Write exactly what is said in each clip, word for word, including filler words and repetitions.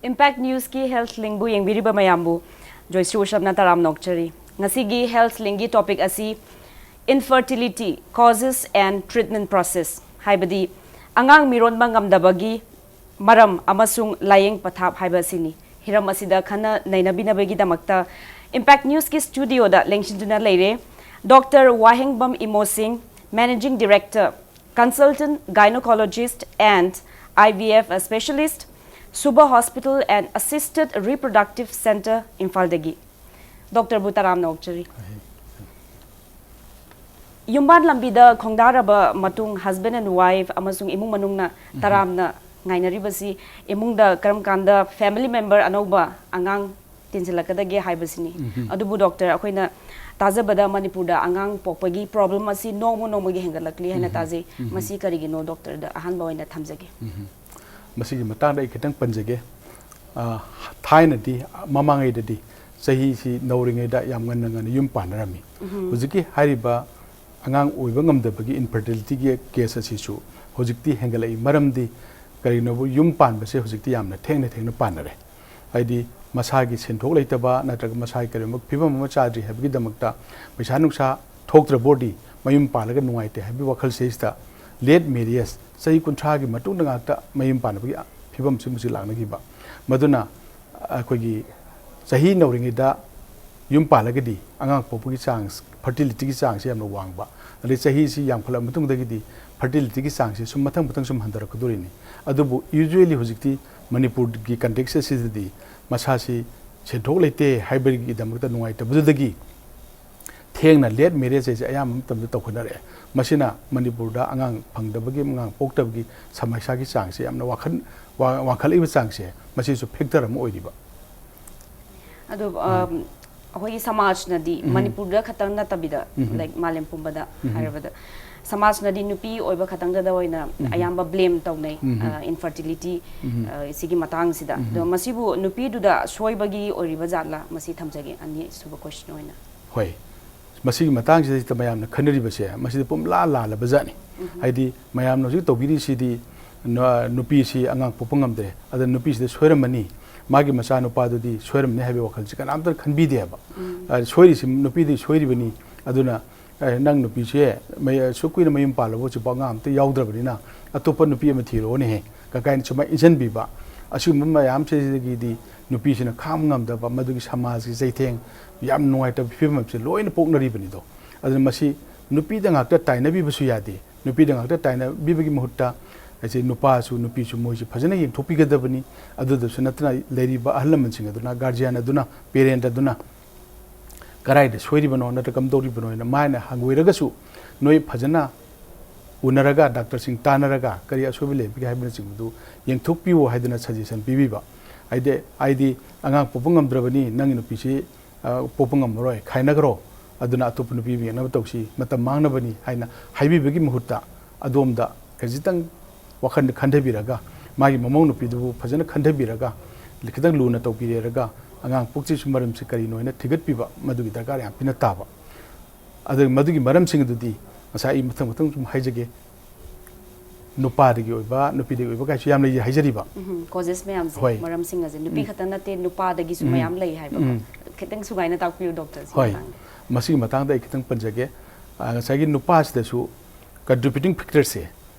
Impact Newsꯀꯤ Health Linkꯕꯨ ꯌꯦꯡꯕꯤꯔꯤꯕ ꯃꯌꯥꯝꯕꯨ ꯖꯣꯏꯁ꯭ꯔꯤ ꯎꯁꯞꯅ ꯇꯔꯥꯝꯅ ꯑꯣꯛꯆꯔꯤ꯫ ꯉꯁꯤꯒꯤ Health Linkꯒꯤ topic ꯑꯁꯤ infertility causes and treatment process, ꯍꯥꯏꯕꯗꯤ ꯑꯉꯥꯡ ꯃꯤꯔꯣꯟꯕ ꯉꯝꯗꯕꯒꯤ ꯃꯔꯝ ꯑꯃꯁꯨꯡ ꯂꯥꯌꯦꯡ ꯄꯊꯥꯞ ꯍꯥꯏꯕ ꯑꯁꯤꯅꯤ꯫ ꯍꯤꯔꯝ ꯑꯁꯤꯗ ꯈꯟꯅ ꯅꯩꯅꯕꯤꯅꯕꯒꯤꯗꯃꯛꯇ Impact Newsꯀꯤ studioꯗ ꯂꯦꯡꯁꯤꯟꯗꯨꯅ ꯂꯩꯔꯦ Doctor Wahengbam ꯏꯃꯣꯁꯤꯡ, Managing Director, Consultant Gynecologist and IVF Specialist, Suba Hospital and Assisted Reproductive Center, ꯏꯝꯐꯥꯜꯗꯒꯤ꯫ Doctorꯕꯨ ꯇꯔꯥꯝꯅ ꯑꯣꯛꯆꯔꯤ꯫ ꯌꯨꯝꯕꯥꯟ ꯂꯝꯕꯤꯗ ꯈꯣꯡꯗꯥꯔꯕ ꯃꯇꯨꯡ husband and wife ꯑꯃꯁꯨꯡ ꯏꯃꯨꯡ ꯃꯅꯨꯡꯅ ꯎꯝ꯫ ꯇꯔꯥꯝꯅ ꯉꯥꯏꯅꯔꯤꯕꯁꯤ ꯏꯃꯨꯡꯗ ꯀꯔꯝ ꯀꯥꯟꯗ family member ꯑꯅꯧꯕ ꯑꯉꯥꯡ ꯇꯤꯟꯁꯤꯜꯂꯛꯀꯗꯒꯦ ꯍꯥꯏꯕꯁꯤꯅꯤ꯫ ꯎꯝ꯫ ꯑꯗꯨꯕꯨ doctor, ꯑꯩꯈꯣꯏꯅ ꯇꯥꯖꯕꯗ ꯃꯅꯤꯄꯨꯔꯗ ꯑꯉꯥꯡ ꯄꯣꯛꯄꯒꯤ problem ꯑꯁꯤ ꯅꯣꯡꯃ ꯅꯣꯡꯃꯒꯤ ꯍꯦꯟꯒꯠꯂꯛꯂꯤ ꯍꯥꯏꯅ ꯎꯝ꯫ ꯇꯥꯖꯩ꯫ ꯎꯝ꯫ ꯃꯁꯤ ꯀꯔꯤꯒꯤꯅꯣ? Doctorꯗ ꯑꯍꯥꯟꯕ ꯑꯣꯏꯅ ꯊꯝꯖꯒꯦ꯫ ꯎꯝ꯫ ꯃꯁꯤꯒꯤ ꯃꯇꯥꯡꯗ ꯑꯩ ꯈꯤꯇꯪ ꯄꯟꯖꯒꯦ꯫ ꯑ, ꯊꯥꯏꯅꯗꯤ, ꯃꯃꯥꯡꯉꯩꯗꯗꯤ ꯆꯍꯤꯁꯤ ꯅꯧꯔꯤꯉꯩꯗ ꯌꯥꯝ ꯉꯟꯅ ꯉꯟꯅ ꯌꯨꯝ ꯄꯥꯟꯅꯔꯝꯃꯤ꯫ ꯎꯝ꯫ ꯍꯧꯖꯤꯛꯀꯤ ꯍꯥꯏꯔꯤꯕ ꯑꯉꯥꯡ ꯑꯣꯏꯕ ꯉꯝꯗꯕꯒꯤ infertilityꯒꯤ case ꯑꯁꯤꯁꯨ ꯍꯧꯖꯤꯛꯇꯤ ꯍꯦꯟꯒꯠꯂꯛꯏ꯫ ꯃꯔꯝꯗꯤ ꯀꯔꯤꯒꯤꯅꯣꯕꯨ, ꯌꯨꯝ ꯄꯥꯟꯕꯁꯦ ꯍꯧꯖꯤꯛꯇꯤ ꯌꯥꯝꯅ ꯊꯦꯡꯅ ꯊꯦꯡꯅ ꯄꯥꯟꯅꯔꯦ꯫ ꯍꯥꯏꯗꯤ ꯃꯁꯥꯒꯤ ꯁꯦꯟꯊꯣꯛ ꯂꯩꯇꯕ ꯅꯠꯇ꯭ꯔꯒ ꯃꯁꯥꯒꯤ ꯀꯔꯤꯒꯨꯝꯕ ꯐꯤꯕꯝ ꯑꯃ ꯆꯥꯗ꯭ꯔꯤ ꯍꯥꯏꯕꯒꯤꯗꯃꯛꯇ ꯄꯩꯁꯥ ꯅꯨꯡꯁꯥ ꯊꯣꯛꯇ꯭ꯔꯕ ꯑꯣꯏꯔꯗꯤ ꯃꯌꯨꯝ ꯄꯥꯜꯂꯒ ꯅꯨꯡꯉꯥꯏꯇꯦ ꯍꯥꯏꯕꯒꯤ ꯋꯥꯈꯜꯁꯤꯗꯩꯁꯤꯗ late marriage, ꯆꯍꯤ ꯀꯨꯟꯊ꯭ꯔꯥꯒꯤ ꯃꯇꯨꯡꯗ ꯉꯥꯛꯇ ꯃꯌꯨꯝ ꯄꯥꯟꯕꯒꯤ ꯐꯤꯕꯝꯁꯤ ꯃꯁꯤ ꯂꯥꯛꯅꯈꯤꯕ꯫ ꯃꯗꯨꯅ ꯑꯩꯈꯣꯏꯒꯤ ꯆꯍꯤ ꯅꯧꯔꯤꯉꯩꯗ ꯌꯨꯝ ꯄꯥꯜꯂꯒꯗꯤ ꯑꯉꯥꯡ ꯄꯣꯛꯄꯒꯤ chance, fertilityꯒꯤ chanceꯁꯦ ꯌꯥꯝꯅ ꯋꯥꯡꯕ꯫ ꯑꯗꯩ ꯆꯍꯤꯁꯤ ꯌꯥꯝꯈꯠꯂꯕ ꯃꯇꯨꯡꯗꯒꯤꯗꯤ fertilityꯒꯤ chanceꯁꯦ ꯁꯨꯝ ꯃꯊꯪ ꯃꯊꯪ ꯁꯨꯝ ꯍꯟꯊꯔꯛꯀꯗꯣꯔꯤꯅꯤ꯫ ꯑꯗꯨꯕꯨ usually ꯍꯧꯖꯤꯛꯇꯤ ꯃꯅꯤꯄꯨꯔꯒꯤ context ꯑꯁꯤꯗꯗꯤ ꯃꯁꯥꯁꯤ ꯁꯦꯟꯊꯣꯛ ꯂꯩꯇꯦ ꯍꯥꯏꯕꯒꯤꯗꯃꯛꯇ ꯅꯨꯡꯉꯥꯏꯇꯕꯗꯨꯗꯒꯤ ꯊꯦꯡꯅ late marriage ꯍꯥꯏꯁꯦ ꯑꯌꯥꯝꯕ ꯃꯇꯝꯗ ꯇꯧꯈꯠꯅꯔꯛꯑꯦ꯫ ꯃꯁꯤꯅ ꯃꯅꯤꯄꯨꯔꯗ ꯑꯉꯥꯡ ꯐꯪꯗꯕꯒꯤ, ꯑꯉꯥꯡ ꯄꯣꯛꯇꯕꯒꯤ ꯁꯃꯁ꯭ꯌꯥꯒꯤ ꯆꯥꯡꯁꯦ ꯌꯥꯝꯅ ꯋꯥꯈꯜ-, ꯋꯥ-, ꯋꯥꯡꯈꯠꯂꯛꯏꯕ ꯆꯥꯡꯁꯦ ꯃꯁꯤꯁꯨ factor ꯑꯃ ꯑꯣꯏꯔꯤꯕ꯫ ꯑꯗꯣ, ꯎꯝ꯫ ꯑꯝ, ꯑꯩꯈꯣꯏꯒꯤ ꯁꯃꯥꯖꯅꯗꯤ ꯎꯝ꯫ ꯃꯅꯤꯄꯨꯔꯗ ꯈꯛꯇꯪ ꯅꯠꯇꯕꯤꯗ, ꯎꯝ꯫ Like, ꯃꯥꯂꯦꯝ ꯄꯨꯝꯕꯗ ꯎꯝ꯫ ꯍꯥꯏꯔꯕꯗ, ꯁꯃꯥꯖꯅꯗꯤ ꯅꯨꯄꯤ ꯑꯣꯏꯕ ꯈꯛꯇꯪꯗ ꯑꯣꯏꯅ ꯎꯝ꯫ ꯑꯌꯥꯝꯕ blame ꯇꯧꯅꯩ, ꯎꯝ꯫ ꯑ, infertility, ꯎꯝ꯫ ꯑ, ꯁꯤꯒꯤ ꯃꯇꯥꯡꯁꯤꯗ꯫ ꯎꯝ꯫ ꯑꯗꯣ ꯃꯁꯤꯕꯨ ꯅꯨꯄꯤꯗꯨꯗ ꯁꯣꯏꯕꯒꯤ ꯑꯣꯏꯔꯤꯕ ꯖꯥꯠꯂꯥ? ꯃꯁꯤ ꯊꯝꯖꯒꯦ, ꯑꯅꯤꯁꯨꯕ question ꯑꯣꯏꯅ꯫ ꯍꯣꯏ꯫ ꯃꯁꯤꯒꯤ ꯃꯇꯥꯡꯁꯤꯗꯩꯁꯤꯗ ꯃꯌꯥꯝꯅ ꯈꯟꯅꯔꯤꯕꯁꯦ, ꯃꯁꯤꯗꯤ ꯄꯨꯝꯂꯥ ꯂꯥꯜꯂꯕ ꯖꯥꯠꯅꯤ꯫ ꯎꯝ꯫ ꯍꯥꯏꯗꯤ ꯃꯌꯥꯝꯅ ꯍꯧꯖꯤꯛ ꯇꯧꯕꯤꯔꯤꯁꯤꯗꯤ ꯅ- ꯅꯨꯄꯤꯁꯤ ꯑꯉꯥꯡ ꯄꯣꯛꯄ ꯉꯝꯗ꯭ꯔꯦ, ꯑꯗ ꯅꯨꯄꯤꯁꯤꯗ ꯁꯣꯏꯔꯝꯃꯅꯤ, ꯃꯥꯒꯤ ꯃꯆꯥꯅꯨꯄꯥꯗꯨꯗꯤ ꯁꯣꯏꯔꯝꯃꯅꯤ ꯍꯥꯏꯕꯒꯤ ꯋꯥꯈꯜꯁꯤ ꯀꯅꯥꯝꯇꯅ ꯈꯟꯕꯤꯗꯦꯕ꯫ ꯑ, ꯁꯣꯏꯔꯤꯁꯤ ꯅꯨꯄꯤꯗꯤ ꯁꯣꯏꯔꯤꯕꯅꯤ꯫ ꯑꯗꯨꯅ "ꯑꯦ, ꯅꯪ ꯅꯨꯄꯤꯁꯦ ꯃꯩ- ꯑꯁꯨꯛ ꯀꯨꯏꯅ ꯃꯌꯨꯝ ꯄꯥꯜꯂꯕ ꯍꯧꯖꯤꯛꯐꯥꯎ ꯑꯉꯥꯡ ꯑꯝꯇ ꯌꯥꯎꯗ꯭ꯔꯕꯅꯤꯅ ꯑꯇꯣꯞꯄ ꯅꯨꯄꯤ ꯑꯃ ꯊꯤꯔꯛꯑꯣꯅꯦꯍꯦ" ꯀꯀꯥꯏꯅ ꯁꯨꯃꯥꯏꯅ ꯏꯟꯁꯤꯟꯕꯤꯕ, ꯑꯁꯤꯒꯨꯝꯕ ꯃꯌꯥꯝꯁꯤꯗꯒꯤꯗꯤ ꯅꯨꯄꯤꯁꯤꯅ ꯈꯥꯡꯕ ꯉꯝꯗꯕ, ꯃꯗꯨꯒꯤ ꯁꯃꯥꯖꯀꯤ ꯆꯩꯊꯦꯡ, ꯌꯥꯝ ꯅꯨꯡꯉꯥꯏꯇꯕ ꯐꯤꯕꯝ ꯑꯃꯁꯦ ꯂꯣꯏꯅ ꯄꯣꯛꯅꯔꯤꯕꯅꯤꯗꯣ꯫ ꯑꯗꯨꯅ ꯃꯁꯤ ꯅꯨꯄꯤꯗ ꯉꯥꯛꯇ ꯇꯥꯏꯅꯕꯤꯕꯁꯨ ꯌꯥꯗꯦ꯫ ꯅꯨꯄꯤꯗ ꯉꯥꯛꯇ ꯇꯥꯏꯅꯕꯤꯕꯒꯤ ꯃꯍꯨꯠꯇ ꯑꯩꯁꯦ ꯅꯨꯄꯥꯁꯨ ꯅꯨꯄꯤꯁꯨ ꯃꯣꯏꯁꯤ ꯐꯖꯅ ꯌꯦꯡꯊꯣꯛꯄꯤꯒꯗꯕꯅꯤ꯫ ꯑꯗꯨꯗꯁꯨ ꯅꯠꯇꯅ ꯂꯩꯔꯤꯕ ꯑꯍꯜ ꯂꯃꯟꯁꯤꯡ ꯑꯗꯨꯅ, ꯒꯥꯔꯖꯤꯌꯥꯟ ꯑꯗꯨꯅ, ꯄꯦꯔꯦꯟꯠ ꯑꯗꯨꯅ ꯀꯗꯥꯏꯗ ꯁꯣꯏꯔꯤꯕꯅꯣ ꯅꯠꯇ꯭ꯔꯒ ꯀꯝꯗꯧꯔꯤꯕꯅꯣ ꯍꯥꯏꯅ ꯃꯥꯅ ꯍꯪꯒꯣꯏꯔꯒꯁꯨ ꯅꯣꯏ ꯐꯖꯅ ꯎꯅꯔꯒ, ꯗꯥꯛꯇꯔꯁꯤꯡ ꯇꯥꯟꯅꯔꯒ ꯀꯔꯤ ꯑꯁꯣꯏꯕ ꯂꯩꯕꯒꯦ ꯍꯥꯏꯕꯅꯆꯤꯡꯕꯗꯨ ꯌꯦꯡꯊꯣꯛꯄꯤꯌꯨ ꯍꯥꯏꯗꯅ ꯁꯖꯦꯁꯟ ꯄꯤꯕꯤꯕ꯫ ꯍꯥꯏꯗꯤ, ꯍꯥꯏꯗꯤ "ꯑꯉꯥꯡ ꯄꯣꯛꯄ ꯉꯝꯗ꯭ꯔꯕꯅꯤ, ꯅꯪꯒꯤ ꯅꯨꯄꯤꯁꯤ, ꯑ, ꯄꯣꯛꯄ ꯉꯝꯃꯔꯣꯏ, ꯈꯥꯏꯅꯈ꯭ꯔꯣ, ꯑꯗꯨꯅ ꯑꯇꯣꯞꯄ ꯅꯨꯄꯤ ꯑꯃ ꯌꯦꯡꯅꯕ ꯇꯧꯁꯤ, ꯃꯇꯝ ꯃꯥꯡꯅꯕꯅꯤ" ꯍꯥꯏꯅ ꯍꯥꯏꯕꯤꯕꯒꯤ ꯃꯍꯨꯠꯇ ꯑꯗꯣꯝꯗ ꯈꯖꯤꯛꯇꯪ ꯋꯥꯈꯜꯗ ꯈꯟꯊꯕꯤꯔꯒ, ꯃꯥꯒꯤ ꯃꯃꯧ ꯅꯨꯄꯤꯗꯨꯕꯨ ꯐꯖꯅ ꯈꯟꯊꯕꯤꯔꯒ, ꯈꯤꯇꯪ ꯂꯨꯅ ꯇꯧꯕꯤꯔꯦꯔꯒ, ꯑꯉꯥꯡ ꯄꯣꯛꯇ꯭ꯔꯤꯁꯨ ꯃꯔꯝꯁꯤ ꯀꯔꯤꯅꯣ ꯍꯥꯏꯅ ꯊꯤꯒꯠꯄꯤꯕ, ꯃꯗꯨꯒꯤ ꯗꯔꯀꯥꯔ ꯌꯥꯝ ꯊꯤꯅ ꯇꯥꯕ꯫ ꯑꯗꯨ ꯃꯗꯨꯒꯤ ꯃꯔꯝꯁꯤꯡ ꯑꯗꯨꯗꯤ ꯉꯁꯥꯏ ꯑꯩ ꯃꯊꯪ ꯃꯊꯪ ꯁꯨꯝ ꯍꯥꯏꯖꯒꯦ꯫ ꯅꯨꯄꯥꯗꯒꯤ ꯑꯣꯏꯕ, ꯅꯨꯄꯤꯗꯒꯤ ꯑꯣꯏꯕ ꯀꯥꯏꯁꯨ ꯌꯥꯝ ꯂꯩ ꯍꯥꯏꯖꯔꯤꯕ꯫ ꯎꯝ, ꯀꯣꯖꯦꯁ ꯃꯌꯥꯝꯁꯦ, ꯍꯣꯏ꯫ ꯃꯔꯝꯁꯤꯡ ꯑꯁꯦ ꯅꯨꯄꯤ ꯎꯝ꯫ ꯈꯛꯇ ꯅꯠꯇꯦ, ꯅꯨꯄꯥꯗꯒꯤꯁꯨ ꯎꯝ꯫ ꯃꯌꯥꯝ ꯂꯩ ꯍꯥꯏꯕꯀꯣ꯫ ꯎꯝ꯫ ꯑꯗꯨ ꯈꯤꯇꯪ ꯁꯨꯒꯥꯏꯅ ꯇꯥꯛꯄꯤꯌꯨ ꯗꯣꯛꯇꯔ, ꯁꯤ ꯍꯣꯏ꯫ ꯃꯇꯥꯡꯗ꯫ ꯃꯁꯤꯒꯤ ꯃꯇꯥꯡꯗ ꯑꯩ ꯈꯤꯇꯪ ꯄꯟꯖꯒꯦ꯫ ꯑ, ꯉꯁꯥꯏꯒꯤ ꯅꯨꯄꯥꯁꯤꯗꯁꯨ ꯀꯟꯇ꯭ꯔꯤꯕ꯭ꯌꯨꯇꯤꯡ ꯐꯦꯛꯇꯔꯁꯦ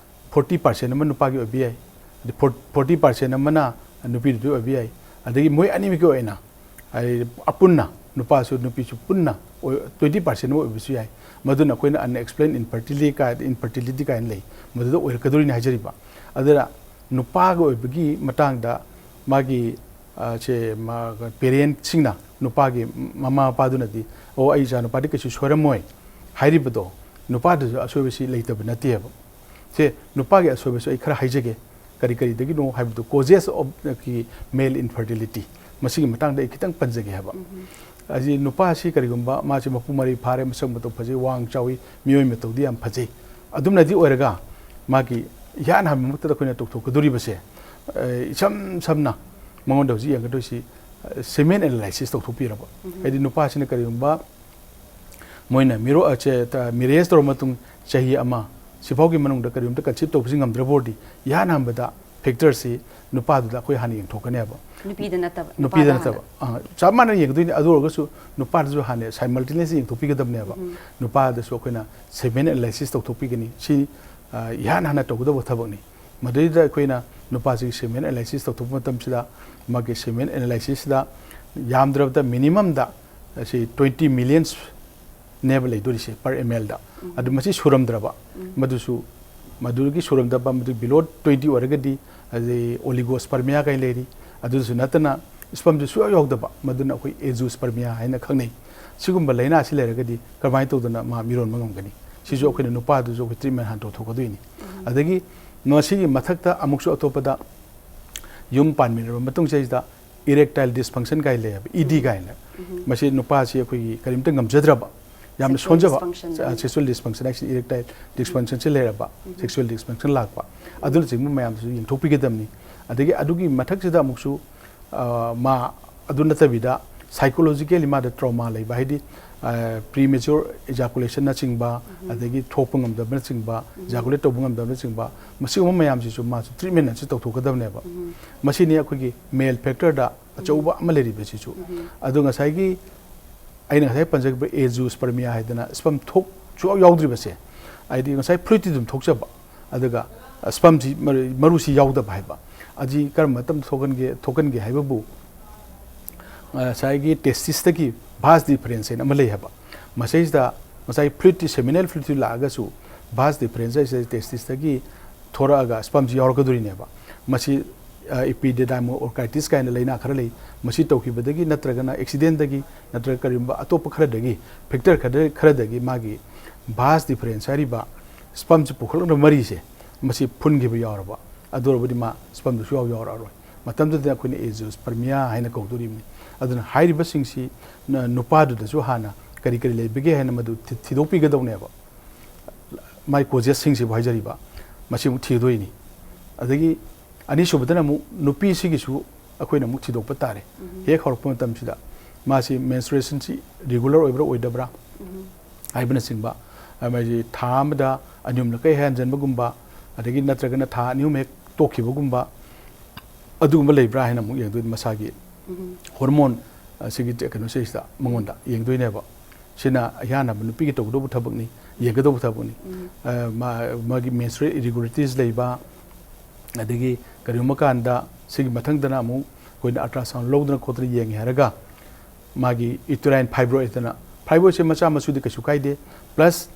ꯐꯣꯔꯇꯤ ꯄꯥꯔꯁꯦꯟ ꯑꯃ ꯅꯨꯄꯥꯒꯤ ꯑꯣꯏꯕ ꯌꯥꯏ, ꯑꯗꯩ ꯐꯣꯔꯇꯤ ꯄꯥꯔꯁꯦꯟ ꯑꯃꯅ ꯅꯨꯄꯤꯗꯨꯒꯤ ꯑꯣꯏꯕ ꯌꯥꯏ, ꯑꯗꯒꯤ ꯃꯣꯏ ꯑꯅꯤꯃꯛꯀꯤ ꯑꯣꯏꯅ, ꯍꯥꯏꯗꯤ, ꯑꯄꯨꯟꯅ ꯅꯨꯄꯥꯁꯨ ꯅꯨꯄꯤꯁꯨ ꯄꯨꯟꯅ ꯇ꯭ꯋꯦꯟꯇꯤ ꯄꯥꯔꯁꯦꯟ ꯑꯃ ꯑꯣꯏꯕꯁꯨ ꯌꯥꯏ꯫ ꯃꯗꯨꯅ ꯑꯩꯈꯣꯏꯅ unexplained infertility ꯀꯥꯏ, infertility ꯀꯥꯏꯅ ꯂꯩ, ꯃꯗꯨꯗ ꯑꯣꯏꯔꯛꯀꯗꯧꯔꯤꯅꯤ ꯍꯥꯏꯖꯔꯤꯕ꯫ ꯑꯗꯨꯅ ꯅꯨꯄꯥꯒꯤ ꯑꯣꯏꯕꯒꯤ ꯃꯇꯥꯡꯗ ꯃꯥꯒꯤ, ꯑ, ꯁꯦ, ꯃꯥ-, ꯄꯦꯔꯦꯟꯠꯁꯤꯡꯅ, ꯅꯨꯄꯥꯒꯤ ꯃꯃꯥ ꯃꯄꯥꯗꯨꯅꯗꯤ, "ꯑꯣ, ꯑꯩ ꯏꯆꯥ ꯅꯨꯄꯥꯗꯤ ꯀꯩꯁꯨ ꯁꯣꯏꯔꯝꯃꯣꯏ" ꯍꯥꯏꯔꯤꯕꯗꯣ, ꯅꯨꯄꯥꯗꯁꯨ ꯑꯁꯣꯏꯕꯁꯤ ꯂꯩꯇꯕ ꯅꯠꯇꯦꯕ꯫ ꯁꯦ, ꯅꯨꯄꯥꯒꯤ ꯑꯁꯣꯏꯕꯁꯨ ꯑꯩ ꯈꯔ ꯍꯥꯏꯖꯒꯦ, ꯀꯔꯤ ꯀꯔꯤꯗꯒꯤꯅꯣ ꯍꯥꯏꯕꯗꯨ, causes of the male infertility, ꯃꯁꯤꯒꯤ ꯃꯇꯥꯡꯗ ꯑꯩ ꯈꯤꯇꯪ ꯄꯟꯖꯒꯦ ꯍꯥꯏꯕ꯫ ꯎꯝ꯫ ꯑꯁꯤ ꯅꯨꯄꯥꯁꯤ ꯀꯔꯤꯒꯨꯝꯕ ꯃꯥꯁꯤ ꯃꯄꯨꯡ ꯃꯔꯩ ꯐꯥꯔꯦ, ꯃꯁꯛ ꯃꯇꯧ ꯐꯖꯩ, ꯋꯥꯡ ꯆꯥꯎꯏ, ꯃꯤꯑꯣꯏ ꯃꯇꯧꯗꯤ ꯌꯥꯝ ꯐꯖꯩ, ꯑꯗꯨꯝꯅꯗꯤ ꯑꯣꯏꯔꯒ ꯃꯥꯒꯤ ꯏꯍꯥꯟ ꯍꯥꯟꯕꯃꯛꯇꯗ ꯑꯩꯈꯣꯏꯅ ꯇꯧꯊꯣꯛꯀꯗꯧꯔꯤꯕꯁꯦ, ꯑ, ꯏꯁꯝ ꯁꯝꯅ ꯃꯉꯣꯟꯗ ꯍꯧꯖꯤꯛ ꯌꯦꯡꯒꯗꯣꯏꯁꯤ, ꯑ, semen analysis ꯇꯧꯊꯣꯛꯄꯤꯔꯕ꯫ ꯎꯝ꯫ ꯍꯥꯏꯗꯤ ꯅꯨꯄꯥꯁꯤꯅ ꯀꯔꯤꯒꯨꯝꯕ ꯃꯣꯏꯅ ꯃꯤꯔꯣ-, ꯑ, ꯆꯦ-, ꯇ-, marriage ꯇꯧꯔꯕ ꯃꯇꯨꯡ ꯆꯍꯤ ꯑꯃ, ꯁꯤꯐꯥꯎꯒꯤ ꯃꯅꯨꯡꯗ ꯀꯔꯤꯒꯨꯝꯕ conceive ꯇꯧꯕꯁꯤ ꯉꯝꯗ꯭ꯔꯕ ꯑꯣꯏꯔꯗꯤ, ꯏꯍꯥꯟ ꯍꯥꯟꯕꯗ factorꯁꯤ ꯅꯨꯄꯥꯗꯨꯗ ꯑꯩꯈꯣꯏ ꯍꯥꯟꯅ ꯌꯦꯡꯊꯣꯛꯀꯅꯦꯕ꯫ ꯅꯨꯄꯤꯗ ꯅꯠꯇꯕ ꯅꯨꯄꯤꯗ ꯅꯨꯄꯥꯗ ꯅꯠꯇꯕ꯫ ꯑꯥ, ꯆꯞ ꯃꯥꯟꯅꯅ ꯌꯦꯡꯗꯣꯏꯅꯤ꯫ ꯑꯗꯨ ꯑꯣꯏꯔꯒꯁꯨ ꯅꯨꯄꯥꯗꯁꯨ ꯍꯥꯟꯅ simultaneously ꯌꯦꯡꯊꯣꯛꯄꯤꯒꯗꯕꯅꯦꯕ꯫ ꯅꯨꯄꯥꯗꯁꯨ ꯑꯩꯈꯣꯏꯅ semen analysis ꯇꯧꯊꯣꯛꯄꯤꯒꯅꯤ꯫ ꯁꯤ, ꯑꯥ, ꯏꯍꯥꯟ ꯍꯥꯟꯅ ꯇꯧꯒꯗꯕ ꯊꯕꯛꯅꯤ꯫ ꯃꯗꯨꯗꯩꯗ ꯑꯩꯈꯣꯏꯅ ꯅꯨꯄꯥꯁꯤꯒꯤ semen analysis ꯇꯧꯊꯣꯛꯄ ꯃꯇꯝꯁꯤꯗ, ꯃꯥꯒꯤ semen analysisꯁꯤꯗ ꯌꯥꯝꯗ꯭ꯔꯕꯗ minimumꯗ ꯑꯁꯤ twenty millions ꯅꯦꯕ ꯂꯩꯗꯣꯔꯤꯁꯦ per mlꯗ꯫ ꯑꯗꯨ ꯃꯁꯤ ꯁꯨꯔꯝꯗ꯭ꯔꯕ, ꯃꯗꯨꯁꯨ, ꯃꯗꯨꯒꯤ ꯁꯨꯔꯝꯗꯕ, ꯃꯗꯨ below twenty ꯑꯣꯏꯔꯒꯗꯤ, ꯑꯗꯩ oligospermia ꯀꯥꯏꯅ ꯂꯩꯔꯤ꯫ ꯑꯗꯨꯁꯨ ꯅꯠꯇꯅ spermꯁꯨ ꯁꯨꯡꯌꯥꯎ ꯌꯥꯎꯗꯕ, ꯃꯗꯨꯅ ꯑꯩꯈꯣꯏ azoospermia ꯍꯥꯏꯅ ꯈꯪꯅꯩ꯫ ꯁꯤꯒꯨꯝꯕ ꯂꯥꯏꯅꯥꯁꯤ ꯂꯩꯔꯒꯗꯤ ꯀꯔꯝꯍꯥꯏꯅ ꯇꯧꯗꯅ ꯃꯥ ꯃꯤꯔꯣꯟꯕ ꯉꯝꯒꯅꯤ? ꯁꯤꯁꯨ ꯑꯩꯈꯣꯏꯅ ꯅꯨꯄꯥꯗꯨꯁꯨ ꯑꯩꯈꯣꯏ treatment ꯍꯥꯟꯅ ꯇꯧꯊꯣꯛꯀꯗꯣꯏꯅꯤ꯫ ꯑꯗꯒꯤ ꯃꯁꯤꯒꯤ ꯃꯊꯛꯇ ꯑꯃꯨꯛꯁꯨ ꯑꯇꯣꯞꯄꯗ ꯌꯨꯝ ꯄꯥꯟꯃꯤꯟꯅꯔꯕ ꯃꯇꯨꯡꯁꯤꯗꯩꯁꯤꯗ erectile dysfunction ꯀꯥꯏꯅ ꯂꯩꯌꯦꯕ, ED ꯀꯥꯏꯅ꯫ ꯃꯁꯤ ꯅꯨꯄꯥꯁꯤ ꯑꯩꯈꯣꯏꯒꯤ ꯀꯔꯤꯝꯇ ꯉꯝꯖꯗ꯭ꯔꯕ, ꯌꯥꯝꯅ Sexual ꯁꯣꯟꯖꯕ, dysfunction. ꯑ, sexual dysfunction ꯍꯥꯏꯁꯤ erectile dysfunctionꯁꯤ ꯂꯩꯔꯕ, sexual dysfunction ꯂꯥꯛꯄ, ꯑꯗꯨꯅꯆꯤꯡꯕ ꯃꯌꯥꯝꯁꯤꯁꯨ ꯌꯦꯡꯊꯣꯛꯄꯤꯒꯗꯕꯅꯤ꯫ ꯑꯗꯒꯤ ꯑꯗꯨꯒꯤ ꯃꯊꯛꯁꯤꯗ ꯑꯃꯨꯛꯁꯨ, ꯑ, ꯃꯥ ꯑꯗꯨ ꯅꯠꯇꯕꯤꯗ psychologically ꯃꯥꯗ trauma ꯂꯩꯕ, ꯍꯥꯏꯗꯤ, ꯑ, premature ejaculationꯅꯆꯤꯡꯕ, ꯑꯗꯒꯤ ꯊꯣꯛꯄ ꯉꯝꯗꯕꯅꯆꯤꯡꯕ, ejaculate ꯇꯧꯕ ꯉꯝꯗꯕꯅꯆꯤꯡꯕ, ꯃꯁꯤꯒꯨꯝꯕ ꯃꯌꯥꯝꯁꯤꯁꯨ ꯃꯥꯁꯨ treatment ꯑꯁꯤ ꯇꯧꯊꯣꯛꯀꯗꯕꯅꯦꯕ꯫ ꯃꯁꯤꯅꯤ ꯑꯩꯈꯣꯏꯒꯤ male factorꯗ ꯑꯆꯧꯕ ꯑꯃ ꯂꯩꯔꯤꯕꯁꯤꯁꯨ꯫ ꯑꯗꯣ ꯉꯁꯥꯏꯒꯤ ꯑꯩꯅ ꯉꯁꯥꯏ ꯄꯟꯖꯈꯤꯕ azoospermia ꯍꯥꯏꯗꯅ sperm ꯊꯣꯛ ꯁꯨꯡꯌꯥꯎ ꯌꯥꯎꯗ꯭ꯔꯤꯕꯁꯦ, ꯍꯥꯏꯗꯤ ꯉꯁꯥꯏ fluidꯇꯤ ꯑꯗꯨꯝ ꯊꯣꯛꯆꯕ, ꯑꯗꯨꯒ spermꯁꯤ ꯃꯔꯨ-, ꯃꯔꯨꯁꯤ ꯌꯥꯎꯗꯕ ꯍꯥꯏꯕ꯫ ꯑꯁꯤ ꯀꯔꯝꯕ ꯃꯇꯝꯗ ꯊꯣꯛꯍꯟꯒꯦ, ꯊꯣꯛꯍꯟꯒꯦ ꯍꯥꯏꯕꯕꯨ, ꯉꯁꯥꯏꯒꯤ testisꯇꯒꯤ vas deferens ꯍꯥꯏꯅ ꯑꯃ ꯂꯩ ꯍꯥꯏꯕ꯫ ꯃꯁꯤꯗꯩꯁꯤꯗ ꯉꯁꯥꯏ fluidꯇꯤ, seminal fluidꯇꯤ ꯂꯥꯛꯑꯒꯁꯨ vas deferens ꯍꯥꯏꯁꯦ testisꯇꯒꯤ ꯊꯣꯔꯛꯑꯒ spermꯁꯤ ꯌꯥꯎꯔꯛꯀꯗꯣꯔꯤꯅꯦꯕ꯫ ꯃꯁꯤ, ꯑ, epididymitis ꯀꯥꯏꯅ ꯂꯥꯏꯅꯥ ꯈꯔ ꯂꯩ꯫ ꯃꯁꯤ ꯇꯧꯈꯤꯕꯗꯒꯤ ꯅꯠꯇ꯭ꯔꯒꯅ accidentꯗꯒꯤ ꯅꯠꯇ꯭ꯔꯒ ꯀꯔꯤꯒꯨꯝꯕ ꯑꯇꯣꯞꯄ ꯈꯔꯗꯒꯤ, factor ꯈꯔꯗ-, ꯈꯔꯗꯒꯤ ꯃꯥꯒꯤ vas deferens ꯍꯥꯏꯔꯤꯕ spermꯁꯤ ꯄꯨꯈꯠꯂꯛꯅꯕ ꯃꯔꯤꯁꯦ ꯃꯁꯤ ꯐꯨꯟꯈꯤꯕ ꯌꯥꯎꯔꯕ, ꯑꯗꯨ ꯑꯣꯏꯔꯕꯗꯤ ꯃꯥ spermꯗꯨ ꯁꯨꯡꯌꯥꯎ ꯌꯥꯎꯔꯛꯑꯔꯣꯏ꯫ ꯃꯇꯝꯗꯨꯗ ꯑꯩꯈꯣꯏꯅ azoospermia ꯍꯥꯏꯅ ꯀꯧꯗꯣꯔꯤꯕꯅꯤ꯫ ꯑꯗꯨꯅ ꯍꯥꯏꯔꯤꯕꯁꯤꯡꯁꯤ ꯅ-, ꯅꯨꯄꯥꯗꯨꯗꯁꯨ ꯍꯥꯟꯅ ꯀꯔꯤ ꯀꯔꯤ ꯂꯩꯕꯒꯦ ꯍꯥꯏꯅ ꯃꯗꯨ ꯊꯤ-, ꯊꯤꯗꯣꯛꯄꯤꯒꯗꯧꯅꯦꯕ꯫ ꯃꯥꯏ causeꯁꯤꯡꯁꯤꯕꯨ ꯍꯥꯏꯖꯔꯤꯕ, ꯃꯁꯤ ꯑꯃꯨꯛ ꯊꯤꯗꯣꯏꯅꯤ꯫ ꯑꯗꯒꯤ ꯑꯅꯤꯁꯨꯕꯗꯅ ꯑꯃꯨꯛ ꯅꯨꯄꯤꯁꯤꯒꯤꯁꯨ ꯑꯩꯈꯣꯏꯅ ꯑꯃꯨꯛ ꯊꯤꯗꯣꯛꯄ ꯇꯥꯔꯦ꯫ ꯍꯦꯛ ꯍꯧꯔꯛꯄ ꯃꯇꯝꯁꯤꯗ ꯃꯥꯁꯤ menstruationꯁꯤ regular ꯑꯣꯏꯕ꯭ꯔꯥ ꯑꯣꯏꯗꯕ꯭ꯔꯥ ꯍꯥꯏꯕꯅꯆꯤꯡꯕ, ꯃꯥꯒꯤ ꯊꯥ ꯑꯃꯗ ꯑꯅꯤ ꯑꯍꯨꯝꯂꯛ ꯍꯦꯛ ꯍꯟꯖꯟꯕꯒꯨꯝꯕ, ꯑꯗꯒꯤ ꯅꯠꯇ꯭ꯔꯒꯅ ꯊꯥ ꯑꯅꯤ ꯑꯍꯨꯝ ꯍꯦꯛ ꯇꯣꯛꯈꯤꯕꯒꯨꯝꯕ, ꯑꯗꯨꯒꯨꯝꯕ ꯂꯩꯕ꯭ꯔꯥ ꯍꯥꯏꯅ ꯑꯃꯨꯛ ꯌꯦꯡꯗꯣꯏꯅꯤ꯫ ꯃꯁꯥꯒꯤ ꯍꯣꯔꯃꯣꯟ ꯑꯁꯤꯒꯤ ꯀꯩꯅꯣꯁꯤꯗꯩꯁꯤꯗ ꯃꯉꯣꯟꯗ ꯌꯦꯡꯗꯣꯏꯅꯦꯕ꯫ ꯁꯤꯅ ꯑꯌꯥꯅꯕ ꯅꯨꯄꯤꯒꯤ ꯇꯧꯒꯗꯧꯕ ꯊꯕꯛꯅꯤ, ꯌꯦꯡꯒꯗꯧꯕ ꯊꯕꯛꯅꯤ꯫ ꯑ, ꯃꯥ-, ꯃꯥꯒꯤ menstrual irregularities ꯂꯩꯕ, ꯑꯗꯒꯤ ꯀꯔꯤꯒꯨꯝꯕ ꯀꯥꯟꯗ ꯁꯤꯒꯤ ꯃꯊꯪꯗꯅ ꯑꯃꯨꯛ ꯑꯩꯈꯣꯏꯅ ultrasound ꯂꯧꯗꯅ ꯈꯣꯠꯇꯅ ꯌꯦꯡꯉꯦ ꯍꯥꯏꯔꯒ, ꯃꯥꯒꯤ uterine fibroid ꯍꯥꯏꯗꯅ, fibroidꯁꯦ ꯃꯆꯥ ꯃꯁꯨꯗꯤ ꯀꯩꯁꯨ ꯀꯥꯏꯗꯦ, plus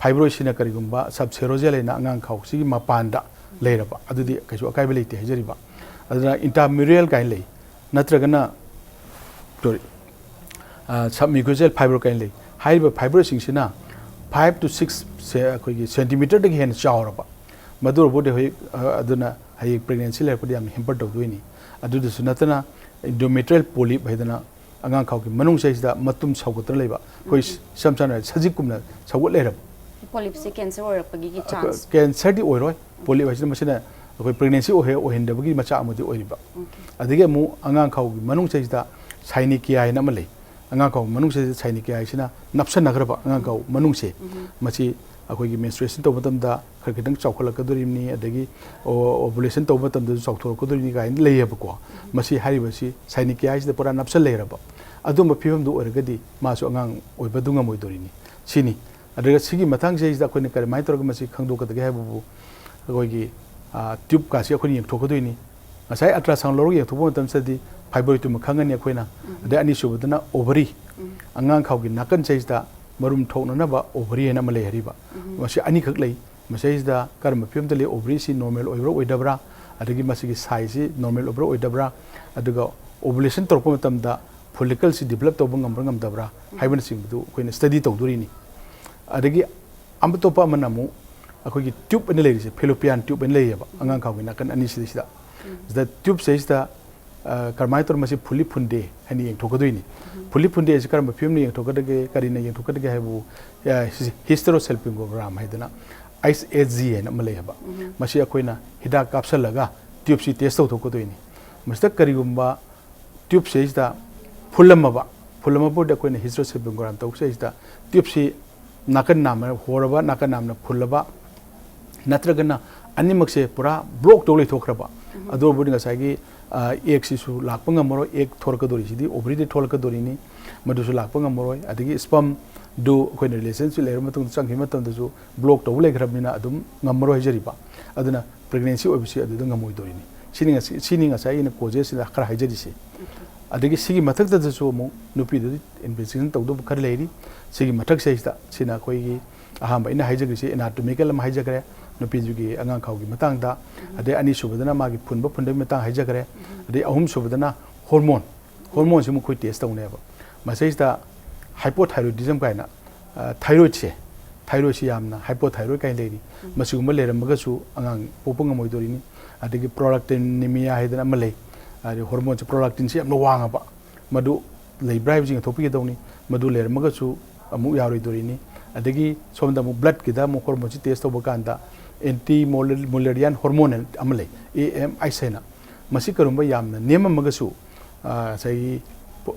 fibroidꯁꯤꯅ ꯀꯔꯤꯒꯨꯝꯕ subserosal ꯍꯥꯏꯅ ꯑꯉꯥꯡꯈꯥꯎꯁꯤꯒꯤ ꯃꯄꯥꯟꯗ ꯂꯩꯔꯕ, ꯑꯗꯨꯗꯤ ꯀꯩꯁꯨ ꯑꯀꯥꯏꯕ ꯂꯩꯇꯦ ꯍꯥꯏꯖꯔꯤꯕ꯫ ꯑꯗꯨꯅ intramural ꯀꯥꯏꯅ ꯂꯩ, ꯅꯠꯇ꯭ꯔꯒꯅ, sorry, submucosal fibroid ꯀꯥꯏꯅ ꯂꯩ꯫ ꯍꯥꯏꯔꯤꯕ fibroidꯁꯤꯡꯁꯤꯅ five to six ꯁꯦ ꯑꯩꯈꯣꯏꯒꯤ centimeterꯗꯒꯤ ꯍꯦꯟꯅ ꯆꯥꯎꯔꯕ, ꯃꯗꯨ ꯑꯣꯏꯔꯕꯨꯗꯤ ꯍꯧꯖꯤꯛ, ꯑ, ꯑꯗꯨꯅ ꯍꯌꯦꯡ pregnancy ꯂꯩꯔꯛꯄꯗ ꯌꯥꯝꯅ hamper ꯇꯧꯗꯣꯏꯅꯤ꯫ ꯑꯗꯨꯗꯁꯨ ꯅꯠꯇꯅ endometrial polyp ꯍꯥꯏꯗꯅ ꯑꯉꯥꯡꯈꯥꯎꯒꯤ ꯃꯅꯨꯡ ꯆꯍꯤꯁꯤꯗ ꯃꯇꯨꯝ ꯁꯧꯒꯠꯇꯅ ꯂꯩꯕ, ꯑꯩꯈꯣꯏ ꯏꯁꯝ ꯁꯝꯅ ꯍꯥꯏꯔꯕꯗ ꯁꯖꯤꯛꯀꯨꯝꯅ ꯁꯧꯒꯠ ꯂꯩꯔꯕ꯫ Polypꯁꯦ cancer ꯑꯣꯏꯔꯛꯄꯒꯤ chance? Cancerꯗꯤ ꯑꯣꯏꯔꯣꯏ꯫ Polyp ꯍꯥꯏꯁꯤꯅ ꯃꯁꯤꯅ ꯑꯩꯈꯣꯏ pregnancy ꯑꯣꯏꯍ-, ꯑꯣꯏꯍꯟꯗꯕꯒꯤ ꯃꯆꯥꯛ ꯑꯃꯗꯤ ꯑꯣꯏꯔꯤꯕ꯫ ꯑꯗꯒꯤ ꯑꯃꯨꯛ ꯑꯉꯥꯡꯈꯥꯎꯒꯤ ꯃꯅꯨꯡ ꯆꯍꯤꯁꯤꯗ synechiae ꯍꯥꯏꯅ ꯑꯃ ꯂꯩ꯫ ꯑꯉꯥꯡꯈꯥꯎ ꯃꯅꯨꯡ ꯆꯍꯤꯁꯤꯗ synechiae ꯍꯥꯏꯁꯤꯅ ꯅꯞꯁꯟꯅꯈ꯭ꯔꯕ ꯑꯉꯥꯡꯈꯥꯎ ꯃꯅꯨꯡꯁꯦ, ꯃꯁꯤ ꯑꯩꯈꯣꯏꯒꯤ menstruation ꯇꯧꯕ ꯃꯇꯝꯗ ꯈꯔ ꯈꯤꯇꯪ ꯆꯥꯎꯈꯠꯂꯛꯀꯗꯣꯔꯤꯕꯅꯤ, ꯑꯗꯒꯤ ꯑꯣ-, ovulation ꯇꯧꯕ ꯃꯇꯝꯗꯁꯨ ꯆꯥꯎꯊꯣꯔꯛꯀꯗꯣꯔꯤꯕꯅꯤ ꯀꯥꯏꯅ ꯂꯩꯌꯦꯕꯀꯣ꯫ ꯃꯁꯤ ꯍꯥꯏꯔꯤꯕꯁꯤ synechiae ꯍꯥꯏꯁꯤꯗ ꯄꯨꯔꯥ ꯅꯞꯁꯜ ꯂꯩꯔꯕ ꯑꯗꯨꯝꯕ ꯐꯤꯕꯝꯗꯨ ꯑꯣꯏꯔꯒꯗꯤ ꯃꯥꯁꯨ ꯑꯉꯥꯡ ꯑꯣꯏꯕꯗꯨ ꯉꯝꯃꯣꯏꯗꯣꯔꯤꯅꯤ꯫ ꯁꯤꯅꯤ꯫ ꯑꯗꯨꯒ ꯁꯤꯒꯤ ꯃꯇꯥꯡꯁꯤꯗꯩꯁꯤꯗ ꯑꯩꯈꯣꯏꯅ ꯀꯔꯝꯍꯥꯏꯅ ꯇꯧꯔꯒ ꯃꯁꯤ ꯈꯪꯗꯣꯛꯀꯗꯒꯦ ꯍꯥꯏꯕꯕꯨ, ꯑꯩꯈꯣꯏꯒꯤ, ꯑ, tubeꯀꯥꯁꯤ ꯑꯩꯈꯣꯏꯅ ꯌꯦꯡꯊꯣꯛꯀꯗꯣꯏꯅꯤ꯫ ꯉꯁꯥꯏ ultrasound ꯂꯧꯔꯒ ꯌꯦꯡꯊꯣꯛꯄ ꯃꯇꯝꯗꯗꯤ fibroidꯇꯨꯃ ꯈꯪꯉꯅꯤ ꯑꯩꯈꯣꯏꯅ꯫ ꯑꯗꯩ ꯑꯅꯤꯁꯨꯕꯗꯅ ovary, ꯑꯉꯥꯡꯈꯥꯎꯒꯤ ꯅꯥꯀꯟ ꯁꯤꯗꯩꯁꯤꯗ ꯃꯔꯨꯝ ꯊꯣꯛꯅꯅꯕ ovary ꯍꯥꯏꯅ ꯑꯃ ꯂꯩ ꯍꯥꯏꯔꯤꯕ꯫ ꯃꯁꯤ ꯑꯅꯤꯈꯛ ꯂꯩ꯫ ꯃꯁꯤꯗꯩꯁꯤꯗ ꯀꯔꯝꯕ ꯐꯤꯕꯝꯗ ꯂꯩ, ovaryꯁꯤ normal ꯑꯣꯏꯕ꯭ꯔꯥ ꯑꯣꯏꯗꯕ꯭ꯔꯥ, ꯑꯗꯒꯤ ꯃꯁꯤꯒꯤ sizeꯁꯤ normal ꯑꯣꯏꯕ꯭ꯔꯥ ꯑꯣꯏꯗꯕ꯭ꯔꯥ, ꯑꯗꯨꯒ ovulation ꯇꯧꯔꯛꯄ ꯃꯇꯝꯗ follicleꯁꯤ develop ꯇꯧꯕ ꯉꯝꯕ꯭ꯔꯥ ꯉꯝꯗꯕ꯭ꯔꯥ ꯍꯥꯏꯕꯅꯆꯤꯡꯕꯗꯨ ꯑꯩꯈꯣꯏꯅ study ꯇꯧꯗꯣꯔꯤꯅꯤ꯫ ꯑꯗꯒꯤ ꯑꯃ ꯑꯇꯣꯞꯄ ꯑꯃꯅ ꯑꯃꯨꯛ ꯑꯩꯈꯣꯏꯒꯤ tube ꯑꯅ ꯂꯩꯔꯤꯁꯦ, fallopian tube ꯑꯅ ꯂꯩꯌꯦꯕ ꯑꯉꯥꯡꯈꯥꯎꯒꯤ ꯅꯥꯀꯟ ꯑꯅꯤꯁꯤꯗꯩꯁꯤꯗ꯫ ꯁꯤꯗ tubeꯁꯤꯗꯩꯁꯤꯗ, ꯑ, ꯀꯔꯝꯍꯥꯏꯅ ꯇꯧꯔ ꯃꯁꯤ ꯐꯨꯜꯂꯤ ꯐꯨꯟꯗꯦ ꯍꯥꯏꯅ ꯌꯦꯡꯊꯣꯛꯀꯗꯣꯏꯅꯤ꯫ ꯐꯨꯜꯂꯤ ꯐꯨꯟꯗꯦ ꯑꯁꯤ ꯀꯔꯝꯕ ꯐꯤꯕꯝꯅ ꯌꯦꯡꯊꯣꯛꯀꯗꯒꯦ, ꯀꯔꯤꯅ ꯌꯦꯡꯊꯣꯛꯀꯗꯒꯦ ꯍꯥꯏꯕꯕꯨ, ꯑ, ꯁꯤ-, hysterosalpingogram ꯍꯥꯏꯗꯅ, H S G ꯍꯥꯏꯅ ꯑꯃ ꯂꯩ ꯍꯥꯏꯕ꯫ ꯃꯁꯤ ꯑꯩꯈꯣꯏꯅ ꯍꯤꯗꯥꯛ ꯀꯥꯞꯁꯜꯂꯒ tubeꯁꯤ test ꯇꯧꯊꯣꯛꯀꯗꯣꯏꯅꯤ꯫ ꯃꯁꯤꯗ ꯀꯔꯤꯒꯨꯝꯕ tubeꯁꯤꯗꯩꯁꯤꯗ ꯐꯨꯜꯂꯝꯃꯕ, ꯐꯨꯜꯂꯝꯃꯕꯗ ꯑꯩꯈꯣꯏꯅ hysterosalpingogram ꯇꯧꯕꯁꯤꯗꯩꯁꯤꯗ tubeꯁꯤ ꯅꯥꯀꯟ ꯅꯥꯝꯅ ꯍꯣꯔꯕ, ꯅꯥꯀꯟ ꯅꯥꯝꯅ ꯐꯨꯜꯂꯕ, ꯅꯠꯇ꯭ꯔꯒꯅ ꯑꯅꯤꯃꯛꯁꯦ ꯄꯨꯔꯥ ꯕ꯭ꯂꯣꯛ ꯇꯧ ꯂꯩꯊꯣꯛꯈ꯭ꯔꯕ, ꯑꯗꯨ ꯑꯣꯏꯔꯕꯗꯤ ꯉꯁꯥꯏꯒꯤ ꯑꯦꯛꯁꯤꯁꯨ ꯂꯥꯛꯄ ꯉꯝꯃꯔꯣꯏ꯫ ꯑꯦꯛ ꯊꯣꯔꯛꯀꯗꯣꯔꯤꯁꯤꯗꯤ ꯑꯣꯚꯔꯤꯗ ꯊꯣꯛꯂꯛꯀꯗꯣꯔꯤꯅꯤ, ꯃꯗꯨꯁꯨ ꯂꯥꯛꯄ ꯉꯝꯃꯔꯣꯏ꯫ ꯑꯗꯒꯤ ꯁ꯭ꯄꯝꯗꯨ ꯑꯩꯈꯣꯏꯅ ꯔꯤꯂꯦꯁꯟꯁꯤꯞ ꯂꯩꯔꯕ ꯃꯇꯨꯡꯗ ꯆꯪꯈꯤꯕ ꯃꯇꯝꯗꯁꯨ ꯕ꯭ꯂꯣꯛ ꯇꯧꯕ ꯂꯩꯈ꯭ꯔꯕꯅꯤꯅ ꯑꯗꯨꯝ ꯉꯝꯃꯔꯣꯏ ꯍꯥꯏꯖꯔꯤꯕ꯫ ꯑꯗꯨꯅ ꯄ꯭ꯔꯦꯒꯅꯦꯟꯁꯤ ꯑꯣꯏꯕꯁꯤ ꯑꯗꯨꯗ ꯉꯝꯃꯣꯏꯗꯣꯔꯤꯅꯤ꯫ ꯁꯤꯅꯤ ꯉꯁꯤ, ꯁꯤꯅꯤ ꯉꯁꯥꯏ ꯑꯩꯅ ꯀꯣꯖꯦꯁꯁꯤꯗ ꯈꯔ ꯍꯥꯏꯖꯔꯤꯁꯦ꯫ ꯑꯗꯒꯤ ꯁꯤꯒꯤ ꯃꯊꯛꯇꯗꯁꯨ ꯑꯃꯨꯛ ꯅꯨꯄꯤꯗꯨꯗꯤ ꯏꯟꯚꯦꯁꯇꯤꯒꯦꯁꯟ ꯇꯧꯗꯧꯕ ꯈꯔ ꯂꯩꯔꯤ꯫ ꯁꯤꯒꯤ ꯃꯊꯛꯁꯤꯗꯩꯁꯤꯗ ꯁꯤꯅ ꯑꯩꯈꯣꯏꯒꯤ ꯑꯍꯥꯟꯕ ꯑꯩꯅ ꯍꯥꯏꯖꯈ꯭ꯔꯤꯁꯦ ꯑꯦꯅꯥꯇꯣꯃꯤꯀꯦꯜ ꯑꯃ ꯍꯥꯏꯖꯈ꯭ꯔꯦ, ꯅꯨꯄꯤꯗꯨꯒꯤ ꯑꯉꯥꯡ ꯈꯥꯎꯒꯤ ꯃꯇꯥꯡꯗ, ꯑꯗꯩ ꯑꯅꯤꯁꯨꯕꯗꯅ ꯃꯥꯒꯤ ꯐꯨꯟꯕ ꯐꯨꯟꯗꯕꯒꯤ ꯃꯇꯥꯡ ꯍꯥꯏꯖꯈ꯭ꯔꯦ, ꯑꯗꯩ ꯑꯍꯨꯝꯁꯨꯕꯗꯅ ꯍꯣꯔꯃꯣꯟ, ꯍꯣꯔꯃꯣꯟꯁꯤ ꯑꯃꯨꯛ ꯑꯩꯈꯣꯏ ꯇꯦꯁ ꯇꯧꯅꯦꯕ꯫ ꯃꯁꯤꯗꯩꯁꯤꯗ ꯍꯥꯏꯄꯣꯊꯥꯏꯔꯣꯏꯗꯤꯖꯝ ꯀꯥꯏꯅ, ꯑ, ꯊꯥꯏꯔꯣꯏꯗꯁꯦ, ꯊꯥꯏꯔꯣꯏꯗꯁꯤ ꯌꯥꯝꯅ ꯍꯥꯏꯄꯣꯊꯥꯏꯔꯣꯏꯗ ꯀꯥꯏꯅ ꯂꯩꯔꯤ꯫ ꯃꯁꯤꯒꯨꯝꯕ ꯂꯩꯔꯝꯃꯒꯁꯨ ꯑꯉꯥꯡ ꯄꯣꯛꯄ ꯉꯝꯃꯣꯏꯗꯣꯔꯤꯅꯤ꯫ ꯑꯗꯒꯤ ꯄ꯭ꯔꯣꯂꯥꯛꯇꯤꯅꯤꯃꯤꯌꯥ ꯍꯥꯏꯗꯅ ꯑꯃ ꯂꯩ꯫ ꯑꯗꯩ ꯍꯣꯔꯃꯣꯟꯁꯦ, ꯄ꯭ꯔꯣꯂꯥꯛꯇꯤꯟꯁꯤ ꯌꯥꯝꯅ ꯋꯥꯡꯉꯕ, ꯃꯗꯨ ꯂꯩꯕ꯭ꯔꯥ ꯍꯥꯏꯕꯁꯤ ꯌꯦꯡꯊꯣꯛꯄꯤꯒꯗꯧꯅꯤ꯫ ꯃꯗꯨ ꯂꯩꯔꯝꯃꯒꯁꯨ ꯑꯃꯨꯛ ꯌꯥꯔꯣꯏꯗꯣꯔꯤꯅꯤ꯫ ꯑꯗꯒꯤ ꯁꯣꯝꯗ ꯑꯃꯨꯛ ꯕ꯭ꯂꯠꯀꯤꯗ ꯑꯃꯨꯛ ꯍꯣꯔꯃꯣꯟꯁꯤ ꯇꯦꯁ ꯇꯧꯕ ꯀꯥꯟꯗ ꯑꯦꯟꯇꯤ ꯃꯣꯂꯦꯔꯤꯌꯥꯟ ꯍꯣꯔꯃꯣꯟ ꯑꯃ ꯂꯩ, ꯑꯦ ꯑꯦꯝ ꯑꯥꯏꯁ ꯍꯥꯏꯅ꯫ ꯃꯁꯤ ꯀꯔꯤꯒꯨꯝꯕ ꯌꯥꯝꯅ ꯅꯦꯝꯃꯝꯃꯒꯁꯨ, ꯑ, ꯉꯁꯥꯏꯒꯤ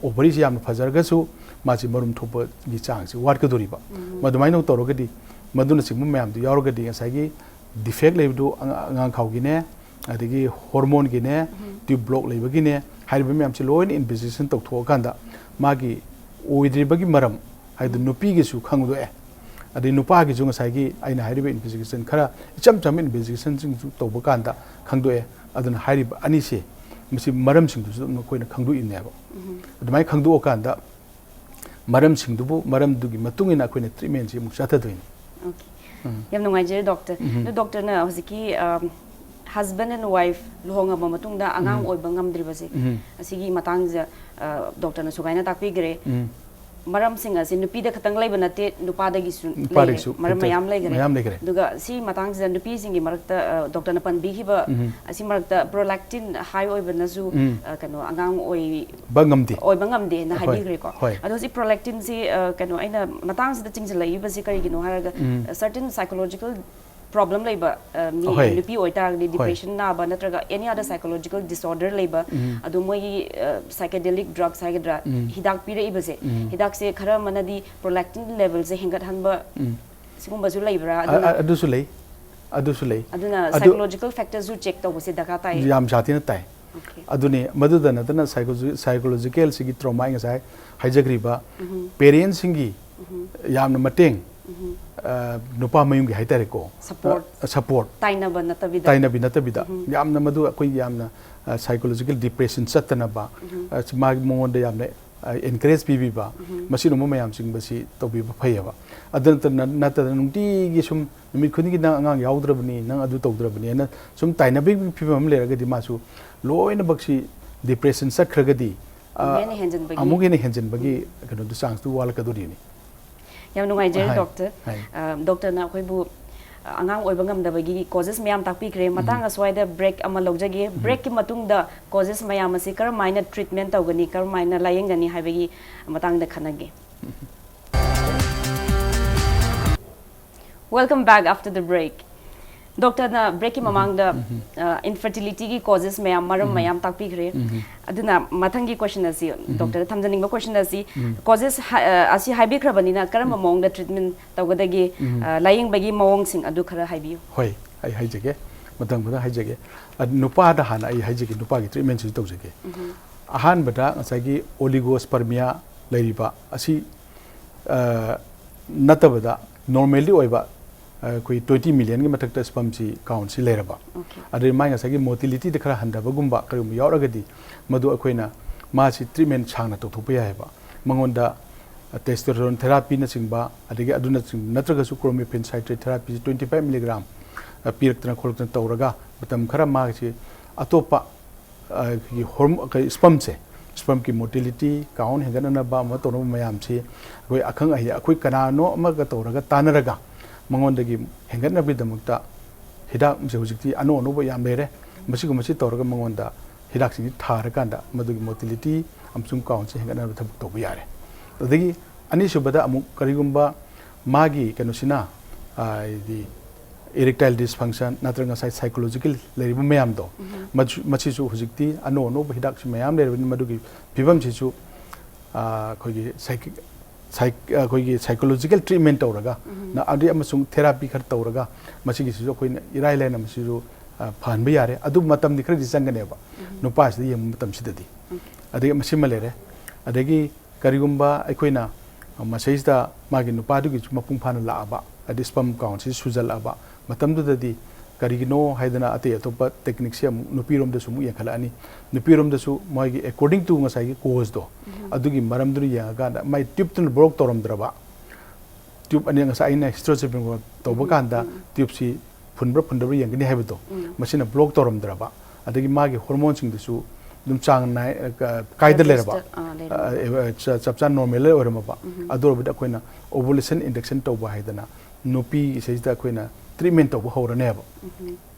ꯑꯣꯚꯔꯤꯁꯤ ꯌꯥꯝꯅ ꯐꯖꯔꯒꯁꯨ ꯃꯥꯁꯤ ꯃꯔꯨꯝ ꯊꯣꯛꯄꯒꯤ ꯆꯥꯡꯁꯤ ꯋꯥꯠꯀꯗꯣꯔꯤꯕ꯫ ꯃꯗꯨꯃꯥꯏꯅ ꯇꯧꯔꯒꯗꯤ, ꯃꯗꯨꯅꯆꯤꯡꯕ ꯃꯌꯥꯝꯗꯨ ꯌꯥꯎꯔꯒꯗꯤ ꯉꯁꯥꯏꯒꯤ ꯗꯤꯐꯦꯛ ꯂꯩꯕꯗꯨ ꯑꯉꯥ-, ꯑꯉꯥꯡ ꯈꯥꯎꯒꯤꯅꯦ, ꯑꯗꯒꯤ ꯍꯣꯔꯃꯣꯟꯒꯤꯅꯦ, ꯇ꯭ꯌꯨꯕ ꯕ꯭ꯂꯣꯛ ꯂꯩꯕꯒꯤꯅꯦ, ꯍꯥꯏꯔꯤꯕ ꯃꯌꯥꯝꯁꯤ ꯂꯣꯏꯅ ꯏꯟꯚꯦꯁꯇꯤꯒꯦꯁꯟ ꯇꯧꯊꯣꯛꯑꯀꯥꯟꯗ ꯃꯥꯒꯤ ꯑꯣꯏꯗ꯭ꯔꯤꯕꯒꯤ ꯃꯔꯝ ꯍꯥꯏꯗꯨ ꯅꯨꯄꯤꯒꯤꯁꯨ ꯈꯪꯗꯣꯛꯑꯦ, ꯑꯗꯩ ꯅꯨꯄꯥꯒꯤꯁꯨ ꯉꯁꯥꯏꯒꯤ ꯑꯩꯅ ꯍꯥꯏꯔꯤꯕ ꯏꯟꯚꯦꯁꯇꯤꯒꯦꯁꯟ, ꯈꯔ ꯏꯆꯝ ꯆꯝꯕ ꯏꯟꯚꯦꯁꯇꯤꯒꯦꯁꯟꯁꯤꯡꯁꯨ ꯇꯧꯕ ꯀꯥꯟꯗ ꯈꯪꯗꯣꯛꯑꯦ꯫ ꯑꯗꯨꯅ ꯍꯥꯏꯔꯤꯕ ꯑꯅꯤꯁꯦ, ꯃꯁꯤ ꯃꯔꯝꯁꯤꯡꯗꯨꯁꯨ ꯑꯗꯨꯝ ꯑꯩꯈꯣꯏꯅ ꯈꯪꯗꯣꯛꯏꯅꯦꯕ꯫ ꯑꯗꯨꯃꯥꯏꯅ ꯈꯪꯗꯣꯛꯑꯀꯥꯟꯗ ꯃꯔꯝꯁꯤꯡꯗꯨꯕꯨ, ꯃꯔꯝꯗꯨꯒꯤ ꯃꯇꯨꯡ ꯏꯟꯅ ꯑꯩꯈꯣꯏꯅ ꯇ꯭ꯔꯤꯠꯃꯦꯟꯁꯤ ꯑꯃꯨꯛ ꯆꯠꯊꯗꯣꯏꯅꯤ꯫ Okay. ꯎꯝ꯫ ꯌꯥꯝ ꯅꯨꯡꯉꯥꯏꯖꯔꯦ, ꯗꯣꯛꯇꯔ꯫ ꯎꯝ꯫ ꯑꯗꯣ ꯗꯣꯛꯇꯔꯅ ꯍꯧꯖꯤꯛꯀꯤ, ꯑꯝ, husband and wife ꯂꯨꯍꯣꯡꯉꯕ ꯃꯇꯨꯡꯗ ꯑꯉꯥꯡ ꯎꯝ꯫ ꯑꯣꯏꯕ ꯉꯝꯗ꯭ꯔꯤꯕꯁꯦ, ꯎꯝ꯫ ꯑꯁꯤꯒꯤ ꯃꯇꯥꯡꯁꯤꯗ, ꯑ, ꯗꯣꯛꯇꯔꯅ ꯁꯨꯃꯥꯏꯅ ꯇꯥꯛꯄꯤꯈ꯭ꯔꯦ꯫ ꯎꯝ꯫ ꯃꯔꯝꯁꯤꯡ ꯑꯁꯤ ꯅꯨꯄꯤꯗ ꯈꯛꯇꯪ ꯂꯩꯕ ꯅꯠꯇꯦ, ꯅꯨꯄꯥꯗꯒꯤꯁꯨ ꯂꯩꯔꯦ꯫ ꯅꯨꯄꯥꯗꯒꯤꯁꯨ ꯃꯔꯝ ꯍꯦꯛꯇ ꯃꯌꯥꯝ ꯂꯩꯈ꯭ꯔꯦ꯫ ꯃꯌꯥꯝ ꯂꯩꯈ꯭ꯔꯦ꯫ ꯑꯗꯨꯒ ꯁꯤ ꯃꯇꯥꯡꯁꯤꯗ ꯅꯨꯄꯤꯁꯤꯡꯒꯤ ꯃꯔꯛꯇ, ꯑ, ꯗꯣꯛꯇꯔꯅ ꯄꯟꯕꯤꯈꯤꯕ ꯎꯝ꯫ ꯑꯁꯤ ꯃꯔꯛꯇ prolactin high ꯑꯣꯏꯕꯅꯁꯨ, ꯎꯝ꯫ ꯑ, ꯀꯩꯅꯣ, ꯑꯉꯥꯡ ꯑꯣꯏ- ꯕ ꯉꯝꯗꯦ꯫ ꯑꯣꯏꯕ ꯉꯝꯗꯦꯅ ꯍꯣꯏ, ꯍꯥꯏꯕꯤꯈ꯭ꯔꯦꯀꯣ꯫ ꯍꯣꯏ꯫ ꯑꯗꯣ ꯍꯧꯖꯤꯛ prolactinꯁꯤ, ꯑ, ꯀꯩꯅꯣ, ꯑꯩꯅ ꯃꯇꯥꯡꯁꯤꯗ ꯆꯤꯡꯁꯤꯜꯂꯛꯏꯕꯁꯤ ꯀꯔꯤꯒꯤꯅꯣ ꯍꯥꯏꯔꯒ, ꯎꯝ꯫ ꯑ, certain psychological ꯄ꯭ꯔꯣꯕ꯭ꯂꯦꯝ ꯂꯩꯕ ꯑ, ꯃꯤ ꯑꯍꯣꯏ꯫ ꯅꯨꯄꯤ ꯑꯣꯏꯇꯥꯔꯒꯗꯤ ꯍꯣꯏ꯫ ꯗꯤꯄ꯭ꯔꯦꯁꯟ ꯅꯥꯕ ꯅꯠꯇ꯭ꯔꯒ ꯑꯦꯅꯤ ꯑꯗꯔ ꯁꯥꯏꯀꯣꯂꯣꯖꯤꯀꯦꯜ ꯗꯤꯁꯑꯣꯔꯗꯔ ꯂꯩꯕ, ꯎꯝ꯫ ꯑꯗꯣ ꯃꯣꯏꯒꯤ ꯁꯥꯏꯀꯦꯗꯦꯂꯤꯛ ꯗ꯭ꯔꯛꯁ ꯍꯥꯏꯒꯗ꯭ꯔꯥ, ꯎꯝ꯫ ꯍꯤꯗꯥꯛ ꯄꯤꯔꯛꯏꯕꯁꯦ, ꯎꯝ꯫ ꯍꯤꯗꯥꯛꯁꯦ ꯈꯔ ꯑꯃꯅꯗꯤ ꯄ꯭ꯔꯣꯂꯦꯛꯇꯤꯟ ꯂꯦꯚꯦꯜꯁꯦ ꯍꯦꯟꯒꯠꯍꯟꯕ ꯎꯝ꯫ ꯁꯤꯒꯨꯝꯕꯁꯨ ꯂꯩꯕ꯭ꯔꯥ? ꯑ- ꯑꯗꯨꯅ ꯑ- ꯑꯗꯨꯁꯨ ꯂꯩ, ꯑꯗꯨꯁꯨ ꯂꯩ꯫ ꯑꯗꯨꯅ ꯑꯗꯨ- ꯁꯥꯏꯀꯣꯂꯣꯖꯤꯀꯦꯜ ꯐꯦꯛꯇꯔꯁꯨ ꯆꯦꯛ ꯇꯧꯕꯁꯦ ꯗꯔꯀꯥꯔ ꯇꯥꯏ꯫ ꯌꯥꯝ ꯁꯥꯊꯤꯅ ꯇꯥꯏ꯫ ꯑꯣꯀꯦ꯫ ꯑꯗꯨꯅꯤ, ꯃꯗꯨꯗ ꯅꯠꯇꯅ ꯁꯥꯏꯀꯣꯂꯣꯖꯤ- ꯁꯥꯏꯀꯣꯂꯣꯖꯤꯀꯦꯜꯁꯤꯒꯤ ꯇ꯭ꯔꯣꯃꯥ ꯑꯩ ꯉꯁꯥꯏ ꯍꯥꯏꯖꯈ꯭ꯔꯤꯕ ꯎꯝ꯫ ꯄꯦꯔꯦꯟꯁꯤꯡꯒꯤ ꯎꯝ꯫ ꯌꯥꯝꯅ ꯃꯇꯦꯡ, ꯎꯝ꯫ ꯑ, ꯅꯨꯄꯥ ꯃꯌꯨꯝꯒꯤ ꯍꯥꯏꯇꯥꯔꯦꯀꯣ, ꯁꯄꯣꯔꯠ꯫ ꯑ, ꯁꯄꯣꯔꯠ ꯇꯥꯏꯅꯕ ꯅꯠꯇꯕꯤꯗ꯫ ꯇꯥꯏꯅꯕꯤ ꯅꯠꯇꯕꯤꯗ ꯎꯝ꯫ ꯌꯥꯝꯅ ꯃꯗꯨ ꯑꯩꯈꯣꯏ ꯌꯥꯝꯅ ꯁꯥꯏꯀꯣꯂꯣꯖꯤꯀꯦꯜ ꯗꯤꯄ꯭ꯔꯦꯁꯟ ꯆꯠꯇꯅꯕ, ꯎꯝ꯫ ꯑ, ꯃꯥꯒꯤ ꯃꯉꯣꯟꯗ ꯌꯥꯝꯅ ꯑꯦꯟꯀꯔꯦꯖ ꯄꯤꯕꯤꯕ, ꯎꯝ꯫ ꯃꯁꯤꯒꯨꯝꯕ ꯃꯌꯥꯝꯁꯤꯡꯕꯁꯤ ꯇꯧꯕꯤꯕ ꯐꯩꯌꯦꯕ꯫ ꯑꯗꯨ ꯅꯠꯇꯅ, ꯅꯠꯇꯅ ꯅꯨꯡꯇꯤꯒꯤ ꯁꯨꯝ ꯅꯨꯃꯤꯠ ꯈꯨꯗꯤꯡꯒꯤ "ꯅꯪ ꯑꯉꯥꯡ ꯌꯥꯎꯗ꯭ꯔꯕꯅꯤ, ꯅꯪ ꯑꯗꯨ ꯇꯧꯗ꯭ꯔꯕꯅꯤ" ꯍꯥꯏꯅ ꯁꯨꯝ ꯇꯥꯏꯅꯕꯒꯤ ꯐꯤꯕꯝ ꯑꯃ ꯂꯩꯔꯒꯗꯤ ꯃꯥꯁꯨ ꯂꯣꯏꯅꯃꯛꯁꯤ ꯗꯤꯄ꯭ꯔꯦꯁꯟ ꯆꯠꯈ꯭ꯔꯒꯗꯤ, ꯑ, ꯑꯃꯨꯛ ꯍꯦꯟꯅ ꯍꯦꯟꯖꯤꯟꯕꯒꯤ꯫ ꯑꯃꯨꯛ ꯍꯦꯟꯅ ꯍꯦꯟꯖꯤꯟꯕꯒꯤ ꯀꯩꯅꯣꯗꯨ, ꯆꯥꯟꯁꯇꯨ ꯋꯥꯠꯂꯛꯀꯗꯣꯔꯤꯅꯤ꯫ ꯌꯥꯝ ꯅꯨꯡꯉꯥꯏꯖꯔꯦ, ꯍꯥꯏ, ꯗꯣꯛꯇꯔ꯫ ꯍꯥꯏ꯫ ꯑ, ꯗꯣꯛꯇꯔꯅ ꯑꯩꯈꯣꯏꯕꯨ, ꯑ, ꯑꯉꯥꯡ ꯑꯣꯏꯕ ꯉꯝꯗꯕꯒꯤ ꯀꯣꯖꯦꯁ ꯃꯌꯥꯝ ꯇꯥꯛꯄꯤꯈ꯭ꯔꯦ꯫ ꯃꯇꯥꯡ ꯑꯁ꯭ꯋꯥꯏꯗ ꯕ꯭ꯔꯦꯛ ꯑꯃ ꯂꯧꯖꯒꯦ꯫ ꯕ꯭ꯔꯦꯛꯀꯤ ꯃꯇꯨꯡꯗ ꯀꯣꯖꯦꯁ ꯃꯌꯥꯝ ꯑꯁꯤ ꯀꯔꯝꯍꯥꯏꯅ ꯇ꯭ꯔꯤꯠꯃꯦꯟ ꯇꯧꯒꯅꯤ, ꯀꯔꯝꯍꯥꯏꯅ ꯂꯥꯌꯦꯡꯒꯅꯤ ꯍꯥꯏꯕꯒꯤ ꯃꯇꯥꯡꯗ ꯈꯟꯅꯒꯦ꯫ Welcome back after the break. ꯗꯣꯛꯇꯔꯅ ꯕ꯭ꯔꯦꯛꯀꯤ ꯃꯃꯥꯡꯗ, ꯑ, ꯏꯟꯐꯔꯇꯤꯂꯤꯇꯤꯒꯤ ꯀꯣꯖꯦꯁ ꯃꯌꯥꯝ, ꯃꯔꯝ ꯃꯌꯥꯝ ꯇꯥꯛꯄꯤꯈ꯭ꯔꯦ꯫ ꯑꯗꯨꯅ ꯃꯊꯪꯒꯤ ꯀꯣꯏꯁꯟ ꯑꯁꯤ, ꯗꯣꯛꯇꯔꯗ ꯊꯝꯖꯅꯤꯡꯕ ꯀꯣꯏꯁꯟ ꯑꯁꯤ, ꯀꯣꯖꯦꯁ ꯍꯥ-, ꯑ, ꯑꯁꯤ ꯍꯥꯏꯕꯤꯈ꯭ꯔꯕꯅꯤꯅ ꯀꯔꯝꯕ ꯃꯑꯣꯡꯗ ꯇ꯭ꯔꯤꯠꯃꯦꯟ ꯇꯧꯒꯗꯒꯦ, ꯑ, ꯂꯥꯌꯦꯡꯕꯒꯤ ꯃꯑꯣꯡꯁꯤꯡ ꯑꯗꯨ ꯈꯔ ꯍꯥꯏꯕꯤꯌꯨ꯫ ꯍꯣꯏ, ꯑꯩ ꯍꯥꯏꯖꯒꯦ, ꯃꯊꯪ ꯃꯊꯪ ꯍꯥꯏꯖꯒꯦ꯫ ꯑ, ꯅꯨꯄꯥꯗ ꯍꯥꯟꯅ ꯑꯩ ꯍꯥꯏꯖꯒꯦ, ꯅꯨꯄꯥꯒꯤ ꯇ꯭ꯔꯤꯠꯃꯦꯟꯁꯤ ꯇꯧꯖꯒꯦ꯫ ꯑꯍꯥꯟꯕꯗ ꯉꯁꯥꯏꯒꯤ ꯑꯣꯂꯤꯒꯣꯁꯄꯔꯃꯤꯌꯥ ꯂꯩꯔꯤꯕ ꯑꯁꯤ, ꯑ, ꯅꯠꯇꯕꯗ ꯅꯣꯔꯃꯦꯜꯂꯤ ꯑꯣꯏꯕ, ꯑ, ꯑꯩꯈꯣꯏ ꯇ꯭ꯋꯦꯟꯇꯤ ꯃꯤꯂꯤꯌꯟꯒꯤ ꯃꯊꯛꯇ ꯁ꯭ꯄꯝꯁꯤ ꯀꯥꯎꯟꯁꯤ ꯂꯩꯔꯕ, ꯑꯣꯀꯦ꯫ ꯑꯗꯩ ꯃꯥꯏ ꯉꯁꯥꯏꯒꯤ ꯃꯣꯇꯤꯂꯤꯇꯤꯗ ꯈꯔ ꯍꯟꯊꯕꯒꯨꯝꯕ ꯀꯔꯤꯒꯨꯝꯕ ꯌꯥꯎꯔꯒꯗꯤ, ꯃꯗꯨ ꯑꯩꯈꯣꯏꯅ ꯃꯥꯁꯤ ꯇ꯭ꯔꯤꯠꯃꯦꯟ ꯁꯥꯡꯅ ꯇꯧꯊꯣꯛꯄ ꯌꯥꯏꯑꯕ꯫ ꯃꯉꯣꯟꯗ ꯇꯦꯁꯇꯣꯁꯇꯦꯔꯣꯟ ꯊꯦꯔꯥꯄꯤꯅꯁꯤꯡꯕ, ꯑꯗꯒꯤ ꯑꯗꯨꯅꯆꯤꯡꯕ ꯅꯠꯇ꯭ꯔꯒꯁꯨ ꯀ꯭ꯔꯣꯃꯤꯐꯦꯟ ꯁꯥꯏꯇ꯭ꯔꯦꯠ ꯊꯦꯔꯥꯄꯤꯁꯤ ꯇ꯭ꯋꯦꯟꯇꯤ ꯐꯥꯏꯚ ꯃꯤꯂꯤꯒ꯭ꯔꯥꯝ, ꯑ, ꯄꯤꯔꯛꯇꯅ ꯈꯣꯠꯂꯛꯇꯅ ꯇꯧꯔꯒ ꯃꯇꯝ ꯈꯔ ꯃꯥꯒꯤꯁꯤ ꯑꯇꯣꯞꯄ, ꯑ, ꯑꯩꯈꯣꯏꯒꯤ ꯍꯣꯔꯃꯣ-, ꯑꯩꯈꯣꯏ ꯁ꯭ꯄꯝꯁꯦ, ꯁ꯭ꯄꯝꯒꯤ ꯃꯣꯇꯤꯂꯤꯇꯤ ꯀꯥꯎꯟ ꯍꯦꯟꯒꯠꯅꯅꯕ ꯑꯃ ꯇꯧꯅꯕ ꯃꯌꯥꯝꯁꯤ ꯑꯩꯈꯣꯏ ꯑꯈꯪ ꯑꯍꯩ, ꯑꯩꯈꯣꯏ ꯀꯅꯥꯅꯣ ꯑꯃꯒ ꯇꯧꯔꯒ ꯇꯥꯟꯅꯔꯒ ꯃꯉꯣꯟꯗꯒꯤ ꯍꯦꯟꯒꯠꯅꯕꯒꯤꯗꯃꯛꯇ ꯍꯤꯗꯥꯛꯁꯦ ꯍꯧꯖꯤꯛꯇꯤ ꯑꯅꯧ ꯑꯅꯧꯕ ꯌꯥꯝ ꯂꯩꯔꯦ꯫ ꯃꯁꯤꯒꯨꯝꯕꯁꯤ ꯇꯧꯔꯒ ꯃꯉꯣꯟꯗ ꯍꯤꯗꯥꯛꯁꯤꯡꯁꯤ ꯊꯥꯔꯀꯥꯟꯗ ꯃꯗꯨꯒꯤ ꯃꯣꯇꯤꯂꯤꯇꯤ ꯑꯃꯁꯨꯡ ꯀꯥꯎꯟꯁꯦ ꯍꯦꯟꯒꯠꯅꯕ ꯊꯕꯛ ꯇꯧꯕ ꯌꯥꯔꯦ꯫ ꯑꯗꯒꯤ ꯑꯅꯤꯁꯨꯕꯗ ꯑꯃꯨꯛ ꯀꯔꯤꯒꯨꯝꯕ ꯃꯥꯒꯤ ꯀꯩꯅꯣꯁꯤꯅ, ꯑ, ꯍꯥꯏꯗꯤ Erectile dysfunction ꯅꯠꯇ꯭ꯔꯒ ꯉꯁꯥꯏ psychological ꯂꯩꯔꯤꯕ ꯃꯌꯥꯝꯗꯣ, ꯃꯁꯤꯁꯨ ꯍꯧꯖꯤꯛꯇꯤ ꯑꯅꯧ ꯑꯅꯧꯕ ꯍꯤꯗꯥꯛꯁꯨ ꯃꯌꯥꯝ ꯂꯩꯔꯕꯅꯤꯅ ꯃꯗꯨꯒꯤ ꯐꯤꯕꯝꯁꯤꯁꯨ ꯑꯩꯈꯣꯏꯒꯤ psychic ꯑꯩꯈꯣꯏꯒꯤ psychological treatment ꯇꯧꯔꯒ, ꯑꯗꯩ ꯑꯃꯁꯨꯡ therapy ꯈꯔ ꯇꯧꯔꯒ, ꯃꯁꯤꯒꯤꯁꯤꯁꯨ ꯑꯩꯈꯣꯏꯅ ꯏꯔꯥꯏ ꯂꯥꯏꯅ ꯃꯁꯤꯁꯨ ꯐꯍꯟꯕ ꯌꯥꯔꯦ꯫ ꯑꯗꯨꯕꯨ ꯃꯇꯝꯗꯤ ꯈꯔꯗꯤ ꯆꯪꯒꯅꯦꯕ ꯅꯨꯄꯥꯁꯤꯗ ꯌꯦꯡꯕ ꯃꯇꯝꯁꯤꯗꯗꯤ꯫ ꯑꯗꯒꯤ ꯃꯁꯤꯃ ꯂꯩꯔꯦ꯫ ꯑꯗꯒꯤ ꯀꯔꯤꯒꯨꯝꯕ ꯑꯩꯈꯣꯏꯅ ꯃꯁꯤꯗꯩꯁꯤꯗ ꯃꯥꯒꯤ ꯅꯨꯄꯥꯗꯨꯒꯤꯁꯨ ꯃꯄꯨꯡ ꯐꯥꯅ ꯂꯥꯛꯑꯕ, ꯍꯥꯏꯗꯤ sperm countꯁꯤ ꯁꯨꯖꯜꯂꯛꯑꯕ ꯃꯇꯝꯗꯨꯗꯗꯤ, ꯀꯔꯤꯒꯤꯅꯣ ꯍꯥꯏꯗꯅ ꯑꯇꯩ ꯑꯇꯣꯞꯄ techniqueꯁꯦ ꯑꯃꯨꯛ ꯅꯨꯄꯤꯔꯣꯝꯗꯁꯨ ꯑꯃꯨꯛ ꯌꯦꯡꯈꯠꯂꯛꯑꯅꯤ꯫ ꯅꯨꯄꯤꯔꯣꯝꯗꯁꯨ ꯃꯣꯏꯒꯤ according to ꯉꯁꯥꯏꯒꯤ causeꯗꯣ, ꯑꯗꯨꯒꯤ ꯃꯔꯝꯗꯨꯅ ꯌꯦꯡꯉꯀꯥꯟꯗ ꯃꯥꯏ tubeꯇꯨꯅ block ꯇꯧꯔꯝꯗ꯭ꯔꯕ, tube ꯑꯅꯤ ꯉꯁꯥꯏ ꯑꯩꯅ hysterectomy ꯇꯧꯕ ꯀꯥꯟꯗ tubeꯁꯤ ꯐꯨꯟꯕ꯭ꯔꯥ ꯐꯨꯟꯗꯕ꯭ꯔꯥ ꯌꯦꯡꯒꯅꯤ ꯍꯥꯏꯕꯗꯣ, ꯃꯁꯤꯅ block ꯇꯧꯔꯝꯗ꯭ꯔꯕ, ꯑꯗꯒꯤ ꯃꯥꯒꯤ hormoneꯁꯤꯡꯗꯨꯁꯨ ꯑꯗꯨꯝ ꯆꯥꯡ ꯅꯥꯏ ꯀꯥꯏꯗ ꯂꯩꯔꯕ, ꯆꯞ ꯆꯥ normal ꯑꯣꯏꯔꯝꯃꯕ, ꯑꯗꯨ ꯑꯣꯏꯔꯕꯗꯤ ꯑꯩꯈꯣꯏꯅ ovulation induction ꯇꯧꯕ ꯍꯥꯏꯗꯅ ꯅꯨꯄꯤ ꯁꯤꯗꯩꯁꯤꯗ ꯑꯩꯈꯣꯏꯅ treatment ꯇꯧꯕ ꯍꯧꯔꯅꯦꯕ꯫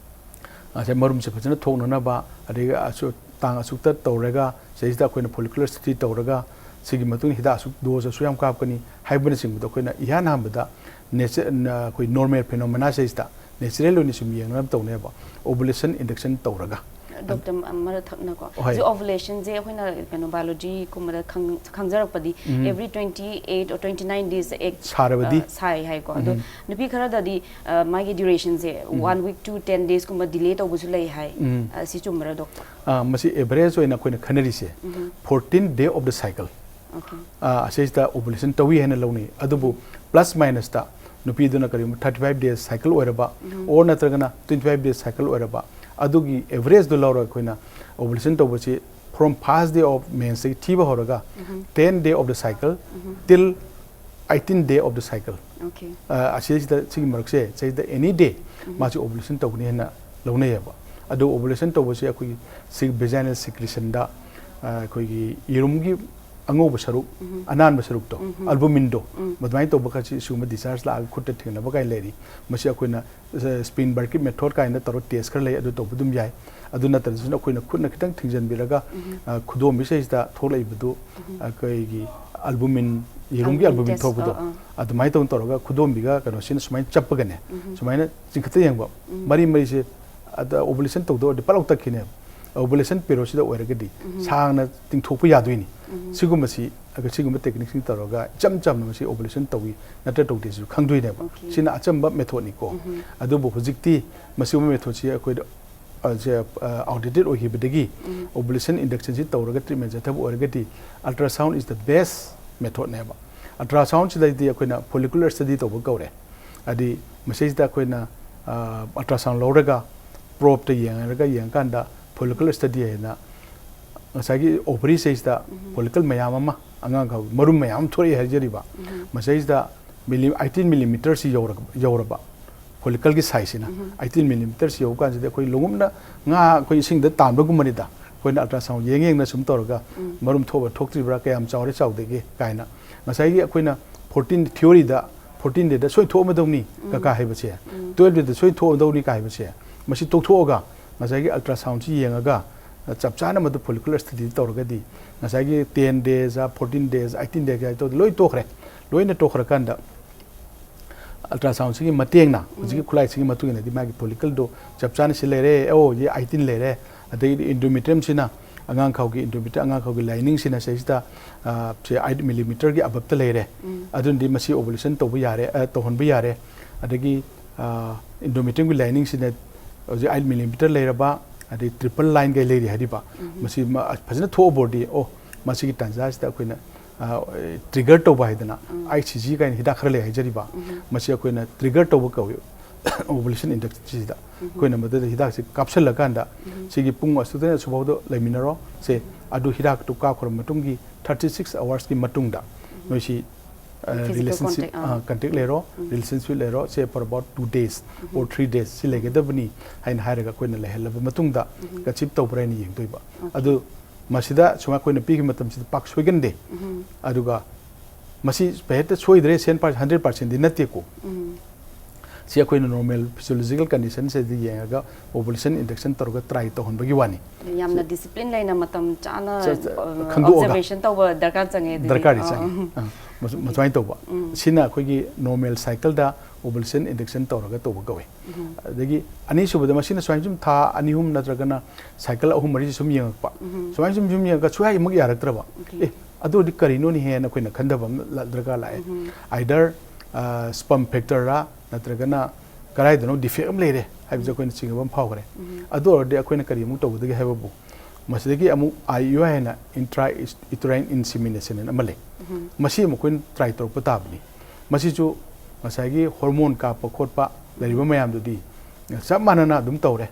ꯉꯁꯥꯏ ꯃꯔꯨꯝꯁꯦ ꯐꯖꯅ ꯊꯣꯛꯅꯅꯕ, ꯑꯗꯒꯤ ꯑꯁꯨ-, ꯇꯥꯡ ꯑꯁꯨꯛꯇ ꯇꯧꯔꯒ ꯁꯤꯗꯩꯁꯤꯗ ꯑꯩꯈꯣꯏꯅ follicular study ꯇꯧꯔꯒ ꯁꯤꯒꯤ ꯃꯇꯨꯡ ꯍꯤꯗꯥꯛ ꯑꯁꯨꯛ dose ꯑꯁꯨꯛ ꯌꯥꯝ ꯀꯥꯞꯀꯅꯤ ꯍꯥꯏꯕꯅꯆꯤꯡꯕꯗꯣ ꯑꯩꯈꯣꯏꯅ ꯏꯍꯥꯟ ꯍꯥꯟꯕꯗ nature-, ꯑꯩꯈꯣꯏ normal phenomena ꯁꯤꯗꯩꯁꯤꯗ natural ꯑꯣꯏꯅ ꯁꯨꯝ ꯌꯦꯡꯅꯕ ꯇꯧꯅꯦꯕ, ovulation induction ꯇꯧꯔꯒ꯫ ꯗꯣꯛꯇꯔ, ꯃꯔꯛ ꯊꯛꯅꯀꯣ, ꯍꯣꯏ꯫ ꯍꯧꯖꯤꯛ ovulationꯁꯦ ꯑꯩꯈꯣꯏꯅ ꯀꯩꯅꯣ biologyꯒꯨꯝꯕꯗ ꯈꯪ-, ꯈꯪꯖꯔꯛꯄꯗꯤ every twenty eight or twenty nine days egg ꯁꯥꯔꯕꯗꯤ? ꯑ, ꯁꯥꯏ ꯍꯥꯏꯀꯣ꯫ ꯑꯗꯣ ꯅꯨꯄꯤ ꯈꯔꯗꯗꯤ, ꯑ, ꯃꯥꯒꯤ durationꯁꯦ one week to ten daysꯀꯨꯝꯕ delay ꯇꯧꯕꯁꯨ ꯂꯩ ꯍꯥꯏ꯫ ꯑ, ꯁꯤ ꯆꯨꯝꯕ꯭ꯔꯥ, ꯗꯣꯛꯇꯔ? ꯑ, ꯃꯁꯤ average ꯑꯣꯏꯅ ꯑꯩꯈꯣꯏꯅ ꯈꯟꯅꯔꯤꯁꯦ fourteen day of the cycle꯫ ꯑ, ꯑꯁꯤꯁꯤꯗ ovulation ꯇꯧꯏ ꯍꯥꯏꯅ ꯂꯧꯅꯩ꯫ ꯑꯗꯨꯕꯨ plus minusꯇ ꯅꯨꯄꯤꯗꯨꯅ ꯀꯔꯤꯒꯨꯝꯕ thirty five days cycle ꯑꯣꯏꯔꯕ, or ꯅꯠꯇ꯭ꯔꯒꯅ twenty five days cycle ꯑꯣꯏꯔꯕ, ꯑꯗꯨꯒꯤ averageꯗꯨ ꯂꯧꯔꯒ ꯑꯩꯈꯣꯏꯅ ovulation ꯇꯧꯕꯁꯤ from first day of mensꯇꯒꯤ ꯊꯤꯕ ꯍꯧꯔꯒ ten day of the cycle till eighteen day of the cycle꯫ ꯑ, ꯑꯁꯤꯁꯤꯗ, ꯁꯤꯒꯤ ꯃꯔꯛꯁꯦ, ꯁꯤꯗ any day ꯃꯥꯁꯤ ovulation ꯇꯧꯒꯅꯤ ꯍꯥꯏꯅ ꯂꯧꯅꯩꯌꯦꯕ꯫ ꯑꯗꯨ ovulation ꯇꯧꯕꯁꯦ ꯑꯩꯈꯣꯏꯒꯤ ꯁꯤ vaginal secretionꯗ, ꯑ, ꯑꯩꯈꯣꯏꯒꯤ ꯌꯦꯔꯨꯝꯒꯤ ꯑꯉꯧꯕ ꯁꯔꯨꯛ, ꯑꯅꯥꯟꯕ ꯁꯔꯨꯛꯇꯣ, albuminꯗꯣ, ꯑꯗꯨꯃꯥꯏꯅ ꯇꯧꯕ ꯈꯔꯁꯤ ꯁꯤꯒꯨꯝꯕ discharge ꯂꯥꯛꯑꯒ ꯈꯨꯠꯇ ꯊꯦꯡꯅꯕ ꯀꯥꯏꯅ ꯂꯩꯔꯤ꯫ ꯃꯁꯤ ꯑꯩꯈꯣꯏꯅ, ꯑ, Spin Barkey method ꯀꯥꯏꯅ ꯇꯧꯔ test ꯈꯔ ꯂꯩ, ꯑꯗꯨ ꯇꯧꯕ ꯑꯗꯨꯝ ꯌꯥꯏ꯫ ꯑꯗꯨ ꯅꯠꯇ꯭ꯔꯁꯨ ꯑꯩꯈꯣꯏꯅ ꯈꯨꯠꯅ ꯈꯤꯇꯪ ꯊꯤꯡꯖꯤꯟꯕꯤꯔꯒ, ꯑ, ꯈꯨꯗꯣꯝꯕꯤꯁꯤꯗꯩꯁꯤꯗ ꯊꯣꯛꯂꯛꯏꯕꯗꯨ ꯑꯩꯈꯣꯏꯒꯤ ꯑꯜꯕꯨꯃꯤꯟ, ꯌꯦꯔꯨꯝꯒꯤ Albumin ꯑꯜꯕꯨꯃꯤꯟ test, ꯊꯣꯛꯄꯗꯣ, ꯑꯥ, ꯑꯥ. ꯑꯗꯨꯃꯥꯏꯅ ꯇꯧꯅ ꯇꯧꯔꯒ ꯈꯨꯗꯣꯝꯕꯤꯒ ꯀꯩꯅꯣꯁꯤꯅ ꯁꯨꯃꯥꯏꯅ ꯆꯞꯄꯒꯅꯦ, ꯎꯝ. ꯁꯨꯃꯥꯏꯅ ꯆꯤꯡꯈꯠꯇ ꯌꯦꯡꯕ, ꯎꯝ. ꯃꯔꯤ ꯃꯔꯤꯁꯦ ꯑꯗ ꯑꯣꯕꯨꯂꯦꯁꯟ ꯇꯧꯗꯧꯔꯗꯤ ꯄꯠꯂꯥꯎ ꯇꯠꯈꯤꯅꯦꯕ꯫ ꯑꯣꯕꯨꯂꯦꯁꯟ ꯄꯦꯔꯣꯁꯤꯗ ꯑꯣꯏꯔꯒꯗꯤ ꯎꯝ. ꯁꯥꯡꯅ ꯇꯤꯡꯊꯣꯛꯄ ꯌꯥꯗꯣꯏꯅꯤ꯫ ꯎꯝ. ꯁꯤꯒꯨꯝꯕꯁꯤ, ꯑꯗ ꯁꯤꯒꯨꯝꯕ ꯇꯦꯛꯅꯤꯛꯁꯤꯡ ꯇꯧꯔꯒ ꯏꯆꯝ ꯆꯝꯅ ꯃꯁꯤ ꯑꯣꯕꯨꯂꯦꯁꯟ ꯇꯧꯏ ꯅꯠꯇ꯭ꯔ ꯇꯧꯗꯦꯁꯤꯁꯨ ꯈꯪꯗꯣꯏꯅꯦꯕ꯫ Okay. ꯁꯤꯅ ꯑꯆꯝꯕ ꯃꯦꯊꯣꯠꯅꯤꯀꯣ꯫ ꯎꯝ. ꯑꯗꯨꯕꯨ ꯍꯧꯖꯤꯛꯇꯤ ꯃꯁꯤꯒꯨꯝꯕ ꯃꯦꯊꯣꯠꯁꯤ ꯑꯩꯈꯣꯏꯗ ꯑ, ꯁꯦ, ꯑ, outdated ꯑꯣꯏꯈꯤꯕꯗꯒꯤ ꯎꯝ. ovulation induction ꯁꯤ ꯇꯧꯔꯒ treatment ꯆꯠꯊꯕ ꯑꯣꯏꯔꯒꯗꯤ ultrasound is the best method ꯅꯦꯕ꯫ Ultrasound ꯁꯤꯗꯩꯗꯤ ꯑꯩꯈꯣꯏꯅ follicular study ꯇꯧꯕ ꯀꯧꯔꯦ꯫ ꯍꯥꯏꯗꯤ ꯃꯁꯤꯁꯤꯗ ꯑꯩꯈꯣꯏꯅ, ꯑ, ultrasound ꯂꯧꯔꯒ probe ꯇ ꯌꯦꯡꯉꯒ ꯌꯦꯡꯉꯀꯥꯟꯗ follicular study ꯍꯥꯏꯅ ꯉꯁꯥꯏꯒꯤ ovary ꯁꯤꯗꯩꯁꯤꯗ ꯎꯝ. follicle ꯃꯌꯥꯝ ꯑꯃ, ꯑꯉꯥꯡ ꯈ-, ꯃꯔꯨꯝ ꯃꯌꯥꯝ ꯑꯃ ꯊꯣꯛꯂꯛꯑꯦ ꯍꯥꯏꯖꯔꯤꯕ꯫ ꯎꯝ. ꯃꯁꯤꯗꯩꯁꯤꯗ milli-, eighteen millimeter ꯁꯤ ꯌꯧꯔ-, ꯌꯧꯔꯕ follicle ꯒꯤ size ꯁꯤꯅ꯫ ꯎꯝ. Eighteen millimeter ꯁꯤ ꯌꯧꯕ ꯀꯥꯟꯁꯤꯗ ꯑꯩꯈꯣꯏ ꯂꯣꯡꯎꯞꯅ ꯉꯥ ꯑꯩꯈꯣꯏ ꯏꯁꯤꯡꯗ ꯇꯥꯟꯕꯒꯨꯝꯕꯅꯤꯗ꯫ ꯑꯩꯈꯣꯏꯅ ultrasound ꯌꯦꯡ ꯌꯦꯡꯅ ꯁꯨꯝ ꯇꯧꯔꯒ ꯎꯝ. ꯃꯔꯨꯝ ꯊꯣꯛꯑꯕ ꯊꯣꯛꯇ꯭ꯔꯤꯕ꯭ꯔꯥ, ꯀꯌꯥꯝ ꯆꯥꯎꯔꯦ ꯆꯥꯎꯗꯒꯦ ꯀꯥꯏꯅ꯫ ꯉꯁꯥꯏꯒꯤ ꯑꯩꯈꯣꯏꯅ fourteen, theory ꯗ fourteen day ꯗ ꯁꯣꯏ ꯊꯣꯛꯑꯝꯃꯗꯧꯅꯤ ꯎꯝ. ꯀꯀꯥ ꯍꯥꯏꯕꯁꯦ, ꯎꯝ. twelve day ꯗ ꯁꯣꯏ ꯊꯣꯛꯑꯝꯗꯧꯅꯤ ꯀꯥ ꯍꯥꯏꯕꯁꯦ, ꯃꯁꯤ ꯇꯣꯛꯊꯣꯛꯑꯒ ꯉꯁꯥꯏꯒꯤ ultrasound ꯁꯤ ꯌꯦꯡꯉꯒ ꯆꯞ ꯆꯥꯅ ꯃꯗꯨ follicular study ꯇꯧꯔꯒꯗꯤ ꯉꯁꯥꯏꯒꯤ ten days, fourteen days, eighteen days ꯍꯥꯏ ꯇꯧꯗ ꯂꯣꯏ ꯇꯣꯛꯈ꯭ꯔꯦ꯫ ꯂꯣꯏꯅ ꯇꯣꯛꯈ꯭ꯔꯀꯥꯟꯗ ultrasound ꯁꯤꯒꯤ ꯃꯇꯦꯡꯅ, ꯍꯧꯖꯤꯛꯀꯤ ꯎꯝ. ꯈꯨꯠꯂꯥꯏꯁꯤꯒꯤ ꯃꯇꯨꯡ ꯏꯟꯅꯗꯤ ꯃꯥꯒꯤ follicle ꯗꯣ ꯆꯞ ꯆꯥꯅ ꯁꯤ ꯂꯩꯔꯦ, ꯑꯣ, ꯁꯤ eighteen ꯂꯩꯔꯦ, ꯑꯗꯩꯗꯤ endometrium ꯁꯤꯅ ꯑꯉꯥꯡꯈꯥꯎꯒꯤ endometrium, ꯑꯉꯥꯡꯈꯥꯎꯒꯤ lining ꯁꯤꯅ ꯁꯤꯁꯤꯗ, ꯑ, ꯁꯦ eight millimeter ꯒꯤ above ꯇ ꯂꯩꯔꯦ, ꯎꯝ. ꯑꯗꯨꯅꯗꯤ ꯃꯁꯤ ovulation ꯇꯧꯕ ꯌꯥꯔꯦ, ꯑ, ꯇꯧꯍꯟꯕ ꯌꯥꯔꯦ꯫ ꯑꯗꯒꯤ, ꯑ, endometrium ꯒꯤ lining ꯁꯤꯅ ꯍꯧꯖꯤꯛ eight millimeter ꯂꯩꯔꯕ, ꯑꯗꯩ triple line ꯒꯩ ꯂꯩꯔꯤ ꯍꯥꯏꯔꯤꯕ, ꯎꯝ. ꯃꯁꯤ ꯃ-, ꯐꯖꯅ ꯊꯣꯛꯑꯕ ꯑꯣꯏꯔꯗꯤ, ꯑꯣ, ꯃꯁꯤꯒꯤ ꯇꯥꯟꯖꯥꯁꯤꯗ ꯑꯩꯈꯣꯏꯅ, ꯑ, trigger ꯇꯧꯕ ꯍꯥꯏꯗꯅ, ꯎꯝ. I C G ꯀꯥꯏꯅ ꯍꯤꯗꯥꯛ ꯈꯔ ꯂꯩ ꯍꯥꯏꯖꯔꯤꯕ, ꯎꯝ. ꯃꯁꯤ ꯑꯩꯈꯣꯏꯅ trigger ꯇꯧꯕ ꯀꯧꯏ꯫ Ovulation induction ꯁꯤꯗ ꯎꯝ. ꯑꯩꯈꯣꯏꯅ ꯃꯗꯨꯗ ꯍꯤꯗꯥꯛꯁꯤ ꯀꯥꯞꯁꯤꯜꯂꯀꯥꯟꯗ, ꯎꯝ. ꯁꯤꯒꯤ ꯄꯨꯡ ꯑꯁꯨꯛꯇꯩꯅ ꯑꯁꯨꯛ ꯐꯥꯎꯗ ꯂꯩꯃꯤꯟꯅꯔꯣ, ꯁꯦ, ꯑꯗꯨ ꯍꯤꯗꯥꯛꯇꯨ ꯀꯥꯞꯈ꯭ꯔ ꯃꯇꯨꯡꯒꯤ thirty six hours ꯀꯤ ꯃꯇꯨꯡꯗ ꯅꯣꯏꯁꯤ, ꯑ, Physical relationship, contact, ꯑꯥ. ꯑ, contact ꯂꯩꯔꯣ, ꯎꯝ. relationship ꯂꯩꯔꯣ, ꯁꯦ, for about two days or um. three days ꯁꯤ ꯂꯩꯒꯗꯕꯅꯤ ꯍꯥꯏꯅ ꯍꯥꯏꯔꯒ ꯑꯩꯈꯣꯏꯅ ꯂꯩꯍꯜꯂꯕ ꯃꯇꯨꯡꯗ ꯎꯝ. conceive ꯇꯧꯕ꯭ꯔꯥ ꯍꯥꯏꯅ ꯌꯦꯡꯗꯣꯏꯕ꯫ Okay. ꯑꯗꯨ ꯃꯁꯤꯗ ꯁꯨꯃꯥꯏꯅ ꯑꯩꯈꯣꯏꯅ ꯄꯤꯈꯤꯕ ꯃꯇꯝꯁꯤꯗ ꯄꯥꯛ ꯁꯣꯏꯒꯟꯗꯦ꯫ ꯎꯝ. ꯑꯗꯨꯒ ꯃꯁꯤ ꯍꯦꯛꯇ ꯁꯣꯏꯗ꯭ꯔꯦ, ꯁꯦꯟ ꯄꯥꯏ hundred percent ꯗꯤ ꯅꯠꯇꯦꯀꯣ꯫ ꯎꯝ. ꯁꯤ ꯑꯩꯈꯣꯏꯅ normal physiological condition ꯁꯤꯗ ꯌꯦꯡꯉꯒ ovulation induction ꯇꯧꯔꯒ try ꯇꯧꯍꯟꯕꯒꯤ ꯋꯥꯅꯤ꯫ ꯌꯥꯝꯅ discipline ꯂꯩꯅ ꯃꯇꯝ ꯆꯥꯅ ꯆ- ꯆ- ꯈꯪꯗꯣꯛꯑꯒ꯫ Observation ꯇꯧꯕ ꯗꯔꯀꯥꯔ ꯆꯪꯉꯦ ꯑꯗꯨꯗꯤ꯫ ꯗꯔꯀꯥꯔꯗꯤ ꯑꯥ, ꯆꯪꯉꯤ꯫ ꯑꯥ. ꯑꯥ, ꯃꯁꯨ- ꯃꯁꯨꯃꯥꯏꯅ ꯇꯧꯕ꯫ ꯁꯤꯅ ꯑꯩꯈꯣꯏꯒꯤ normal cycle ꯗ ovulation induction ꯇꯧꯔꯒ ꯇꯧꯕ ꯀꯧꯋꯦ꯫ ꯑꯗꯒꯤ ꯑꯅꯤꯁꯨꯕꯗ ꯃꯁꯤꯅ ꯁꯨꯃꯥꯏꯅ ꯁꯨꯝ ꯊꯥ ꯑꯅꯤ ꯑꯍꯨꯝ ꯅꯠꯇ꯭ꯔꯒꯅ cycle ꯑꯍꯨꯝ ꯃꯔꯤꯁꯤ ꯁꯨꯝ ꯌꯦꯡꯉꯛꯄ꯫ ꯁꯨꯃꯥꯏꯅ ꯁꯨꯝ ꯁꯨꯝ ꯌꯦꯡꯉꯒ ꯁꯨꯡꯌꯥꯃꯛ ꯌꯥꯔꯛꯇ꯭ꯔꯕ꯫ Okay. ꯑꯦ, ꯑꯗꯨ ꯑꯣꯏꯔꯗꯤ ꯀꯔꯤꯅꯣꯅꯦ ꯍꯦꯟꯅ ꯑꯩꯈꯣꯏꯅ ꯈꯟꯊꯕ ꯑꯃ ꯂ- ꯗꯔꯀꯥꯔ ꯂꯥꯛꯑꯦ꯫ Either, ꯑ, sperm factor ꯔ ꯅꯠꯇ꯭ꯔꯒꯅ ꯀꯗꯥꯏꯗꯅꯣ defect ꯑꯃ ꯂꯩꯔꯦ ꯍꯥꯏꯕꯁꯦ ꯑꯩꯈꯣꯏꯅ ꯆꯤꯡꯅꯕ ꯑꯃ ꯐꯥꯎꯈ꯭ꯔꯦ꯫ ꯑꯗꯨ ꯑꯣꯏꯔꯗꯤ ꯑꯩꯈꯣꯏꯅ ꯀꯔꯤꯃꯨꯛ ꯇꯧꯒꯗꯒꯦ ꯍꯥꯏꯕꯕꯨ, ꯃꯁꯤꯗꯒꯤ ꯑꯃꯨꯛ I U I ꯍꯥꯏꯅ intrauterine insemination ꯍꯥꯏꯅ ꯑꯃ ꯂꯩ꯫ ꯃꯁꯤ ꯑꯃꯨꯛ ꯑꯩꯈꯣꯏꯅ try ꯇꯧꯔꯛꯄ ꯇꯥꯕꯅꯤ꯫ ꯃꯁꯤꯁꯨ ꯉꯁꯥꯏꯒꯤ hormone ꯀꯥꯞꯄ ꯈꯣꯠꯄ ꯂꯩꯔꯤꯕ ꯃꯌꯥꯝꯗꯨꯗꯤ ꯆꯞ ꯃꯥꯟꯅꯅ ꯑꯗꯨꯝ ꯇꯧꯔꯦ꯫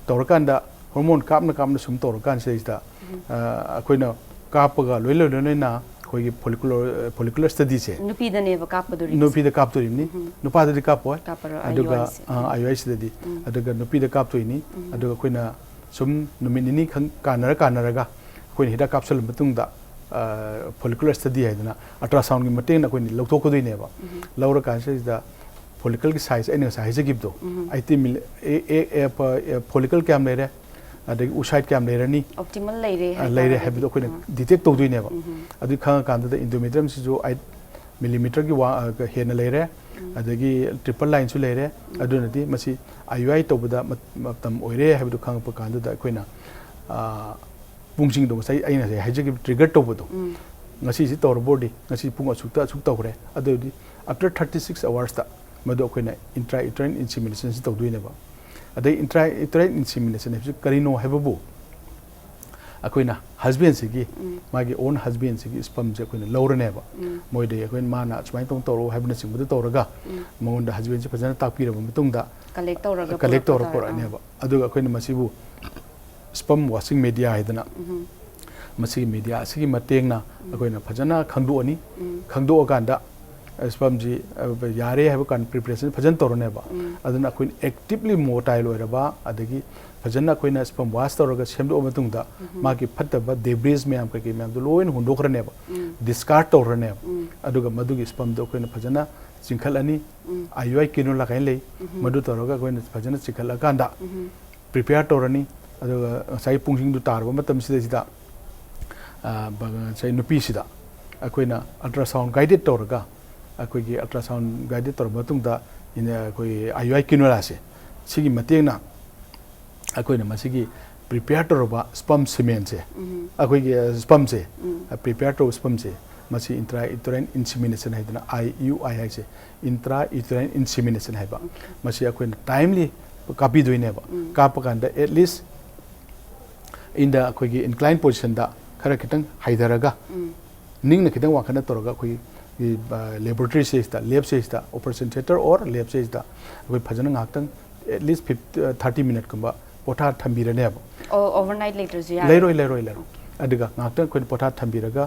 ꯇꯧꯔꯀꯥꯟꯗ hormone ꯀꯥꯞꯅ ꯀꯥꯞꯅ ꯁꯨꯝ ꯇꯧꯔꯀꯥꯟꯁꯤꯗꯩꯁꯤꯗ, ꯑ, ꯑꯩꯈꯣꯏꯅ ꯀꯥꯞꯄꯒ ꯂꯣꯏ ꯂꯣꯏ ꯂꯣꯏꯅ ꯑꯩꯈꯣꯏꯒꯤ follicular, follicular study ꯁꯦ ꯅꯨꯄꯤꯗꯅꯦꯕ ꯀꯥꯞꯄꯗꯣꯔꯤ꯫ ꯅꯨꯄꯤꯗ ꯀꯥꯞꯇꯣꯔꯤꯕꯅꯤ꯫ ꯅꯨꯄꯥꯗꯗꯤ ꯀꯥꯞꯄꯣꯏ꯫ ꯀꯥꯞꯄꯔꯣꯏ, ꯑꯗꯨꯒ I U I ꯁꯦ꯫ ꯑ, I U I ꯁꯤꯗꯗꯤ꯫ ꯑꯗꯨꯒ ꯅꯨꯄꯤꯗ ꯀꯥꯞꯇꯣꯏꯅꯤ꯫ ꯑꯗꯨꯒ ꯑꯩꯈꯣꯏꯅ ꯁꯨꯝ ꯅꯨꯃꯤꯠ ꯅꯤꯅꯤ ꯈꯪ ꯀꯥꯟꯅꯔ ꯀꯥꯟꯅꯔꯒ ꯑꯩꯈꯣꯏꯅ ꯍꯤꯗꯥꯛ ꯀꯥꯞꯁꯤꯜꯂ ꯃꯇꯨꯡꯗ, ꯑ, follicular study ꯍꯥꯏꯗꯅ ultrasound ꯒꯤ ꯃꯇꯦꯡꯅ ꯑꯩꯈꯣꯏꯅ ꯂꯧꯊꯣꯛꯀꯗꯣꯏꯅꯦꯕ꯫ ꯂꯧꯔꯀꯥꯟꯁꯤꯗ follicle ꯒꯤ size ꯑꯩꯅ ꯉꯁꯥꯏ ꯍꯥꯏꯖꯈꯤꯕꯗꯣ, eighty milli, ꯑꯦ, ꯑꯦ, ꯑꯦ, ꯐ-, ꯑꯦ, follicle ꯀꯌꯥꯝ ꯂꯩꯔꯦ, ꯑꯗꯒꯤ oocyte ꯀꯌꯥꯝ ꯂꯩꯔꯅꯤ, Optimal ꯂꯩꯔꯦ ꯑ, ꯂꯩꯔꯦ ꯍꯥꯏꯇꯥꯔꯒꯗꯤ꯫ ꯍꯥꯏꯕꯗꯣ ꯑꯩꯈꯣꯏꯅ ꯑꯥ. detect ꯇꯧꯗꯣꯏꯅꯦꯕ꯫ ꯑꯗꯨ ꯈꯪꯉꯀꯥꯟꯗꯨꯗ endometrium ꯁꯤꯁꯨ ꯑꯩꯠ millimeter ꯒꯤ ꯋꯥ-, ꯑ, ꯍꯦꯟꯅ ꯂꯩꯔꯦ, ꯑꯗꯒꯤ triple line ꯁꯨ ꯂꯩꯔꯦ꯫ ꯑꯗꯨꯅꯗꯤ ꯃꯁꯤ I U I ꯇꯧꯕꯗ ꯃꯠ-, ꯃꯇꯝ ꯑꯣꯏꯔꯦ ꯍꯥꯏꯕꯗꯨ ꯈꯪꯉꯛꯄ ꯀꯥꯟꯗꯨꯗ ꯑꯩꯈꯣꯏꯅ, ꯑ, ꯄꯨꯡꯁꯤꯡꯗꯣ ꯉꯁꯥꯏ ꯑꯩꯅ ꯉꯁꯥꯏ ꯍꯥꯏꯖꯈꯤꯕ trigger ꯇꯧꯕꯗꯣ, ꯉꯁꯤꯁꯤ ꯇꯧꯔꯕ ꯑꯣꯏꯔꯗꯤ ꯉꯁꯤ ꯄꯨꯡ ꯑꯁꯨꯛꯇ ꯑꯁꯨꯛ ꯇꯧꯈ꯭ꯔꯦ, ꯑꯗꯨ ꯑꯣꯏꯔꯗꯤ after thirty six hours ꯇ ꯃꯗꯨ ꯑꯩꯈꯣꯏꯅ intrauterine insemination ꯁꯤ ꯇꯧꯗꯣꯏꯅꯦꯕ꯫ ꯑꯗꯩ intrauterine insemination ꯍꯥꯏꯕꯁꯤ ꯀꯔꯤꯅꯣ ꯍꯥꯏꯕꯕꯨ, ꯑꯩꯈꯣꯏꯅ husband ꯁꯤꯒꯤ, ꯃꯥꯒꯤ own husband ꯁꯤꯒꯤ sperm ꯁꯦ ꯑꯩꯈꯣꯏꯅ ꯂꯧꯔꯅꯦꯕ꯫ ꯃꯣꯏꯗꯒꯤ ꯑꯩꯈꯣꯏꯅ ꯃꯥꯅ ꯁꯨꯃꯥꯏꯅ ꯇꯧ ꯇꯧꯔꯛꯑꯣ ꯍꯥꯏꯕꯅꯆꯤꯡꯕꯗꯨ ꯇꯧꯔꯒ ꯃꯉꯣꯟꯗ husband ꯁꯦ ꯐꯖꯅ ꯇꯥꯛꯄꯤꯔꯕ ꯃꯇꯨꯡꯗ Collect ꯇꯧꯔꯒ collect ꯄꯨꯔꯛꯄ ꯇꯧꯔꯒ ꯇꯥꯔꯦ꯫ ꯄꯨꯔꯛꯑꯅꯦꯕ꯫ ꯑꯗꯨꯒ ꯑꯩꯈꯣꯏꯅ ꯃꯁꯤꯕꯨ sperm washing media ꯍꯥꯏꯗꯅ, ꯃꯁꯤꯒꯤ media ꯑꯁꯤꯒꯤ ꯃꯇꯦꯡꯅ ꯑꯩꯈꯣꯏꯅ ꯐꯖꯅ ꯈꯪꯗꯣꯛꯑꯅꯤ꯫ ꯈꯪꯗꯣꯛꯑꯀꯥꯟꯗ sperm ꯁꯤ, ꯑ, ꯌꯥꯔꯦ ꯍꯥꯏꯕ ꯀꯥꯟꯗ preparation ꯐꯖꯅ ꯇꯧꯔꯅꯦꯕ꯫ ꯑꯗꯨꯅ ꯑꯩꯈꯣꯏꯅ actively motile ꯑꯣꯏꯔꯕ, ꯑꯗꯒꯤ ꯐꯖꯅ ꯑꯩꯈꯣꯏꯅ sperm wash ꯇꯧꯔꯒ ꯁꯦꯝꯗꯣꯛꯑ ꯃꯇꯨꯡꯗ ꯃꯥꯒꯤ ꯐꯠꯇꯕ debris ꯃꯌꯥꯝ ꯀꯩꯀꯩ ꯃꯌꯥꯝꯗꯣ ꯂꯣꯏꯅ ꯍꯨꯟꯗꯣꯛꯈ꯭ꯔꯅꯦꯕ, discard ꯇꯧꯈ꯭ꯔꯅꯦꯕ꯫ ꯑꯗꯨꯒ ꯃꯗꯨꯒꯤ sperm ꯗꯣ ꯑꯩꯈꯣꯏꯅ ꯐꯖꯅ ꯆꯤꯡꯈꯠꯂꯅꯤ꯫ ꯎꯝ꯫ ꯑꯥꯏ ꯌꯨ ꯑꯥꯏ ꯀꯦꯅꯨꯂꯥ ꯀꯥꯏꯅ ꯂꯩ꯫ ꯎꯝ꯫ ꯃꯗꯨ ꯇꯧꯔꯒ ꯑꯩꯈꯣꯏꯅ ꯐꯖꯅ ꯆꯤꯡꯈꯠꯂꯀꯥꯟꯗ ꯄ꯭ꯔꯤꯄꯦꯌꯔ ꯇꯧꯔꯅꯤ꯫ ꯑꯗꯨꯒ ꯉꯁꯥꯏꯒꯤ ꯄꯨꯡꯁꯤꯡꯗꯨ ꯇꯥꯔꯕ ꯃꯇꯝꯁꯤꯗꯩꯁꯤꯗ ꯑ, ꯕ-, ꯉꯁꯥꯏ ꯅꯨꯄꯤꯁꯤꯗ ꯑꯩꯈꯣꯏꯅ ꯑꯜꯇ꯭ꯔꯥꯁꯥꯎꯟ ꯒꯥꯏꯗꯦꯠ ꯇꯧꯔꯒ, ꯑꯩꯈꯣꯏꯒꯤ ꯑꯜꯇ꯭ꯔꯥꯁꯥꯎꯟ ꯒꯥꯏꯗꯦꯠ ꯇꯧꯔꯕ ꯃꯇꯨꯡꯗ ꯏꯅ-, ꯑꯩꯈꯣꯏ ꯑꯥꯏ ꯌꯨ ꯑꯥꯏ ꯀꯦꯅꯨꯂꯥꯁꯦ ꯁꯤꯒꯤ ꯃꯇꯦꯡꯅ ꯑꯩꯈꯣꯏꯅ ꯃꯁꯤꯒꯤ ꯄ꯭ꯔꯤꯄꯦꯌꯔ ꯇꯧꯔꯕ ꯁ꯭ꯄꯝ ꯁꯤꯃꯦꯟꯁꯦ, ꯎꯝ꯫ ꯑꯩꯈꯣꯏꯒꯤ ꯁ꯭ꯄꯝꯁꯦ, ꯎꯝ꯫ ꯄ꯭ꯔꯤꯄꯦꯌꯔ ꯇꯧꯔꯕ ꯁ꯭ꯄꯝꯁꯦ, ꯃꯁꯤ ꯏꯟꯇ꯭ꯔꯥ ꯏꯇ꯭ꯔꯥꯏꯟ ꯏꯟꯁꯤꯃꯤꯅꯦꯁꯟ ꯍꯥꯏꯗꯅ, ꯑꯥꯏ ꯌꯨ ꯑꯥꯏ ꯍꯥꯏꯁꯦ, ꯏꯟꯇ꯭ꯔꯥ ꯏꯇ꯭ꯔꯥꯏꯟ ꯏꯟꯁꯤꯃꯤꯅꯦꯁꯟ ꯍꯥꯏꯕ, Okay. ꯃꯁꯤ ꯑꯩꯈꯣꯏꯅ ꯇꯥꯏꯝꯂꯤ ꯀꯥꯞꯄꯤꯗꯣꯏꯅꯦꯕ꯫ ꯎꯝ꯫ ꯀꯥꯞꯄ ꯀꯥꯟꯗ at least in the ꯑꯩꯈꯣꯏꯒꯤ ꯏꯟꯀ꯭ꯂꯥꯏꯟ ꯄꯣꯖꯤꯁꯟꯗ ꯈꯔ ꯈꯤꯇꯪ ꯍꯥꯏꯊꯔꯒ, ꯎꯝ꯫ ꯅꯤꯡꯅ ꯈꯤꯇꯪ ꯋꯥꯡꯈꯠꯅ ꯇꯧꯔꯒ ꯑꯩꯈꯣꯏ ꯂꯦꯕꯣꯔꯦꯇꯔꯤꯁꯤꯗ, ꯂꯦꯕꯁꯤꯗ, ꯑꯣꯄꯔꯦꯁꯟ ꯊꯤꯌꯦꯇꯔ ꯑꯣꯔ ꯂꯦꯕꯁꯤꯗ ꯑꯩꯈꯣꯏ ꯐꯖꯅ ꯉꯥꯏꯍꯥꯛꯇꯪ at least fifty, thirty minute ꯀꯨꯝꯕ ꯄꯣꯊꯥ ꯊꯝꯕꯤꯔꯅꯦꯕ꯫ ꯑꯣ, ꯑꯣꯚꯔꯅꯥꯏꯠ ꯂꯩꯇ꯭ꯔꯁꯨ ꯌꯥꯔꯦ? ꯂꯩꯔꯣꯏ, ꯂꯩꯔꯣꯏ, ꯂꯩꯔꯣꯏ꯫ ꯑꯗꯨꯒ ꯉꯥꯏꯍꯥꯛꯇꯪ ꯑꯩꯈꯣꯏꯅ ꯄꯣꯊꯥ ꯊꯝꯕꯤꯔꯒ,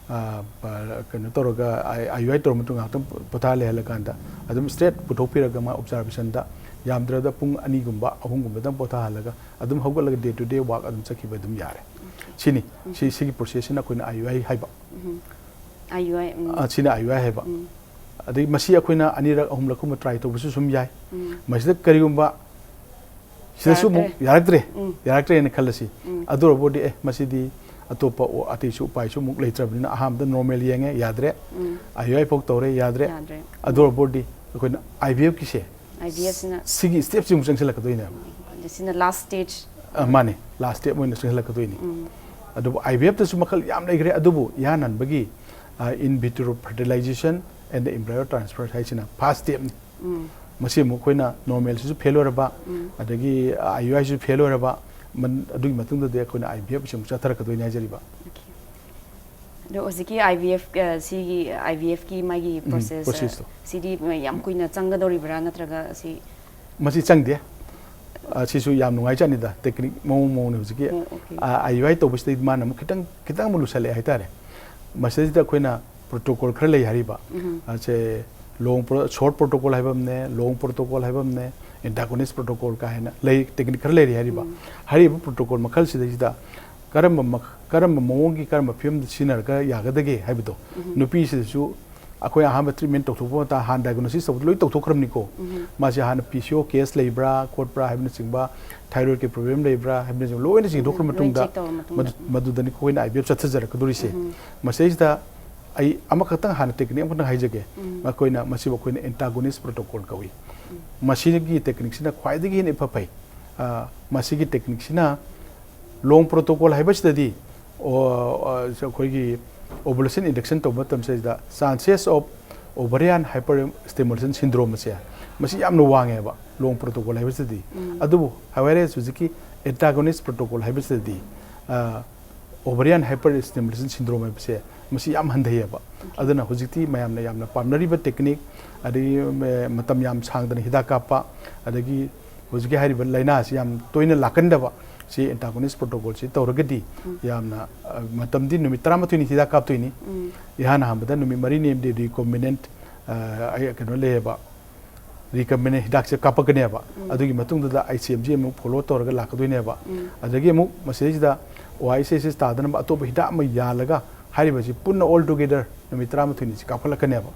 ꯑ, ꯄ-, ꯀꯩꯅꯣ ꯇꯧꯔꯒ, ꯑꯥꯏ ꯌꯨ ꯑꯥꯏ ꯇꯧꯔ ꯃꯇꯨꯡ ꯉꯥꯏꯍꯥꯛꯇꯪ ꯄꯣꯊꯥ ꯂꯩꯍꯜꯂꯀꯥꯟꯗ ꯑꯗꯨꯝ ꯁ꯭ꯇ꯭ꯔꯦꯠ ꯄꯨꯊꯣꯛꯄꯤꯔꯒ ꯃꯥ ꯑꯣꯕꯖꯥꯔꯕꯦꯁꯟꯗ ꯌꯥꯝꯗ꯭ꯔꯕꯗ ꯄꯨꯡ ꯑꯅꯤꯒꯨꯝꯕ, ꯑꯍꯨꯝꯒꯨꯝꯕꯗꯪ ꯄꯣꯊꯥꯍꯜꯂꯒ ꯑꯗꯨꯝ ꯍꯧꯒꯠꯂꯒ day to day work ꯑꯗꯨꯝ ꯆꯠꯈꯤꯕ ꯑꯗꯨꯝ ꯌꯥꯔꯦ꯫ ꯁꯤꯅꯤ꯫ ꯁꯤ, ꯁꯤꯒꯤ ꯄ꯭ꯔꯣꯁꯦꯁꯁꯤꯅ ꯑꯩꯈꯣꯏꯅ ꯑꯥꯏ ꯌꯨ ꯑꯥꯏ ꯍꯥꯏꯕ꯫ ꯎꯝ꯫ ꯑꯥꯏ ꯌꯨ ꯑꯥꯏ, ꯎꯝ꯫ ꯑ, ꯁꯤꯅ ꯑꯥꯏ ꯌꯨ ꯑꯥꯏ ꯍꯥꯏꯕ꯫ ꯎꯝ꯫ ꯑꯗꯩ ꯃꯁꯤ ꯑꯩꯈꯣꯏꯅ ꯑꯅꯤꯔꯛ, ꯑꯍꯨꯝꯂꯛ ꯀꯨꯝꯕ ꯇ꯭ꯔꯥꯏ ꯇꯧꯕꯁꯨ ꯁꯨꯝ ꯌꯥꯏ꯫ ꯎꯝ꯫ ꯃꯁꯤꯗ ꯀꯔꯤꯒꯨꯝꯕ ꯁꯤꯗꯁꯨ ꯑꯃꯨꯛ ꯌꯥꯔꯛꯇ꯭ꯔꯦ꯫ ꯎꯝ꯫ ꯌꯥꯔꯛꯇ꯭ꯔꯦꯅ ꯈꯜꯂꯁꯤ꯫ ꯎꯝ꯫ ꯑꯗꯨ ꯑꯣꯏꯔꯕꯗꯤ, ꯑꯦ, ꯃꯁꯤꯗꯤ ꯑꯇꯣꯞꯄ ꯑꯣ-, ꯑꯇꯩꯁꯨ ꯎꯄꯥꯏꯁꯨ ꯑꯃꯨꯛ ꯂꯩꯇ꯭ꯔꯕꯅꯤꯅ ꯑꯍꯥꯟꯕꯗ ꯅꯣꯔꯃꯦꯜ ꯌꯦꯡꯉꯦ, ꯌꯥꯗ꯭ꯔꯦ꯫ ꯎꯝ꯫ ꯑꯥꯏ ꯌꯨ ꯑꯥꯏ ꯐꯥꯎ ꯇꯧꯔꯦ, ꯌꯥꯗ꯭ꯔꯦ꯫ ꯌꯥꯗ꯭ꯔꯦ꯫ ꯑꯗꯨ ꯑꯣꯏꯔꯕꯗꯤ ꯑꯩꯈꯣꯏꯅ ꯑꯥꯏ ꯚꯤ ꯑꯦꯐꯀꯤꯁꯦ, ꯑꯥꯏ ꯚꯤ ꯑꯦꯐꯁꯤꯅ ꯁꯤꯒꯤ ꯁ꯭ꯇꯦꯞꯁꯤ ꯑꯃꯨꯛ ꯆꯪꯁꯤꯜꯂꯛꯀꯗꯣꯏꯅꯦꯕ꯫ ꯑꯗ ꯁꯤꯅ ꯂꯥꯁ ꯁ꯭ꯇꯦꯖ꯫ ꯑ, ꯃꯥꯅꯦ, ꯂꯥꯁ ꯁ꯭ꯇꯦꯞ ꯑꯣꯏꯅ ꯆꯪꯁꯤꯜꯂꯛꯀꯗꯣꯏꯅꯤ꯫ ꯎꯝ꯫ ꯑꯗꯨꯕꯨ ꯑꯥꯏ ꯚꯤ ꯑꯦꯐꯇꯁꯨ ꯃꯈꯜ ꯌꯥꯝ ꯂꯩꯈ꯭ꯔꯦ, ꯑꯗꯨꯕꯨ ꯏꯍꯥꯟ ꯍꯥꯟꯕꯒꯤ, ꯑ, in vitro fertilization and the embryo transfer ꯍꯥꯏꯁꯤꯅ ꯐꯥꯔꯁ ꯁ꯭ꯇꯦꯞꯅꯤ꯫ ꯎꯝ꯫ ꯃꯁꯤ ꯑꯃꯨꯛ ꯑꯩꯈꯣꯏꯅ ꯅꯣꯔꯃꯦꯜꯁꯤꯁꯨ ꯐꯦꯜ ꯑꯣꯏꯔꯕ, ꯎꯝ꯫ ꯑꯗꯒꯤ ꯑꯥꯏ ꯌꯨ ꯑꯥꯏꯁꯤꯁꯨ ꯐꯦꯜ ꯑꯣꯏꯔꯕ, ꯃꯟ-, ꯑꯗꯨꯒꯤ ꯃꯇꯨꯡꯗꯗꯤ ꯑꯩꯈꯣꯏꯅ ꯑꯥꯏ ꯚꯤ ꯑꯦꯐꯁꯤ ꯑꯃꯨꯛ ꯆꯠꯊꯔꯛꯀꯗꯣꯏꯅꯤ ꯍꯥꯏꯖꯔꯤꯕ꯫ ꯑꯗꯣ ꯍꯧꯖꯤꯛꯀꯤ ꯑꯥꯏ ꯚꯤ ꯑꯦꯐ, ꯑ, ꯁꯤꯒꯤ ꯑꯥꯏ ꯚꯤ ꯑꯦꯐꯀꯤ ꯃꯥꯒꯤ ꯎꯝ, ꯄ꯭ꯔꯣꯁꯦꯁ, ꯄ꯭ꯔꯣꯁꯦꯁꯇꯣ꯫ ꯁꯤꯗꯤ ꯌꯥꯝ ꯀꯨꯏꯅ ꯆꯪꯒꯗꯧꯔꯤꯕ꯭ꯔꯥ, ꯅꯠꯇ꯭ꯔꯒ ꯁꯤ? ꯃꯁꯤ ꯆꯪꯗꯦ꯫ ꯑ, ꯁꯤꯁꯨ ꯌꯥꯝ ꯅꯨꯡꯉꯥꯏꯖꯥꯠꯅꯤꯗ, ꯇꯦꯛꯅꯤꯛ ꯃꯑꯣꯡ ꯃꯑꯣꯡꯅꯤ ꯍꯧꯖꯤꯛꯀꯤ꯫ ꯑꯣ, ꯑꯣꯀꯦ꯫ ꯑ, ꯑꯥꯏ ꯌꯨ ꯑꯥꯏ ꯇꯧꯕꯁꯤꯗꯩ ꯃꯥꯅ ꯑꯃꯨꯛ ꯈꯤꯇꯪ, ꯈꯤꯇꯪ ꯑꯃꯨꯛ ꯂꯨꯁꯜꯂꯛꯑꯦ ꯍꯥꯏꯇꯥꯔꯦ꯫ ꯃꯁꯤꯗꯩꯁꯤꯗ ꯑꯩꯈꯣꯏꯅ ꯄ꯭ꯔꯣꯇꯣꯀꯣꯜ ꯈꯔ ꯂꯩ ꯍꯥꯏꯔꯤꯕ꯫ ꯎꯝ꯫ ꯑ, ꯁꯦ ꯂꯣꯡ ꯄ꯭ꯔꯣ-, ꯁꯣꯔꯠ ꯄ꯭ꯔꯣꯇꯣꯀꯣꯜ ꯍꯥꯏꯕ ꯑꯃꯅꯦ, ꯂꯣꯡ ꯄ꯭ꯔꯣꯇꯣꯀꯣꯜ ꯍꯥꯏꯕ ꯑꯃꯅꯦ, ꯑꯦꯟꯇꯥꯒꯣꯅꯤꯁ ꯄ꯭ꯔꯣꯇꯣꯀꯣꯜ ꯀꯥ ꯍꯥꯏꯅ ꯂꯩ, ꯇꯦꯛꯅꯤꯛ ꯈꯔ ꯂꯩꯔꯤ ꯍꯥꯏꯔꯤꯕ꯫ ꯎꯝ꯫ ꯍꯥꯏꯔꯤꯕ ꯄ꯭ꯔꯣꯇꯣꯀꯣꯜ ꯃꯈꯜꯁꯤꯗꯩꯁꯤꯗ ꯀꯔꯝꯕ ꯃꯈ-, ꯀꯔꯝꯕ ꯃꯑꯣꯡꯒꯤ, ꯀꯔꯝꯕ ꯐꯤꯕꯝꯗ ꯁꯤꯖꯤꯟꯅꯔꯒ ꯌꯥꯒꯗꯒꯦ ꯍꯥꯏꯕꯗꯣ, ꯎꯝ꯫ ꯅꯨꯄꯤꯁꯤꯗꯁꯨ ꯑꯩꯈꯣꯏ ꯑꯍꯥꯟꯕ ꯇ꯭ꯔꯤꯠꯃꯦꯟ ꯇꯧꯊꯣꯛꯄ ꯃꯇꯝꯗ ꯍꯥꯟꯅ ꯗꯥꯏꯒꯅꯣꯁꯤꯁ ꯇꯧꯕꯗ ꯂꯣꯏ ꯇꯧꯊꯣꯛꯈ꯭ꯔꯕꯅꯤꯀꯣ꯫ ꯃꯥꯁꯦ ꯍꯥꯟꯅ ꯄꯤ ꯁꯤ ꯑꯣ ꯀꯦꯁ ꯂꯩꯕ꯭ꯔꯥ ꯈꯣꯠꯄ꯭ꯔꯥ ꯍꯥꯏꯕꯅꯆꯤꯡꯕ, ꯊꯥꯏꯔꯣꯏꯗꯀꯤ ꯄ꯭ꯔꯣꯕ꯭ꯂꯦꯝ ꯂꯩꯕ꯭ꯔꯥ ꯍꯥꯏꯕꯅꯆꯤꯡꯕ ꯂꯣꯏꯅ ꯆꯤꯡꯊꯣꯛꯈ꯭ꯔ ꯃꯇꯨꯡꯗ, ꯃꯗꯨꯗꯅꯤ ꯑꯩꯈꯣꯏꯅ ꯑꯥꯏ ꯕꯤ ꯑꯦꯐ ꯆꯠꯊꯖꯔꯛꯀꯗꯣꯔꯤꯁꯦ꯫ ꯃꯁꯤꯗꯩꯁꯤꯗ ꯑꯩ ꯑꯃꯈꯛꯇꯪ ꯍꯥꯟꯅ ꯇꯦꯛꯅꯤꯛ ꯑꯃꯈꯛꯇꯪ ꯍꯥꯏꯖꯒꯦ꯫ ꯑꯩꯈꯣꯏꯅ ꯃꯁꯤꯕꯨ ꯑꯩꯈꯣꯏꯅ ꯑꯦꯟꯇꯥꯒꯣꯅꯤꯁ ꯄ꯭ꯔꯣꯇꯣꯀꯣꯜ ꯀꯧꯏ꯫ ꯃꯁꯤꯒꯤ ꯇꯦꯛꯅꯤꯛꯁꯤꯅ ꯈ꯭ꯋꯥꯏꯗꯒꯤ ꯍꯦꯟꯅ ꯏꯐ ꯐꯩ꯫ ꯃꯁꯤꯒꯤ ꯇꯦꯛꯅꯤꯛꯁꯤꯅ ꯂꯣꯡ ꯄ꯭ꯔꯣꯇꯣꯀꯣꯜ ꯍꯥꯏꯕꯁꯤꯗꯗꯤ ꯑꯩꯈꯣꯏꯒꯤ ꯑꯣꯕꯨꯂꯦꯁꯟ ꯏꯟꯗꯛꯁꯟ ꯇꯧꯕ ꯃꯇꯝꯁꯤꯗ chances of ovarian hyper stimulation syndrome ꯑꯁꯦ ꯃꯁꯤ ꯌꯥꯝꯅ ꯋꯥꯡꯉꯦꯕ ꯂꯣꯡ ꯄ꯭ꯔꯣꯇꯣꯀꯣꯜ ꯍꯥꯏꯕꯁꯤꯗꯗꯤ꯫ ꯑꯗꯨꯕꯨ ꯍꯥꯏꯋꯥꯏꯔꯦ ꯍꯧꯖꯤꯛꯀꯤ ꯑꯦꯟꯇꯥꯒꯣꯅꯤꯁ protocol ꯍꯥꯏꯕꯁꯤꯗꯗꯤ ovarian hyper stimulation syndrome ꯍꯥꯏꯕꯁꯦ ꯃꯁꯤ ꯌꯥꯝ ꯍꯟꯊꯩꯌꯦꯕ꯫ ꯑꯗꯨꯅ ꯍꯧꯖꯤꯛꯇꯤ ꯃꯌꯥꯝꯅ ꯌꯥꯝꯅ ꯄꯥꯝꯅꯔꯤꯕ ꯇꯦꯛꯅꯤꯛ, ꯑꯗꯒꯤ ꯃꯇꯝ ꯌꯥꯝ ꯁꯥꯡꯗꯅ ꯍꯤꯗꯥꯛ ꯀꯥꯞꯄ, ꯑꯗꯒꯤ ꯍꯧꯖꯤꯛꯀꯤ ꯍꯥꯏꯔꯤꯕ ꯂꯥꯏꯅꯥꯁꯤ ꯌꯥꯝ ꯇꯣꯏꯅ ꯂꯥꯛꯀꯟꯗꯕ ꯁꯤ ꯑꯦꯟꯇꯥꯒꯣꯅꯤꯁ ꯄ꯭ꯔꯣꯇꯣꯀꯣꯜꯁꯤ ꯇꯧꯔꯒꯗꯤ ꯌꯥꯝꯅ ꯃꯇꯝꯗꯤ ꯅꯨꯃꯤꯠ ꯇꯔꯥꯃꯥꯊꯣꯏꯅꯤ ꯍꯤꯗꯥꯛ ꯀꯥꯞꯇꯣꯏꯅꯤ꯫ ꯏꯍꯥꯟ ꯑꯍꯥꯟꯕꯗ ꯅꯨꯃꯤꯠ ꯃꯔꯤꯅꯤ ꯑꯃꯗꯤ ꯔꯤꯀꯣꯝꯕꯤꯅꯦꯟꯠ ꯀꯩꯅꯣ ꯂꯩꯌꯦꯕ, ꯔꯤꯀꯝꯕꯤꯅꯦꯟ ꯍꯤꯗꯥꯛꯁꯦ ꯀꯥꯞꯄꯛꯀꯅꯦꯕ꯫ ꯑꯗꯨꯒꯤ ꯃꯇꯨꯡꯗꯨꯗ ꯑꯥꯏ ꯁꯤ ꯑꯦꯝ ꯖꯤ ꯑꯃꯨꯛ ꯐꯣꯂꯣ ꯇꯧꯔꯒ ꯂꯥꯛꯀꯗꯣꯏꯅꯦꯕ꯫ ꯑꯗꯒꯤ ꯑꯃꯨꯛ ꯃꯁꯤꯗꯩꯁꯤꯗ ꯑꯣ ꯑꯥꯏ ꯁꯤ ꯑꯦꯁ ꯇꯥꯗꯅꯕ ꯑꯇꯣꯞꯄ ꯍꯤꯗꯥꯛ ꯑꯃ ꯌꯥꯜꯂꯒ ꯍꯥꯏꯔꯤꯕꯁꯤ ꯄꯨꯟꯅ ꯑꯣꯜ ꯇꯨꯒꯦꯗꯔ ꯅꯨꯃꯤꯠ ꯇꯔꯥꯃꯥꯊꯣꯏꯅꯤꯁꯤ ꯀꯥꯞꯈꯠꯂꯛꯀꯅꯦꯕ꯫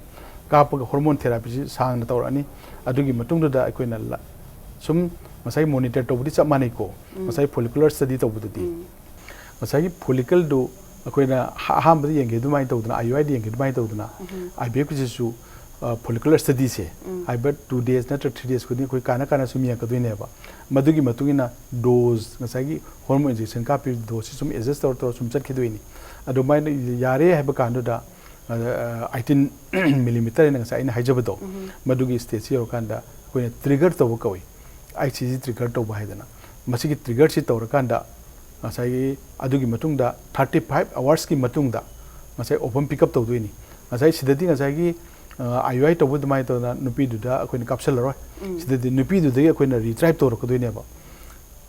ꯀꯥꯞꯄꯒ ꯍꯣꯔꯃꯣꯟ ꯊꯦꯔꯥꯄꯤꯁꯤ ꯁꯥꯡꯅ ꯇꯧꯔꯛꯑꯅꯤ꯫ ꯑꯗꯨꯒꯤ ꯃꯇꯨꯡꯗꯨꯗ ꯑꯩꯈꯣꯏꯅ ꯁꯨꯝ ꯉꯁꯥꯏ ꯃꯣꯅꯤꯇꯔ ꯇꯧꯕꯗꯤ ꯆꯞ ꯃꯥꯟꯅꯩꯀꯣ꯫ ꯉꯁꯥꯏ ꯐꯣꯂꯤꯀꯨꯂꯔ ꯁ꯭ꯇꯗꯤ ꯇꯧꯕꯗꯗꯤ ꯉꯁꯥꯏꯒꯤ ꯐꯣꯂꯤꯀꯜꯗꯨ ꯑꯩꯈꯣꯏꯅ ꯑꯍꯥꯟꯕꯗ ꯌꯦꯡꯈꯤ ꯑꯗꯨꯃꯥꯏꯅ ꯇꯧꯗꯅ, ꯑꯥꯏ ꯌꯨ ꯑꯥꯏꯗ ꯌꯦꯡꯈꯤ ꯑꯗꯨꯃꯥꯏꯅ ꯇꯧꯗꯅ, ꯑꯥꯏ ꯕꯤ ꯑꯦꯐꯀꯤꯁꯤꯁꯨ ꯐꯣꯂꯤꯀꯨꯂꯔ ꯁ꯭ꯇꯗꯤꯁꯦ ꯍꯥꯏꯕ ꯇꯨ ꯗꯦꯖ ꯅꯠꯇ꯭ꯔ ꯊ꯭ꯔꯤ ꯗꯦꯖ ꯈꯨꯗꯤꯡ ꯑꯩꯈꯣꯏ ꯀꯥꯟꯅ ꯀꯥꯟꯅ ꯁꯨꯝ ꯌꯦꯡꯉꯛꯀꯗꯣꯏꯅꯦꯕ꯫ ꯃꯗꯨꯒꯤ ꯃꯇꯨꯡ ꯏꯟꯅ ꯗꯣꯁ, ꯉꯁꯥꯏꯒꯤ ꯍꯣꯔꯃꯣꯟ ꯏꯟꯖꯦꯛꯁꯟ ꯀꯥꯞꯄꯤꯕ ꯗꯣꯁꯁꯤ ꯁꯨꯝ ꯑꯦꯗꯖꯁ ꯇꯧꯔ ꯇꯧꯔ ꯁꯨꯝ ꯆꯠꯈꯤꯗꯣꯏꯅꯤ꯫ ꯑꯗꯨꯃꯥꯏꯅ ꯌꯥꯔꯦ ꯍꯥꯏꯕ ꯀꯥꯟꯗꯨꯗ ꯑꯩꯇꯤꯟ ꯃꯤꯂꯤꯃꯤꯇꯔ ꯍꯥꯏꯅ ꯉꯁꯥꯏ ꯑꯩꯅ ꯍꯥꯏꯖꯕꯗꯣ, ꯃꯗꯨꯒꯤ ꯁ꯭ꯇꯦꯖꯁꯤ ꯌꯧꯔꯀꯥꯟꯗ ꯑꯩꯈꯣꯏꯅ ꯇ꯭ꯔꯤꯒꯔ ꯇꯧꯕ ꯀꯧꯏ꯫ ꯑꯥꯏ ꯁꯤ ꯖꯤ ꯇ꯭ꯔꯤꯒꯔ ꯇꯧꯕ ꯍꯥꯏꯗꯅ꯫ ꯃꯁꯤꯒꯤ ꯇ꯭ꯔꯤꯒꯔꯁꯤ ꯇꯧꯔꯀꯥꯟꯗ ꯉꯁꯥꯏꯒꯤ ꯑꯗꯨꯒꯤ ꯃꯇꯨꯡꯗ ꯊꯥꯔꯇꯤ ꯐꯥꯏꯚ ꯑꯋꯥꯔꯁꯀꯤ ꯃꯇꯨꯡꯗ ꯉꯁꯥꯏ ꯑꯣꯚꯝ ꯄꯤꯛ ꯑꯞ ꯇꯧꯗꯣꯏꯅꯤ꯫ ꯉꯁꯥꯏ ꯁꯤꯗꯗꯤ ꯉꯁꯥꯏꯒꯤ ꯑꯥꯏ ꯌꯨ ꯑꯥꯏ ꯇꯧꯕ ꯑꯗꯨꯃꯥꯏꯅ ꯇꯧꯗꯅ ꯅꯨꯄꯤꯗꯨꯗ ꯑꯩꯈꯣꯏꯅ ꯀꯥꯞꯁꯤꯜꯂꯔꯣꯏ꯫ ꯁꯤꯗꯗꯤ ꯅꯨꯄꯤꯗꯨꯗꯒꯤ ꯑꯩꯈꯣꯏꯅ ꯔꯤꯇ꯭ꯔꯥꯏꯞ ꯇꯧꯔꯛꯀꯗꯣꯏꯅꯦꯕ꯫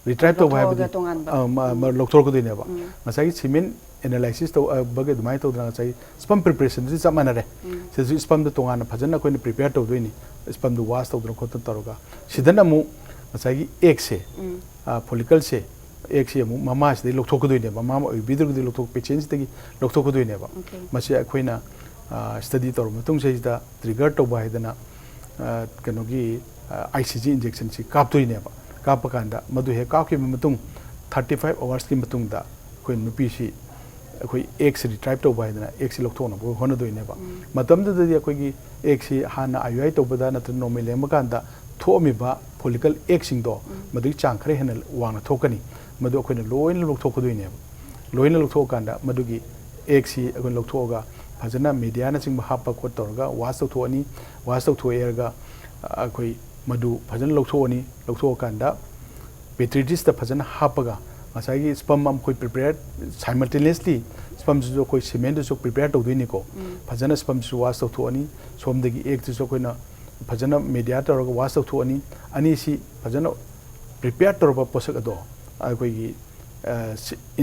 ꯔꯤꯇ꯭ꯔꯥꯏꯞ ꯇꯧꯕ ꯍꯥꯏꯕꯗꯤ ꯂꯧꯊꯣꯛꯑꯒ ꯇꯣꯉꯥꯟꯕ꯫ ꯑ, ꯃ-, ꯃ-, ꯂꯧꯊꯣꯔꯛꯀꯗꯣꯏꯅꯦꯕ꯫ ꯉꯁꯥꯏꯒꯤ ꯁꯤꯃꯦꯟ ꯑꯦꯅꯥꯂꯥꯏꯁꯤꯁ ꯇꯧꯕꯒꯤ ꯑꯗꯨꯃꯥꯏꯅ ꯇꯧꯗꯅ ꯉꯁꯥꯏ ꯁ꯭ꯄꯝ ꯄ꯭ꯔꯤꯄꯦꯔꯦꯁꯟꯗꯨꯁꯨ ꯆꯞ ꯃꯥꯟꯅꯔꯦ꯫ ꯁꯤꯗꯁꯨ ꯁ꯭ꯄꯝꯗꯣ ꯇꯣꯉꯥꯟꯅ ꯐꯖꯅ ꯑꯩꯈꯣꯏꯅ ꯄ꯭ꯔꯤꯄꯦꯌꯔ ꯇꯧꯗꯣꯏꯅꯤ꯫ ꯁ꯭ꯄꯝꯗꯨ ꯋꯥꯁ ꯇꯧꯗꯅ ꯈꯣꯠꯇꯅ ꯇꯧꯔꯒ꯫ ꯁꯤꯗꯅ ꯑꯃꯨꯛ ꯉꯁꯥꯏꯒꯤ ꯑꯦꯛꯁꯦ, ꯐꯣꯂꯤꯀꯜꯁꯦ, ꯑꯦꯛꯁꯦ ꯑꯃꯨꯛ ꯃꯃꯥꯁꯤꯗꯒꯤ ꯂꯧꯊꯣꯛꯀꯗꯣꯏꯅꯦꯕ꯫ ꯃꯃꯥ ꯑꯣꯏꯕꯤꯗ꯭ꯔꯒꯗꯤ ꯂꯧꯊꯣꯛ, ꯄꯦꯁꯦꯟꯁꯤꯗꯒꯤ ꯂꯧꯊꯣꯛꯀꯗꯣꯏꯅꯦꯕ꯫ ꯃꯁꯤ ꯑꯩꯈꯣꯏꯅ ꯁ꯭ꯇꯗꯤ ꯇꯧꯔꯕ ꯃꯇꯨꯡꯁꯤꯗꯩꯁꯤꯗ ꯇ꯭ꯔꯤꯒꯔ ꯇꯧꯕ ꯍꯥꯏꯗꯅ ꯀꯩꯅꯣꯒꯤ ꯑꯥꯏ ꯁꯤ ꯖꯤ ꯏꯟꯖꯦꯛꯁꯟꯁꯤ ꯀꯥꯞꯇꯣꯏꯅꯦꯕ꯫ ꯀꯥꯞꯄ ꯀꯥꯟꯗ ꯃꯗꯨ ꯍꯦꯛ ꯀꯥꯞꯈꯤꯕ ꯃꯇꯨꯡ ꯊꯥꯔꯇꯤ ꯐꯥꯏꯚ ꯑꯋꯥꯔꯁꯀꯤ ꯃꯇꯨꯡꯗ ꯑꯩꯈꯣꯏ ꯅꯨꯄꯤꯁꯤ ꯑꯩꯈꯣꯏ ꯑꯦꯛꯁ ꯔꯤꯇ꯭ꯔꯥꯏꯞ ꯇꯧꯕ ꯍꯥꯏꯗꯅ ꯑꯦꯛꯁꯤ ꯂꯧꯊꯣꯛꯅꯕ ꯍꯣꯠꯅꯗꯣꯏꯅꯦꯕ꯫ ꯃꯇꯝꯗꯨꯗꯗꯤ ꯑꯩꯈꯣꯏꯒꯤ ꯑꯦꯛꯁꯤ ꯍꯥꯟꯅ ꯑꯥꯏ ꯌꯨ ꯑꯥꯏ ꯇꯧꯕꯗ ꯅꯠꯇ꯭ꯔꯒ ꯅꯣꯔꯃꯦꯜ ꯂꯦꯡꯕ ꯀꯥꯟꯗ ꯊꯣꯛꯑꯝꯃꯤꯕ ꯐꯣꯂꯤꯀꯜ ꯑꯦꯛꯁꯤꯡꯗꯣ ꯃꯗꯨꯒꯤ ꯆꯥꯡ ꯈꯔ ꯍꯦꯟꯅ ꯋꯥꯡꯅ ꯊꯣꯛꯀꯅꯤ꯫ ꯃꯗꯨ ꯑꯩꯈꯣꯏꯅ ꯂꯣꯏꯅ ꯂꯧꯊꯣꯛꯀꯗꯣꯏꯅꯦꯕ꯫ ꯂꯣꯏꯅ ꯂꯧꯊꯣꯛꯑꯀꯥꯟꯗ ꯃꯗꯨꯒꯤ ꯑꯦꯛꯁꯤ ꯑꯩꯈꯣꯏꯅ ꯂꯧꯊꯣꯛꯑꯒ ꯐꯖꯅ ꯃꯦꯗꯤꯌꯥꯅꯆꯤꯡꯕ ꯍꯥꯞꯄ ꯈꯣꯠ ꯇꯧꯔꯒ ꯋꯥꯁ ꯇꯧꯊꯣꯛꯑꯅꯤ꯫ ꯋꯥꯁ ꯇꯧꯊꯣꯛꯑꯦꯔꯒ ꯑꯩꯈꯣꯏ ꯃꯗꯨ ꯐꯖꯅ ꯂꯧꯊꯣꯛꯑꯅꯤ꯫ ꯂꯧꯊꯣꯛꯑꯀꯥꯟꯗ ꯄꯦꯇ꯭ꯔꯤꯇꯤꯁꯇ ꯐꯖꯅ ꯍꯥꯞꯄꯒ ꯉꯁꯥꯏꯒꯤ ꯁ꯭ꯄꯝ ꯑꯃ ꯑꯩꯈꯣꯏ ꯄ꯭ꯔꯤꯄꯦꯌꯔ ꯁꯥꯏꯃꯜꯇꯦꯅꯤꯌꯁꯂꯤ ꯁ꯭ꯄꯝꯁꯤꯁꯨ ꯑꯩꯈꯣꯏ ꯁꯤꯃꯦꯟꯗꯨꯁꯨ ꯄ꯭ꯔꯤꯄꯦꯌꯔ ꯇꯧꯗꯣꯏꯅꯤꯀꯣ꯫ ꯐꯖꯅ ꯁ꯭ꯄꯝꯁꯤꯁꯨ ꯋꯥꯁ ꯇꯧꯊꯣꯛꯑꯅꯤ꯫ ꯁꯣꯝꯗꯒꯤ ꯑꯦꯛꯇꯨꯁꯨ ꯑꯩꯈꯣꯏꯅ ꯐꯖꯅ ꯃꯦꯗꯤꯌꯥ ꯇꯧꯔꯒ ꯋꯥꯁ ꯇꯧꯊꯣꯛꯑꯅꯤ꯫ ꯑꯅꯤꯁꯤ ꯐꯖꯅ ꯄ꯭ꯔꯤꯄꯦꯌꯔ ꯇꯧꯔꯕ ꯄꯣꯠꯁꯛ ꯑꯗꯣ ꯑꯩꯈꯣꯏꯒꯤ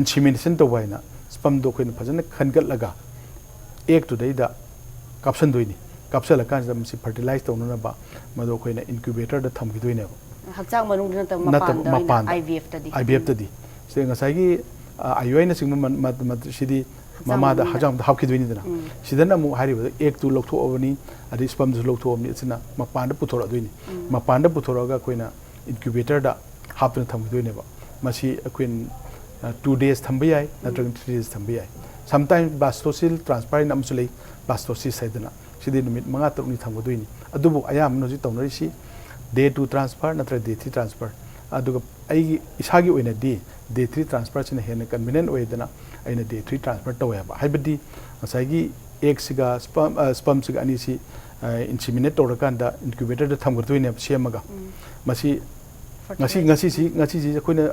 ꯏꯟꯁꯤꯃꯤꯅꯦꯁꯟ ꯇꯧꯕ ꯍꯥꯏꯅ ꯁ꯭ꯄꯝꯗꯣ ꯑꯩꯈꯣꯏꯅ ꯐꯖꯅ ꯈꯟꯒꯠꯂꯒ ꯑꯦꯛꯇꯨꯗꯩꯗ ꯀꯥꯞꯁꯟꯗꯣꯏꯅꯤ꯫ ꯀꯥꯞꯁꯜꯂꯀꯥꯟꯁꯤꯗ ꯃꯁꯤ ꯐꯔꯇꯤꯂꯥꯏꯁ ꯇꯧꯅꯅꯕ ꯃꯗꯨ ꯑꯩꯈꯣꯏꯅ ꯏꯟꯀ꯭ꯌꯨꯕꯦꯇꯔꯗ ꯊꯝꯈꯤꯗꯣꯏꯅꯦꯕ꯫ ꯍꯛꯆꯥꯡ ꯃꯅꯨꯡꯗ ꯅꯠꯇꯕ ꯅꯠꯇꯕ ꯃꯄꯥꯟꯗ ꯑꯣꯏꯅ ꯃꯄꯥꯟꯗ꯫ ꯑꯥꯏ ꯚꯤ ꯑꯦꯐꯇꯗꯤ ꯑꯥꯏ ꯚꯤ ꯑꯦꯐꯇꯗꯤ ꯁꯤꯗ ꯉꯁꯥꯏꯒꯤ ꯑꯥꯏ ꯌꯨ ꯑꯥꯏꯅꯆꯤꯡꯕ ꯃ- ꯃ- ꯃ- ꯁꯤꯗꯤ ꯍꯛꯆꯥꯡ ꯃꯃꯥꯗ ꯃꯅꯨꯡꯗ꯫ ꯍꯛꯆꯥꯡꯗ ꯍꯥꯞꯈꯤꯗꯣꯏꯅꯤꯗꯅ꯫ ꯎꯝ꯫ ꯁꯤꯗꯅ ꯑꯃꯨꯛ ꯍꯥꯏꯔꯤꯕꯗ ꯑꯦꯛꯇꯨ ꯂꯧꯊꯣꯛꯑꯕꯅꯤ, ꯑꯗꯩ ꯁ꯭ꯄꯝꯗꯨꯁꯨ ꯂꯧꯊꯣꯛꯑꯕꯅꯤ, ꯑꯁꯤꯅ ꯃꯄꯥꯟꯗ ꯄꯨꯊꯣꯔꯛꯑꯗꯣꯏꯅꯤ꯫ ꯃꯄꯥꯟꯗ ꯄꯨꯊꯣꯔꯛꯑꯒ ꯑꯩꯈꯣꯏꯅ ꯏꯟꯀ꯭ꯌꯨꯕꯦꯇꯔꯗ ꯍꯥꯞꯇꯨꯅ ꯊꯝꯈꯤꯗꯣꯏꯅꯦꯕ꯫ ꯃꯁꯤ ꯑꯩꯈꯣꯏꯅ ꯇꯨ ꯗꯦꯖ ꯊꯝꯕ ꯌꯥꯏ ꯅꯠꯇ꯭ꯔꯒ ꯊ꯭ꯔꯤ ꯗꯦꯖ ꯊꯝꯕ ꯌꯥꯏ꯫ ꯁꯝꯇꯥꯏꯝ ꯕ꯭ꯂꯥꯁꯇꯣꯁꯤꯜ ꯇ꯭ꯔꯥꯟꯁꯐꯔ ꯍꯥꯏꯅ ꯑꯃꯁꯨ ꯂꯩ꯫ ꯕ꯭ꯂꯥꯁꯇꯣꯁꯤꯁ ꯍꯥꯏꯗꯅ ꯁꯤꯗꯤ ꯅꯨꯃꯤꯠ ꯃꯉꯥ ꯇꯔꯨꯛꯅꯤ ꯊꯝꯒꯗꯣꯏꯅꯤ꯫ ꯑꯗꯨꯕꯨ ꯑꯌꯥꯝꯕꯅ ꯍꯧꯖꯤꯛ ꯇꯧꯅꯔꯤꯁꯤ ꯗꯦ ꯇꯨ ꯇ꯭ꯔꯥꯟꯁꯐꯔ ꯅꯠꯇ꯭ꯔꯒ ꯗꯦ ꯊ꯭ꯔꯤ ꯇ꯭ꯔꯥꯟꯁꯐꯔ꯫ ꯑꯗꯨꯒ ꯑꯩꯒꯤ ꯏꯁꯥꯒꯤ ꯑꯣꯏꯅꯗꯤ ꯗꯦ ꯊ꯭ꯔꯤ ꯇ꯭ꯔꯥꯟꯁꯐꯔꯁꯤꯅ ꯍꯦꯟꯅ ꯀꯟꯚꯤꯅꯦꯟ ꯑꯣꯏꯗꯅ ꯑꯩꯅ ꯗꯦ ꯊ꯭ꯔꯤ ꯇ꯭ꯔꯥꯟꯁꯐꯔ ꯇꯧꯋꯦꯕ꯫ ꯍꯥꯏꯕꯗꯤ ꯉꯁꯥꯏꯒꯤ ꯑꯦꯛꯁꯤꯒ ꯁ꯭ꯄꯝ ꯁ꯭ꯄꯝꯁꯤꯒ ꯑꯅꯤꯁꯤ ꯏꯟꯁꯤꯃꯤꯅꯦꯠ ꯇꯧꯔꯀꯥꯟꯗ ꯏꯟꯀ꯭ꯌꯨꯕꯦꯇꯔꯗ ꯊꯝꯒꯗꯣꯏꯅꯦꯕ ꯁꯦꯝꯃꯒ꯫ ꯃꯁꯤ ꯉꯁꯤ ꯉꯁꯤꯁꯤ ꯉꯁꯤꯁꯤ ꯑꯩꯈꯣꯏꯅ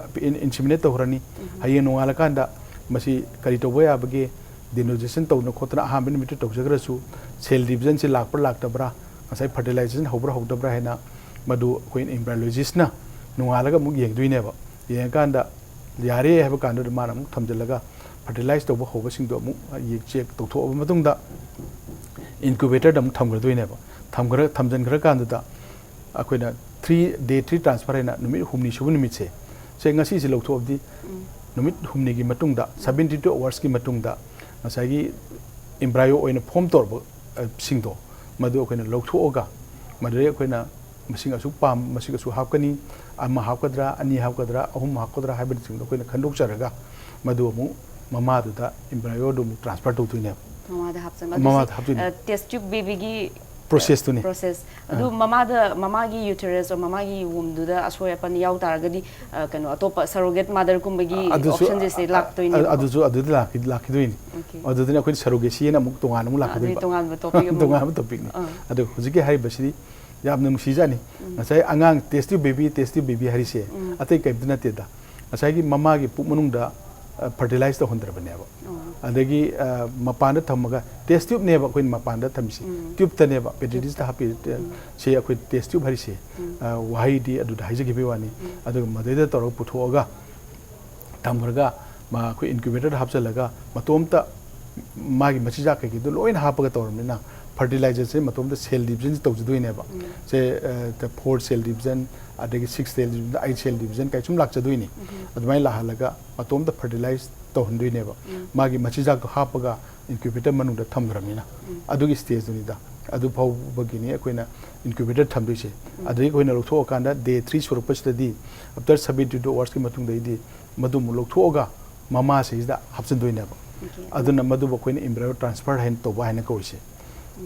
ꯏꯟꯁꯤꯃꯤꯅꯦꯠ ꯇꯧꯈ꯭ꯔꯅꯤ꯫ ꯍꯌꯦꯡ ꯅꯣꯡꯉꯥꯜꯂꯀꯥꯟꯗ ꯃꯁꯤ ꯀꯔꯤ ꯇꯧꯕ ꯌꯥꯕꯒꯦ, ꯗꯤꯅꯣꯖꯦꯁꯟ ꯇꯧꯗꯅ ꯈꯣꯠꯇꯅ ꯑꯍꯥꯟꯕ ꯅꯨꯃꯤꯠꯇ ꯇꯧꯖꯈ꯭ꯔꯁꯨ ꯁꯦꯜ ꯗꯤꯕꯤꯖꯟꯁꯤ ꯂꯥꯛꯄ꯭ꯔꯥ ꯂꯥꯛꯇꯕ꯭ꯔꯥ, ꯉꯁꯥꯏ ꯐꯔꯇꯤꯂꯥꯏꯖꯦꯁꯟ ꯍꯧꯕ꯭ꯔꯥ ꯍꯧꯗꯕ꯭ꯔꯥ ꯍꯥꯏꯅ ꯃꯗꯨ ꯑꯩꯈꯣꯏꯅ ꯏꯝꯕ꯭ꯔꯥꯏꯂꯣꯖꯤꯁꯅ ꯅꯣꯡꯉꯥꯜꯂꯒ ꯑꯃꯨꯛ ꯌꯦꯡꯗꯣꯏꯅꯦꯕ꯫ ꯌꯦꯡꯉꯀꯥꯟꯗ ꯌꯥꯔꯦ ꯍꯥꯏꯕ ꯀꯥꯟꯗꯨꯗ ꯃꯥꯅ ꯑꯃꯨꯛ ꯊꯝꯖꯤꯜꯂꯒ ꯐꯔꯇꯤꯂꯥꯏꯁ ꯇꯧꯕ ꯍꯧꯕꯁꯤꯡꯗꯣ ꯑꯃꯨꯛ ꯆꯦꯛ ꯇꯧꯊꯣꯛꯑꯕ ꯃꯇꯨꯡꯗ ꯏꯟꯀ꯭ꯌꯨꯕꯦꯇꯔꯗ ꯑꯃꯨꯛ ꯊꯝꯈ꯭ꯔꯗꯣꯏꯅꯦꯕ꯫ ꯊꯝꯈ꯭ꯔ ꯊꯝꯖꯤꯟꯈ꯭ꯔꯀꯥꯟꯗꯨꯗ ꯑꯩꯈꯣꯏꯅ ꯊ꯭ꯔꯤ ꯗꯦ ꯊ꯭ꯔꯤ ꯇ꯭ꯔꯥꯟꯁꯐꯔ ꯍꯥꯏꯅ ꯅꯨꯃꯤꯠ ꯍꯨꯝꯅꯤ ꯁꯨꯕ ꯅꯨꯃꯤꯠꯁꯦ, ꯁꯦ ꯉꯁꯤꯁꯦ ꯂꯧꯊꯣꯛꯑꯕꯗꯤ ꯅꯨꯃꯤꯠ ꯍꯨꯝꯅꯤꯒꯤ ꯃꯇꯨꯡꯗ, ꯁꯕꯦꯟꯇꯤ ꯇꯨ ꯑꯋꯥꯔꯁꯀꯤ ꯃꯇꯨꯡꯗ ꯉꯁꯥꯏꯒꯤ embryo ꯑꯣꯏꯅ form ꯇꯧꯔꯕ ꯑ, ꯁꯤꯡꯗꯣ, ꯃꯗꯨ ꯑꯩꯈꯣꯏꯅ ꯂꯧꯊꯣꯛꯑꯒ, ꯃꯗꯨꯗꯩ ꯑꯩꯈꯣꯏꯅ ꯃꯁꯤꯡ ꯑꯁꯨꯛ ꯄꯥꯝ ꯃꯁꯤꯡ ꯑꯁꯨꯛ ꯍꯥꯞꯀꯅꯤ, ꯑꯃ ꯍꯥꯞꯀꯗ꯭ꯔꯥ, ꯑꯅꯤ ꯍꯥꯞꯀꯗ꯭ꯔꯥ, ꯑꯍꯨꯝ ꯍꯥꯞꯀꯗ꯭ꯔꯥ ꯍꯥꯏꯕꯅꯆꯤꯡꯕꯗꯣ ꯑꯩꯈꯣꯏꯅ ꯈꯟꯗꯣꯛꯆꯔꯒ, ꯃꯗꯨ ꯑꯃꯨꯛ ꯃꯃꯥꯗ embryo ꯗꯨ ꯑꯃꯨꯛ transfer ꯇꯧꯗꯣꯏꯅꯦꯕ꯫ ꯃꯃꯥꯗ ꯍꯥꯞꯆꯟꯕ꯫ ꯃꯃꯥꯗ ꯍꯥꯞꯇꯣꯏꯅꯦ꯫ Test tube baby ꯒꯤ Process ꯇꯨꯅꯤ꯫ Process꯫ ꯑꯗꯨ ꯃꯃꯥꯗ, ꯃꯃꯥꯒꯤ uterus or ꯃꯃꯥꯒꯤ womb ꯗꯨꯗ ꯑꯁꯣꯏ ꯑꯄꯟ ꯌꯥꯎ ꯇꯥꯔꯒꯗꯤ, ꯑ, ꯀꯩꯅꯣ, ꯑꯇꯣꯞꯄ surrogate mother ꯀꯨꯝꯕꯒꯤ option ꯁꯦ ꯂꯥꯛꯇꯣꯏꯅꯦꯕ꯫ ꯑꯗꯨꯁꯨ ꯑꯗꯨꯗ ꯂꯥꯛꯈꯤ- ꯂꯥꯛꯈꯤꯗꯣꯏꯅꯤ꯫ Okay꯫ ꯑꯗꯨꯗꯨꯅ ꯑꯩꯈꯣꯏꯅ surrogacy ꯍꯥꯏꯅ ꯑꯃꯨꯛ ꯇꯣꯉꯥꯟꯅ ꯑꯃꯨꯛ ꯑ, ꯑꯗꯨꯗꯤ ꯂꯥꯛꯀꯗꯣꯏꯕ꯫ ꯇꯣꯉꯥꯟꯕ topic ꯑꯃ꯫ ꯇꯣꯉꯥꯟꯕ topic ꯅꯤ꯫ ꯑꯥ꯫ ꯑꯗꯣ ꯍꯧꯖꯤꯛꯀꯤ ꯍꯥꯏꯔꯤꯕꯁꯤꯗꯤ ꯌꯥꯝꯅ ꯅꯨꯡꯁꯤꯖꯥꯠꯅꯤ꯫ ꯉꯁꯥꯏ ꯑꯉꯥꯡ test tube baby, test tube baby ꯍꯥꯏꯔꯤꯁꯦ ꯑꯇꯩ ꯀꯔꯤꯝꯇ ꯅꯠꯇꯦꯗ꯫ ꯉꯁꯥꯏꯒꯤ ꯃꯃꯥꯒꯤ ꯄꯨꯛ ꯃꯅꯨꯡꯗ, ꯑ, fertilize ꯇꯧꯍꯟꯗ꯭ꯔꯕꯅꯦꯕ꯫ ꯑꯗꯒꯤ, ꯑ, ꯃꯄꯥꯟꯗ ꯊꯝꯃꯒ, test tube ꯅꯦꯕ ꯑꯩꯈꯣꯏꯅ ꯃꯄꯥꯟꯗ ꯊꯝꯃꯤꯁꯦ꯫ Tube ꯇꯅꯦꯕ, vegetative ꯇ ꯍꯥꯞꯄꯤ, ꯑ, ꯁꯤ ꯑꯩꯈꯣꯏ test tube ꯍꯥꯏꯔꯤꯁꯦ꯫ ꯑ, ꯋꯥꯍꯩꯗꯤ ꯑꯗꯨꯗ ꯍꯥꯏꯖꯈꯤꯕꯒꯤ ꯋꯥꯅꯤ꯫ ꯑꯗꯨꯒ ꯃꯗꯩꯗ ꯇꯧꯔꯒ ꯄꯨꯊꯣꯛꯑꯒ ꯊꯝꯈ꯭ꯔꯒ, ꯃꯥ ꯑꯩꯈꯣꯏ incubator ꯗ ꯍꯥꯞꯆꯤꯜꯂꯒ ꯃꯇꯣꯝꯇ ꯃꯥꯒꯤ ꯃꯆꯤꯟꯖꯥꯛ ꯀꯩꯀꯩꯗꯣ ꯂꯣꯏꯅ ꯍꯥꯞꯄꯒ ꯇꯧꯔꯕꯅꯤꯅ, fertilizer ꯁꯦ ꯃꯇꯣꯝꯇ cell division ꯁꯦ ꯇꯧꯖꯗꯣꯏꯅꯦꯕ꯫ ꯁꯦ, ꯑ, four cell division, ꯑꯗꯒꯤ six cell division, eight cell division ꯀꯩ ꯁꯨꯝ ꯂꯥꯛꯆꯗꯣꯏꯅꯤ꯫ ꯑꯗꯨꯃꯥꯏꯅ ꯂꯥꯛꯍꯜꯂꯒ ꯃꯇꯣꯝꯇ fertilize ꯇꯧꯍꯟꯗꯣꯏꯅꯦꯕ꯫ ꯃꯥꯒꯤ ꯃꯆꯤꯟꯖꯥꯛꯇꯣ ꯍꯥꯞꯄꯒ incubator ꯃꯅꯨꯡꯗ ꯊꯝꯈ꯭ꯔꯕꯅꯤꯅ꯫ ꯑꯗꯨꯒꯤ stage ꯇꯨꯅꯤꯗ꯫ ꯑꯗꯨ ꯐꯥꯎꯕꯒꯤꯅꯤ ꯑꯩꯈꯣꯏꯅ incubator ꯊꯝꯗꯣꯏꯁꯦ꯫ ꯑꯗꯒꯤ ꯑꯩꯈꯣꯏꯅ ꯂꯧꯊꯣꯛꯑꯀꯥꯟꯗ day three ꯁꯨꯔꯛꯄꯁꯤꯗꯗꯤ, after seventy two hours ꯀꯤ ꯃꯇꯨꯡꯗꯩꯗꯤ ꯃꯗꯨ ꯑꯃꯨꯛ ꯂꯧꯊꯣꯛꯑꯒ ꯃꯃꯥꯁꯤꯗ ꯍꯥꯞꯆꯤꯟꯗꯣꯏꯅꯦꯕ꯫ ꯑꯗꯨꯅ ꯃꯗꯨꯕꯨ ꯑꯩꯈꯣꯏꯅ embryo transfer ꯍꯥꯏꯅ ꯇꯧꯕ ꯍꯥꯏꯅ ꯀꯧꯔꯤꯁꯦ꯫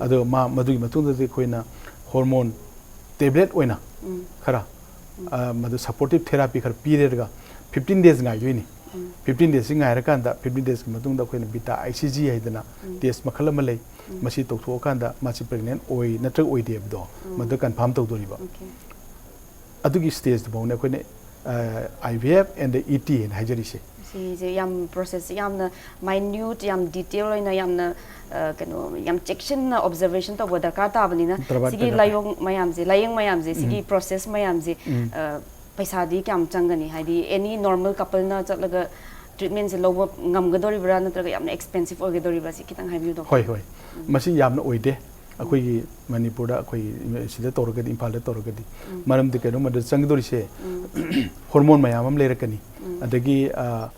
ꯑꯗꯣ ꯃꯥ, ꯃꯗꯨꯒꯤ ꯃꯇꯨꯡꯗꯗꯤ ꯑꯩꯈꯣꯏꯅ hormone tablet ꯑꯣꯏꯅ ꯈꯔ, ꯑ, ꯃꯗꯨ supportive therapy ꯈꯔ ꯄꯤꯔꯦꯔꯒ fifteen days ꯉꯥꯏꯗꯣꯏꯅꯤ꯫ Fifteen days ꯁꯤ ꯉꯥꯏꯔꯀꯥꯟꯗ, fifteen days ꯀꯤ ꯃꯇꯨꯡꯗ ꯑꯩꯈꯣꯏꯅ beta I C G ꯍꯥꯏꯗꯅ test ꯃꯈꯜ ꯑꯃ ꯂꯩ꯫ ꯃꯁꯤ ꯇꯧꯊꯣꯛꯑꯀꯥꯟꯗ ꯃꯁꯤ pregnant ꯑꯣꯏ ꯅꯠꯇ꯭ꯔꯒ ꯑꯣꯏꯗꯦ ꯍꯥꯏꯕꯗꯣ ꯃꯗꯨ confirm ꯇꯧꯗꯣꯔꯤꯕ꯫ Okay꯫ ꯑꯗꯨꯒꯤ stage ꯇꯨꯐꯥꯎꯅꯦ ꯑꯩꯈꯣꯏꯅ, ꯑ, I V F and E T ꯍꯥꯏꯅ ꯍꯥꯏꯖꯔꯤꯁꯦ꯫ ꯁꯤꯁꯦ ꯌꯥꯝ process ꯁꯦ ꯌꯥꯝꯅ minute, ꯌꯥꯝ detail ꯑꯣꯏꯅ, ꯌꯥꯝꯅ, ꯑ, ꯀꯩꯅꯣ, ꯌꯥꯝ ꯆꯦꯛꯁꯤꯟꯅ observation ꯇꯧꯕ ꯗꯔꯀꯥꯔ ꯇꯥꯕꯅꯤꯅ, ꯗꯔꯀꯥꯔ, ꯁꯤꯒꯤ ꯗꯔꯀꯥꯔ꯫ ꯂꯥꯏꯑꯣꯡ ꯃꯌꯥꯝꯁꯦ, ꯂꯥꯏꯌꯦꯡ ꯃꯌꯥꯝꯁꯦ, ꯁꯤꯒꯤ process ꯃꯌꯥꯝꯁꯦ, ꯑ, ꯄꯩꯁꯥꯗꯤ ꯀꯌꯥꯝ ꯆꯪꯒꯅꯤ? ꯍꯥꯏꯗꯤ any normal couple ꯅ ꯆꯠꯂꯒ treatment ꯁꯦ ꯂꯧꯕ ꯉꯝꯒꯗꯧꯔꯤꯕ꯭ꯔꯥ, ꯅꯠꯇ꯭ꯔꯒ ꯌꯥꯝꯅ expensive ꯑꯣꯏꯒꯗꯧꯔꯤꯕ꯭ꯔꯥ? ꯁꯤ ꯈꯤꯇꯪ ꯍꯥꯏꯕꯤꯌꯨ, doctor꯫ ꯍꯣꯏ, ꯍꯣꯏ꯫ ꯃꯁꯤ ꯌꯥꯝꯅ ꯑꯣꯏꯗꯦ꯫ ꯑꯩꯈꯣꯏꯒꯤ ꯃꯅꯤꯄꯨꯔꯗ, ꯑꯩꯈꯣꯏꯒꯤ ꯁꯤꯗ ꯇꯧꯔꯒꯗꯤ, ꯏꯝꯐꯥꯜꯗ ꯇꯧꯔꯒꯗꯤ꯫ ꯃꯔꯝꯗꯤ ꯀꯩꯅꯣ, ꯃꯗꯨꯗ ꯆꯪꯒꯗꯧꯔꯤꯁꯦ hormone ꯃꯌꯥꯝ ꯑꯃ ꯂꯩꯔꯛꯀꯅꯤ꯫ ꯑꯗꯒꯤ, ꯑ,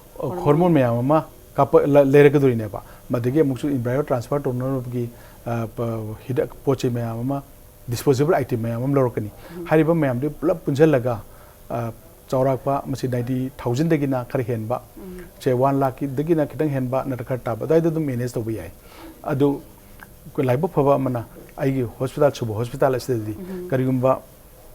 hormone ꯃꯌꯥꯝ ꯑꯃ ꯀꯥꯞꯄ-, ꯂ-, ꯂꯩꯔꯛꯀꯗꯣꯔꯤꯅꯦꯕ꯫ ꯃꯗꯒꯤ ꯑꯃꯨꯛꯁꯨ embryo transfer ꯇꯧꯅꯅꯕꯒꯤ, ꯑ, ꯄ-, ꯍꯤꯗꯥꯛ, ꯄꯣꯠ ꯆꯩ ꯃꯌꯥꯝ ꯑꯃ, disposable item ꯃꯌꯥꯝ ꯑꯃ ꯂꯧꯔꯛꯀꯅꯤ꯫ ꯍꯥꯏꯔꯤꯕ ꯃꯌꯥꯝꯗꯨ ꯄꯨꯂꯞ ꯄꯨꯟꯁꯤꯜꯂꯒ, ꯑ, ꯆꯥꯎꯔꯥꯛꯄ ꯃꯁꯤ ninety thousandꯗꯒꯤꯅ ꯈꯔ ꯍꯦꯟꯕ, ꯁꯦ one lakhꯀꯤꯗꯒꯤꯅ ꯈꯤꯇꯪ ꯍꯦꯟꯕ ꯅꯠꯇ꯭ꯔ ꯈꯔ ꯇꯥꯕ ꯑꯗꯨꯋꯥꯏꯗ ꯑꯗꯨꯝ manage ꯇꯧꯕ ꯌꯥꯏ꯫ ꯑꯗꯨ ꯂꯥꯏꯕꯛ ꯐꯕ ꯑꯃꯅ ꯑꯩꯒꯤ hospital, ꯁꯨꯕ hospital ꯑꯁꯤꯗꯗꯤ ꯀꯔꯤꯒꯨꯝꯕ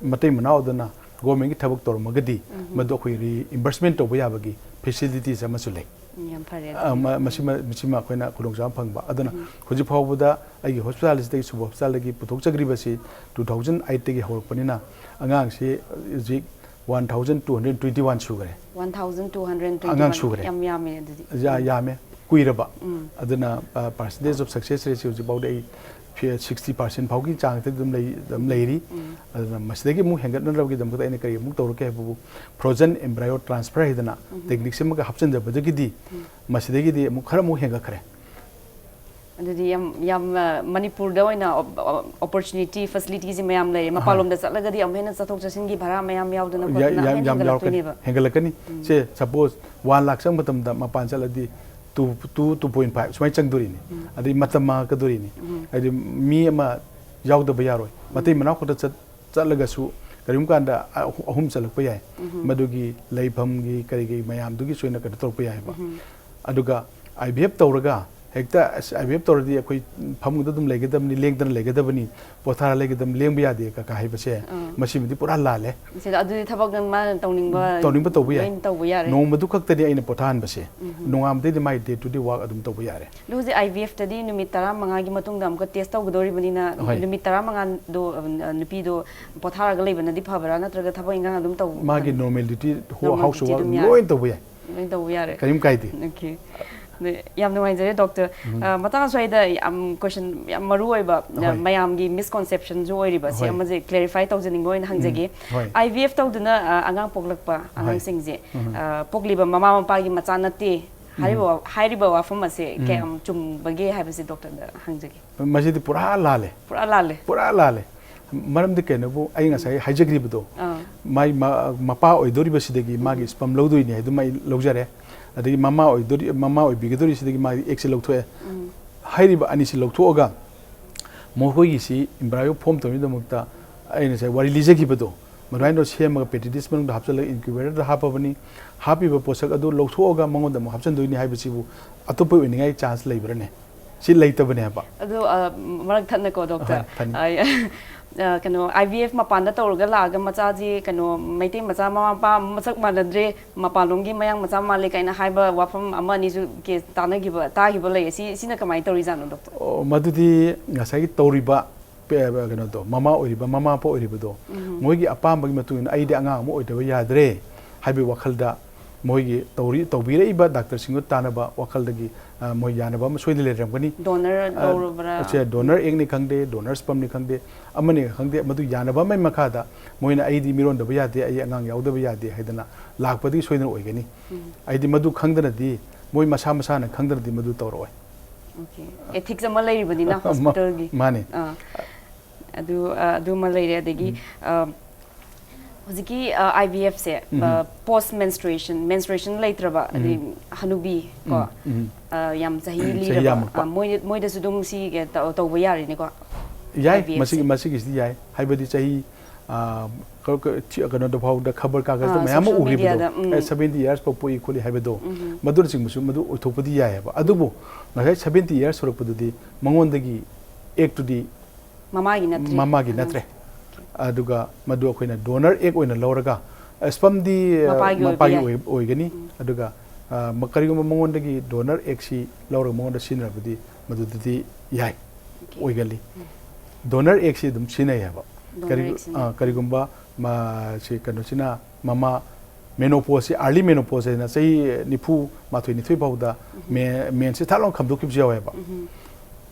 ꯃꯇꯩ ꯃꯅꯥꯎ ꯑꯗꯨꯅ governmentꯀꯤ ꯊꯕꯛ ꯇꯧꯔꯝꯃꯒꯗꯤ, ꯃꯗꯨ ꯑꯩꯈꯣꯏ reimbursement ꯇꯧꯕ ꯌꯥꯕꯒꯤ facilities ꯑꯃꯁꯨ ꯂꯩ꯫ ꯎꯝ, ꯌꯥꯝ ꯐꯔꯦ ꯑ, ꯑꯗꯨꯗꯤ꯫ ꯃ-, ꯃꯁꯤꯃ-, ꯃꯁꯤꯃ ꯑꯩꯈꯣꯏꯅ ꯈꯨꯗꯣꯡꯆꯥꯕ ꯐꯪꯕ꯫ ꯑꯗꯨꯅ ꯍꯧꯖꯤꯛ ꯐꯥꯎꯕꯗ ꯑꯩꯒꯤ hospital ꯑꯁꯤꯗꯒꯤ, ꯁꯨꯕ hospitalꯗꯒꯤ ꯄꯨꯊꯣꯛꯆꯈ꯭ꯔꯤꯕꯁꯤ two thousand eightꯇꯒꯤ ꯍꯧꯔꯛꯄꯅꯤꯅ, ꯑꯉꯥꯡꯁꯤ ꯍꯧꯖꯤꯛ one thousand two hundred twenty one ꯁꯨꯈ꯭ꯔꯦ꯫ One thousand two hundred twenty one꯫ ꯑꯉꯥꯡ ꯁꯨꯈ꯭ꯔꯦ꯫ ꯌꯥꯝ ꯌꯥꯝꯃꯦ ꯑꯗꯨꯗꯤ꯫ ꯌꯥ-, ꯌꯥꯝꯃꯦ꯫ ꯀꯨꯏꯔꯕ꯫ ꯑꯗꯨꯅ, ꯑ, percentage of success rateꯁꯤ ꯍꯧꯖꯤꯛ ꯐꯥꯎꯗ ꯑꯩ ꯐꯤ-, sixty percent ꯐꯥꯎꯒꯤ ꯆꯥꯡꯗ ꯑꯗꯨꯝ ꯂꯩ-, ꯑꯗꯨꯝ ꯂꯩꯔꯤ꯫ ꯑꯗꯨꯅ ꯃꯁꯤꯗꯒꯤ ꯑꯃꯨꯛ ꯍꯦꯟꯒꯠꯅꯅꯕꯒꯤꯗꯃꯛꯇ ꯑꯩꯅ ꯀꯔꯤ ꯑꯃꯨꯛ ꯇꯧꯔꯛꯀꯦ ꯍꯥꯏꯕꯕꯨ, frozen embryo transfer ꯍꯥꯏꯗꯅ technique ꯁꯤꯃꯒ ꯍꯥꯞꯆꯤꯟꯖꯕꯗꯒꯤꯗꯤ ꯃꯁꯤꯗꯒꯤꯗꯤ ꯑꯃꯨꯛ ꯈꯔ ꯑꯃꯨꯛ ꯍꯦꯟꯒꯠꯈ꯭ꯔꯦ꯫ ꯑꯗꯨꯗꯤ ꯌꯥꯝ, ꯌꯥꯝ, ꯑ, ꯃꯅꯤꯄꯨꯔꯗ ꯑꯣꯏꯅ op-, op-, opportunity, facilityꯁꯤ ꯃꯌꯥꯝ ꯂꯩꯔꯦ꯫ ꯍꯣꯏ꯫ ꯃꯄꯥꯟꯂꯣꯝꯗ ꯆꯠꯂꯒꯗꯤ ꯑꯃꯨꯛ ꯍꯦꯟꯅ ꯆꯠꯊꯣꯛ ꯆꯠꯁꯤꯟꯒꯤ ꯚꯔꯥ ꯃꯌꯥꯝ ꯌꯥꯎꯗꯅ ꯌꯥ-, ꯈꯣꯠꯇꯅ ꯌꯥꯝ, ꯑꯃꯨꯛ ꯍꯦꯟꯅ ꯌꯥꯝ ꯌꯥꯎꯔꯛꯀꯅꯤ, ꯍꯦꯟꯒꯠꯂꯛꯇꯣꯏꯅꯦꯕ꯫ ꯍꯦꯟꯒꯠꯂꯛꯀꯅꯤ꯫ ꯁꯦ, suppose one lakh ꯆꯪꯕ ꯃꯇꯝꯗ ꯃꯄꯥꯟ ꯆꯠꯂꯗꯤ two, two, two point five ꯁꯨꯃꯥꯏꯅ ꯆꯪꯗꯣꯔꯤꯅꯤ꯫ ꯑꯗꯩ ꯃꯇꯝ ꯃꯥꯡꯉꯛꯀꯗꯣꯔꯤꯅꯤ꯫ ꯍꯥꯏꯗꯤ ꯃꯤ ꯑꯃ ꯌꯥꯎꯗꯕ ꯌꯥꯔꯣꯏ꯫ ꯃꯇꯩ ꯃꯅꯥꯎ ꯈꯛꯇ ꯆꯠ-, ꯆꯠꯂꯒꯁꯨ ꯀꯔꯤꯒꯨꯝꯕ ꯀꯥꯟꯗ ꯑꯍꯨ-, ꯑꯍꯨꯝ ꯆꯠꯂꯛꯄ ꯌꯥꯏ꯫ ꯃꯗꯨꯒꯤ ꯂꯩꯐꯝꯒꯤ ꯀꯔꯤ ꯀꯔꯤ ꯃꯌꯥꯝꯗꯨꯒꯤꯁꯨ ꯑꯣꯏꯅ ꯀꯩꯅꯣ ꯇꯧꯔꯛꯄ ꯌꯥꯏꯑꯕ꯫ ꯑꯗꯨꯒ I V F ꯇꯧꯔꯒ ꯍꯦꯛꯇ, "ꯑꯁ, I V F ꯇꯧꯔꯗꯤ ꯑꯩꯈꯣꯏ ꯐꯃꯨꯡꯗ ꯑꯗꯨꯝ ꯂꯩꯒꯗꯕꯅꯤ, ꯂꯦꯡꯗꯅ ꯂꯩꯒꯗꯕꯅꯤ, ꯄꯣꯊꯥꯔ ꯂꯩꯒꯗꯕꯅꯤ, ꯂꯦꯡꯕ ꯌꯥꯗꯦ" ꯀꯀꯥ ꯍꯥꯏꯕꯁꯦ, ꯃꯁꯤꯃꯗꯤ ꯄꯨꯔꯥ ꯂꯥꯜꯂꯦ꯫ ꯁꯤꯗ ꯑꯗꯨꯗꯤ ꯊꯕꯛ ꯃꯥꯅ ꯇꯧꯅꯤꯡꯕ ꯇꯧꯅꯤꯡꯕ ꯇꯧꯕ ꯌꯥꯏ꯫ ꯂꯣꯏꯅ ꯇꯧꯕ ꯌꯥꯔꯦ꯫ ꯅꯣꯡꯃꯗꯨ ꯈꯛꯇꯅꯤ ꯑꯩꯅ ꯄꯣꯊꯥꯍꯟꯕꯁꯦ꯫ ꯅꯣꯡꯉꯥꯟꯕꯗꯩꯗꯤ ꯃꯥꯏ day to day work ꯑꯗꯨꯝ ꯇꯧꯕ ꯌꯥꯔꯦ꯫ ꯑꯗꯣ ꯍꯧꯖꯤꯛ I V F ꯇꯗꯤ ꯅꯨꯃꯤꯠ ꯇꯔꯥꯃꯉꯥꯒꯤ ꯃꯇꯨꯡꯗ ꯑꯃꯨꯛꯀ test ꯇꯧꯒꯗꯧꯔꯤꯕꯅꯤꯅ, ꯍꯣꯏ꯫ ꯅꯨꯃꯤꯠ ꯇꯔꯥꯃꯉꯥꯗꯣ, ꯑ, ꯅꯨꯄꯤꯗꯣ ꯄꯣꯊꯥꯔꯒ ꯂꯩꯕꯅꯗꯤ ꯐꯕ꯭ꯔꯥ, ꯅꯠꯇ꯭ꯔꯒ ꯊꯕꯛ ꯏꯟꯈꯥꯡ ꯑꯗꯨꯝ ꯇꯧ-, ꯃꯥꯒꯤ normal duty, normal house duty work ꯑꯗꯨꯝ ꯌꯥꯔꯦ? ꯂꯣꯏ ꯇꯧꯕ ꯌꯥꯏ꯫ ꯂꯣꯏ ꯇꯧꯕ ꯌꯥꯔꯦ꯫ ꯀꯔꯤꯝ ꯀꯥꯏꯗꯦ꯫ Okay꯫ ꯑꯗꯨ ꯌꯥꯝ ꯅꯨꯡꯉꯥꯏꯖꯔꯦ, doctor꯫ ꯑ, ꯃꯇꯥꯡ ꯑꯁ꯭ꯋꯥꯏꯗ ꯌꯥꯝ question ꯌꯥꯝ ꯃꯔꯨ ꯑꯣꯏꯕ, ꯑ, ꯍꯣꯏ꯫ ꯃꯌꯥꯝꯒꯤ misconceptionꯁꯨ ꯑꯣꯏꯔꯤꯕ, ꯁꯤ ꯍꯣꯏ꯫ ꯑꯃꯁꯦ clarify ꯇꯧꯖꯅꯤꯡꯕ ꯑꯣꯏꯅ ꯍꯪꯖꯒꯦ꯫ ꯍꯣꯏ꯫ I V F ꯇꯧꯗꯨꯅ, ꯑ, ꯑꯉꯥꯡ ꯄꯣꯛꯂꯛꯄ ꯍꯣꯏ꯫ ꯑꯉꯥꯡꯁꯤꯡꯁꯦ, ꯑ, ꯄꯣꯛꯂꯤꯕ ꯃꯃꯥ ꯃꯄꯥꯒꯤ ꯃꯆꯥ ꯅꯠꯇꯦ ꯍꯥꯏꯔꯤꯕ ꯋꯥ-, ꯍꯥꯏꯔꯤꯕ ꯋꯥꯐꯝ ꯑꯁꯦ ꯀꯌꯥꯝ ꯆꯨꯝꯕꯒꯦ ꯍꯥꯏꯕꯁꯤ doctorꯗ ꯍꯪꯖꯒꯦ꯫ ꯃꯁꯤꯗꯤ ꯄꯨꯔꯥ ꯂꯥꯜꯂꯦ꯫ ꯄꯨꯔꯥ ꯂꯥꯜꯂꯦ꯫ ꯄꯨꯔꯥ ꯂꯥꯜꯂꯦ꯫ ꯃꯔꯝꯗꯤ ꯀꯩꯅꯣꯕꯨ, ꯑꯩ ꯉꯁꯥꯏ ꯍꯥꯏꯖꯈ꯭ꯔꯤꯕꯗꯣ, ꯑꯥ꯫ ꯃꯥꯏ ꯃ-, ꯃꯄꯥ ꯑꯣꯏꯗꯣꯔꯤꯕꯁꯤꯗꯒꯤ ꯃꯥꯒꯤ sperm ꯂꯧꯗꯣꯏꯅꯤ ꯍꯥꯏꯗꯨꯃ ꯑꯩ ꯂꯧꯖꯔꯦ꯫ ꯑꯗꯒꯤ ꯃꯃꯥ ꯑꯣꯏꯗꯣꯔꯤ, ꯃꯃꯥ ꯑꯣꯏꯕꯤꯒꯗꯣꯔꯤꯁꯤꯗꯒꯤ ꯃꯥꯒꯤ ꯑꯦꯛꯁꯦ ꯂꯧꯊꯣꯛꯑꯦ꯫ ꯍꯥꯏꯔꯤꯕ ꯑꯅꯤꯁꯤ ꯂꯧꯊꯣꯛꯑꯒ ꯃꯈꯣꯏꯒꯤꯁꯤ embryo form ꯇꯧꯅꯕꯒꯤꯗꯃꯛꯇ ꯑꯩꯅ ꯉꯁꯥꯏ ꯋꯥꯔꯤ ꯂꯤꯖꯈꯤꯕꯗꯣ, ꯃꯗꯨꯃꯥꯏꯅ ꯁꯦꯝꯃꯒ petri dish ꯃꯅꯨꯡꯗ ꯍꯥꯞꯆꯤꯜꯂꯒ incubator ꯗ ꯍꯥꯞꯄꯕꯅꯤ꯫ ꯍꯥꯞꯄꯤꯕ ꯄꯣꯠꯁꯛ ꯑꯗꯨ ꯂꯧꯊꯣꯛꯑꯒ ꯃꯉꯣꯟꯗ ꯑꯃꯨꯛ ꯍꯥꯞꯆꯤꯟꯗꯣꯏꯅꯤ ꯍꯥꯏꯕꯁꯤꯕꯨ ꯑꯇꯣꯞꯄ ꯑꯣꯏꯅꯤꯡꯉꯥꯏ chance ꯂꯩꯕ꯭ꯔꯅꯦ? ꯁꯤ ꯂꯩꯇꯕꯅꯦ ꯍꯥꯏꯕ꯫ ꯑꯗꯣ, ꯑ, ꯃꯔꯛ ꯊꯠꯅꯀꯣ, ꯗꯣꯛꯇꯔ꯫ ꯍꯣꯏ, ꯐꯅꯤ꯫ ꯑ, ꯑ, ꯀꯩꯅꯣ, I V F ꯃꯄꯥꯟꯗ ꯇꯧꯔꯒ ꯂꯥꯛꯑꯒ ꯃꯆꯥꯁꯤ, ꯀꯩꯅꯣ, ꯃꯩꯇꯩ ꯃꯆꯥ ꯃꯃꯥ ꯃꯄꯥ ꯃꯁꯛ ꯃꯥꯟꯅꯗ꯭ꯔꯦ, ꯃꯄꯥꯟꯂꯣꯝꯒꯤ ꯃꯌꯥꯡ ꯃꯆꯥ ꯃꯥꯜꯂꯦ ꯀꯥꯏꯅ ꯍꯥꯏꯕ ꯋꯥꯐꯝ ꯑꯃ ꯑꯅꯤꯁꯨ ꯀꯦ-, ꯇꯥꯟꯅꯈꯤꯕ, ꯇꯥꯈꯤꯕ ꯂꯩꯌꯦ꯫ ꯁꯤ, ꯁꯤꯅ ꯀꯃꯥꯏꯅ ꯇꯧꯔꯤꯖꯥꯠꯅꯣ, ꯗꯣꯛꯇꯔ? ꯑꯣ, ꯃꯗꯨꯗꯤ ꯉꯁꯥꯏꯒꯤ ꯇꯧꯔꯤꯕ ꯄꯦ-, ꯀꯩꯅꯣꯗꯣ, ꯃꯃꯥ ꯑꯣꯏꯔꯤꯕ, ꯃꯃꯥ ꯃꯄꯥ ꯑꯣꯏꯔꯤꯕꯗꯣ, ꯃꯣꯏꯒꯤ ꯑꯄꯥꯝꯕꯒꯤ ꯃꯇꯨꯡ ꯏꯟꯅ ꯑꯩꯗꯤ ꯑꯉꯥꯡ ꯑꯃ ꯑꯣꯏꯗꯕ ꯌꯥꯗ꯭ꯔꯦ ꯍꯥꯏꯕꯒꯤ ꯋꯥꯈꯜꯗ ꯃꯣꯏꯒꯤ ꯇꯧꯔꯤ-, ꯇꯧꯕꯤꯔꯛꯏꯕ ꯗꯥꯛꯇꯔꯁꯤꯡꯗꯣ ꯇꯥꯟꯅꯕ ꯋꯥꯈꯜꯗꯒꯤ, ꯑ, ꯃꯣꯏ ꯌꯥꯅꯕ ꯑꯃ ꯁꯣꯏꯗꯅ ꯂꯩꯔꯝꯒꯅꯤ꯫ Donor ꯑ, ꯂꯧꯔꯕ꯭ꯔꯥ? ꯑꯁꯦ donor egg ꯅꯤ ꯈꯪꯗꯦ, donor sperm ꯅꯤ ꯈꯪꯗꯦ, ꯑꯃꯅꯤ ꯈꯪꯗꯦ, ꯃꯗꯨ ꯌꯥꯅꯕ ꯑꯃꯒꯤ ꯃꯈꯥꯗ ꯃꯣꯏꯅ "ꯑꯩꯗꯤ ꯃꯤꯔꯣꯟꯗꯕ ꯌꯥꯗꯦ, ꯑꯩ ꯑꯉꯥꯡ ꯌꯥꯎꯗꯕ ꯌꯥꯗꯦ" ꯍꯥꯏꯗꯅ ꯂꯥꯛꯄꯗꯒꯤ ꯁꯣꯏꯗꯅ ꯑꯣꯏꯒꯅꯤ꯫ ꯎꯝ꯫ ꯑꯩꯗꯤ ꯃꯗꯨ ꯈꯪꯗꯅꯗꯤ, ꯃꯣꯏ ꯃꯁꯥ ꯃꯁꯥꯅ ꯈꯪꯗꯅꯗꯤ ꯃꯗꯨ ꯇꯧꯔꯛꯑꯣꯏ꯫ Okay. Ethics ꯑꯃ ꯂꯩꯔꯤꯕꯅꯤꯅ ꯃꯥ-, hospital ꯒꯤ꯫ ꯃꯥꯅꯤ꯫ ꯑꯥ꯫ ꯑꯗꯨ, ꯑ, ꯑꯗꯨꯃ ꯂꯩꯔꯦ꯫ ꯑꯗꯒꯤ, ꯎꯝ꯫ ꯑ, ꯍꯧꯖꯤꯛꯀꯤ, ꯑ, I V F ꯁꯦ, ꯎꯝ꯫ ꯑ, post menstruation, menstruation ꯂꯩꯇ꯭ꯔꯕ, ꯎꯝ꯫ ꯑꯗꯩ ꯍꯅꯨꯕꯤ ꯀꯣ, ꯎꯝ, ꯎꯝ꯫ ꯑ, ꯌꯥꯝ ꯆꯍꯤ ꯆꯍꯤ ꯂꯤꯔꯕ, ꯌꯥꯝꯃꯛꯄ꯫ ꯑ, ꯃꯣꯏ-, ꯃꯣꯏꯗꯁꯨ ꯑꯗꯨꯝ ꯁꯤꯒꯤ ꯇꯧ-, ꯇꯧꯕ ꯌꯥꯔꯦꯅꯦꯀꯣ? ꯌꯥꯏ, I V F ꯁꯦ꯫ ꯃꯁꯤꯒꯤ, ꯃꯁꯤꯒꯤꯁꯤꯗꯤ ꯌꯥꯏ꯫ ꯍꯥꯏꯕꯗꯤ ꯆꯍꯤ, ꯑ, ꯀ-, ꯀ-, ꯊꯤ-, ꯀꯩꯅꯣꯗ ꯐꯥꯎꯗ ꯈꯕꯔ ꯀꯥꯒꯖꯗ ꯑꯥ, ꯃꯌꯥꯝ ꯑꯃ social ꯎꯔꯤꯕꯗꯣ꯫ Media ꯗ, ꯎꯝ꯫ ꯑꯦ, seventy years ꯐꯥꯎ ꯄꯣꯛꯏ ꯈꯣꯠꯂꯤ ꯍꯥꯏꯕꯗꯣ, ꯎꯝ꯫ ꯃꯗꯨꯅꯆꯤꯡꯕꯁꯨ ꯃꯗꯨ ꯑꯣꯏꯊꯣꯛꯄꯗꯤ ꯌꯥꯏꯑꯕ꯫ ꯑꯗꯨꯕꯨ ꯉꯁꯥꯏ seventy years ꯁꯨꯔꯛꯄꯗꯨꯗꯤ ꯃꯉꯣꯟꯗꯒꯤ egg ꯇꯨꯗꯤ ꯃꯃꯥꯒꯤ ꯅꯠꯇ꯭ꯔꯦ꯫ ꯃꯃꯥꯒꯤ ꯑꯥ꯫ ꯅꯠꯇ꯭ꯔꯦ꯫ ꯑꯗꯨꯒ ꯃꯗꯨ ꯑꯩꯈꯣꯏꯅ donor egg ꯑꯣꯏꯅ ꯂꯧꯔꯒ, sperm ꯗꯤ, ꯑ, ꯃꯄꯥꯒꯤ ꯑꯣꯏꯕ ꯃꯄꯥꯒꯤ ꯌꯥꯏ꯫ ꯑꯣꯏ-, ꯑꯣꯏꯒꯅꯤ꯫ ꯎꯝ꯫ ꯑꯗꯨꯒ, ꯑ, ꯃ-, ꯀꯔꯤꯒꯨꯝꯕ ꯃꯉꯣꯟꯗꯒꯤ donor egg ꯁꯤ ꯂꯧꯔꯒ ꯃꯉꯣꯟꯗ ꯁꯤꯖꯤꯟꯅꯔꯕꯗꯤ ꯃꯗꯨꯗꯗꯤ ꯌꯥꯏ, Okay. ꯑꯣꯏꯒꯜꯂꯤ꯫ ꯎꯝ꯫ Donor egg ꯁꯤ ꯑꯗꯨꯝ ꯁꯤꯖꯤꯟꯅꯩ ꯍꯥꯏꯕ꯫ Donor ꯀꯔꯤ-, egg ꯁꯤꯖꯤꯟꯅꯩ꯫ ꯑ, ꯀꯔꯤꯒꯨꯝꯕ ꯃꯥ-, ꯁꯤ ꯀꯩꯅꯣꯁꯤꯅ ꯃꯃꯥ menopause ꯁꯤ, early menopause ꯍꯥꯏꯅ ꯆꯍꯤ ꯅꯤꯐꯨ ꯃꯥꯊꯣꯏ, ꯅꯤꯊꯣꯏ ꯐꯥꯎꯗ ꯎꯝ꯫ ꯃꯦ-, ꯃꯦꯟꯁꯤ ꯊꯥꯠ ꯂꯥꯎꯅ ꯈꯝꯗꯣꯛꯈꯤꯕꯁꯨ ꯌꯥꯎꯋꯦꯕ꯫ ꯎꯝ꯫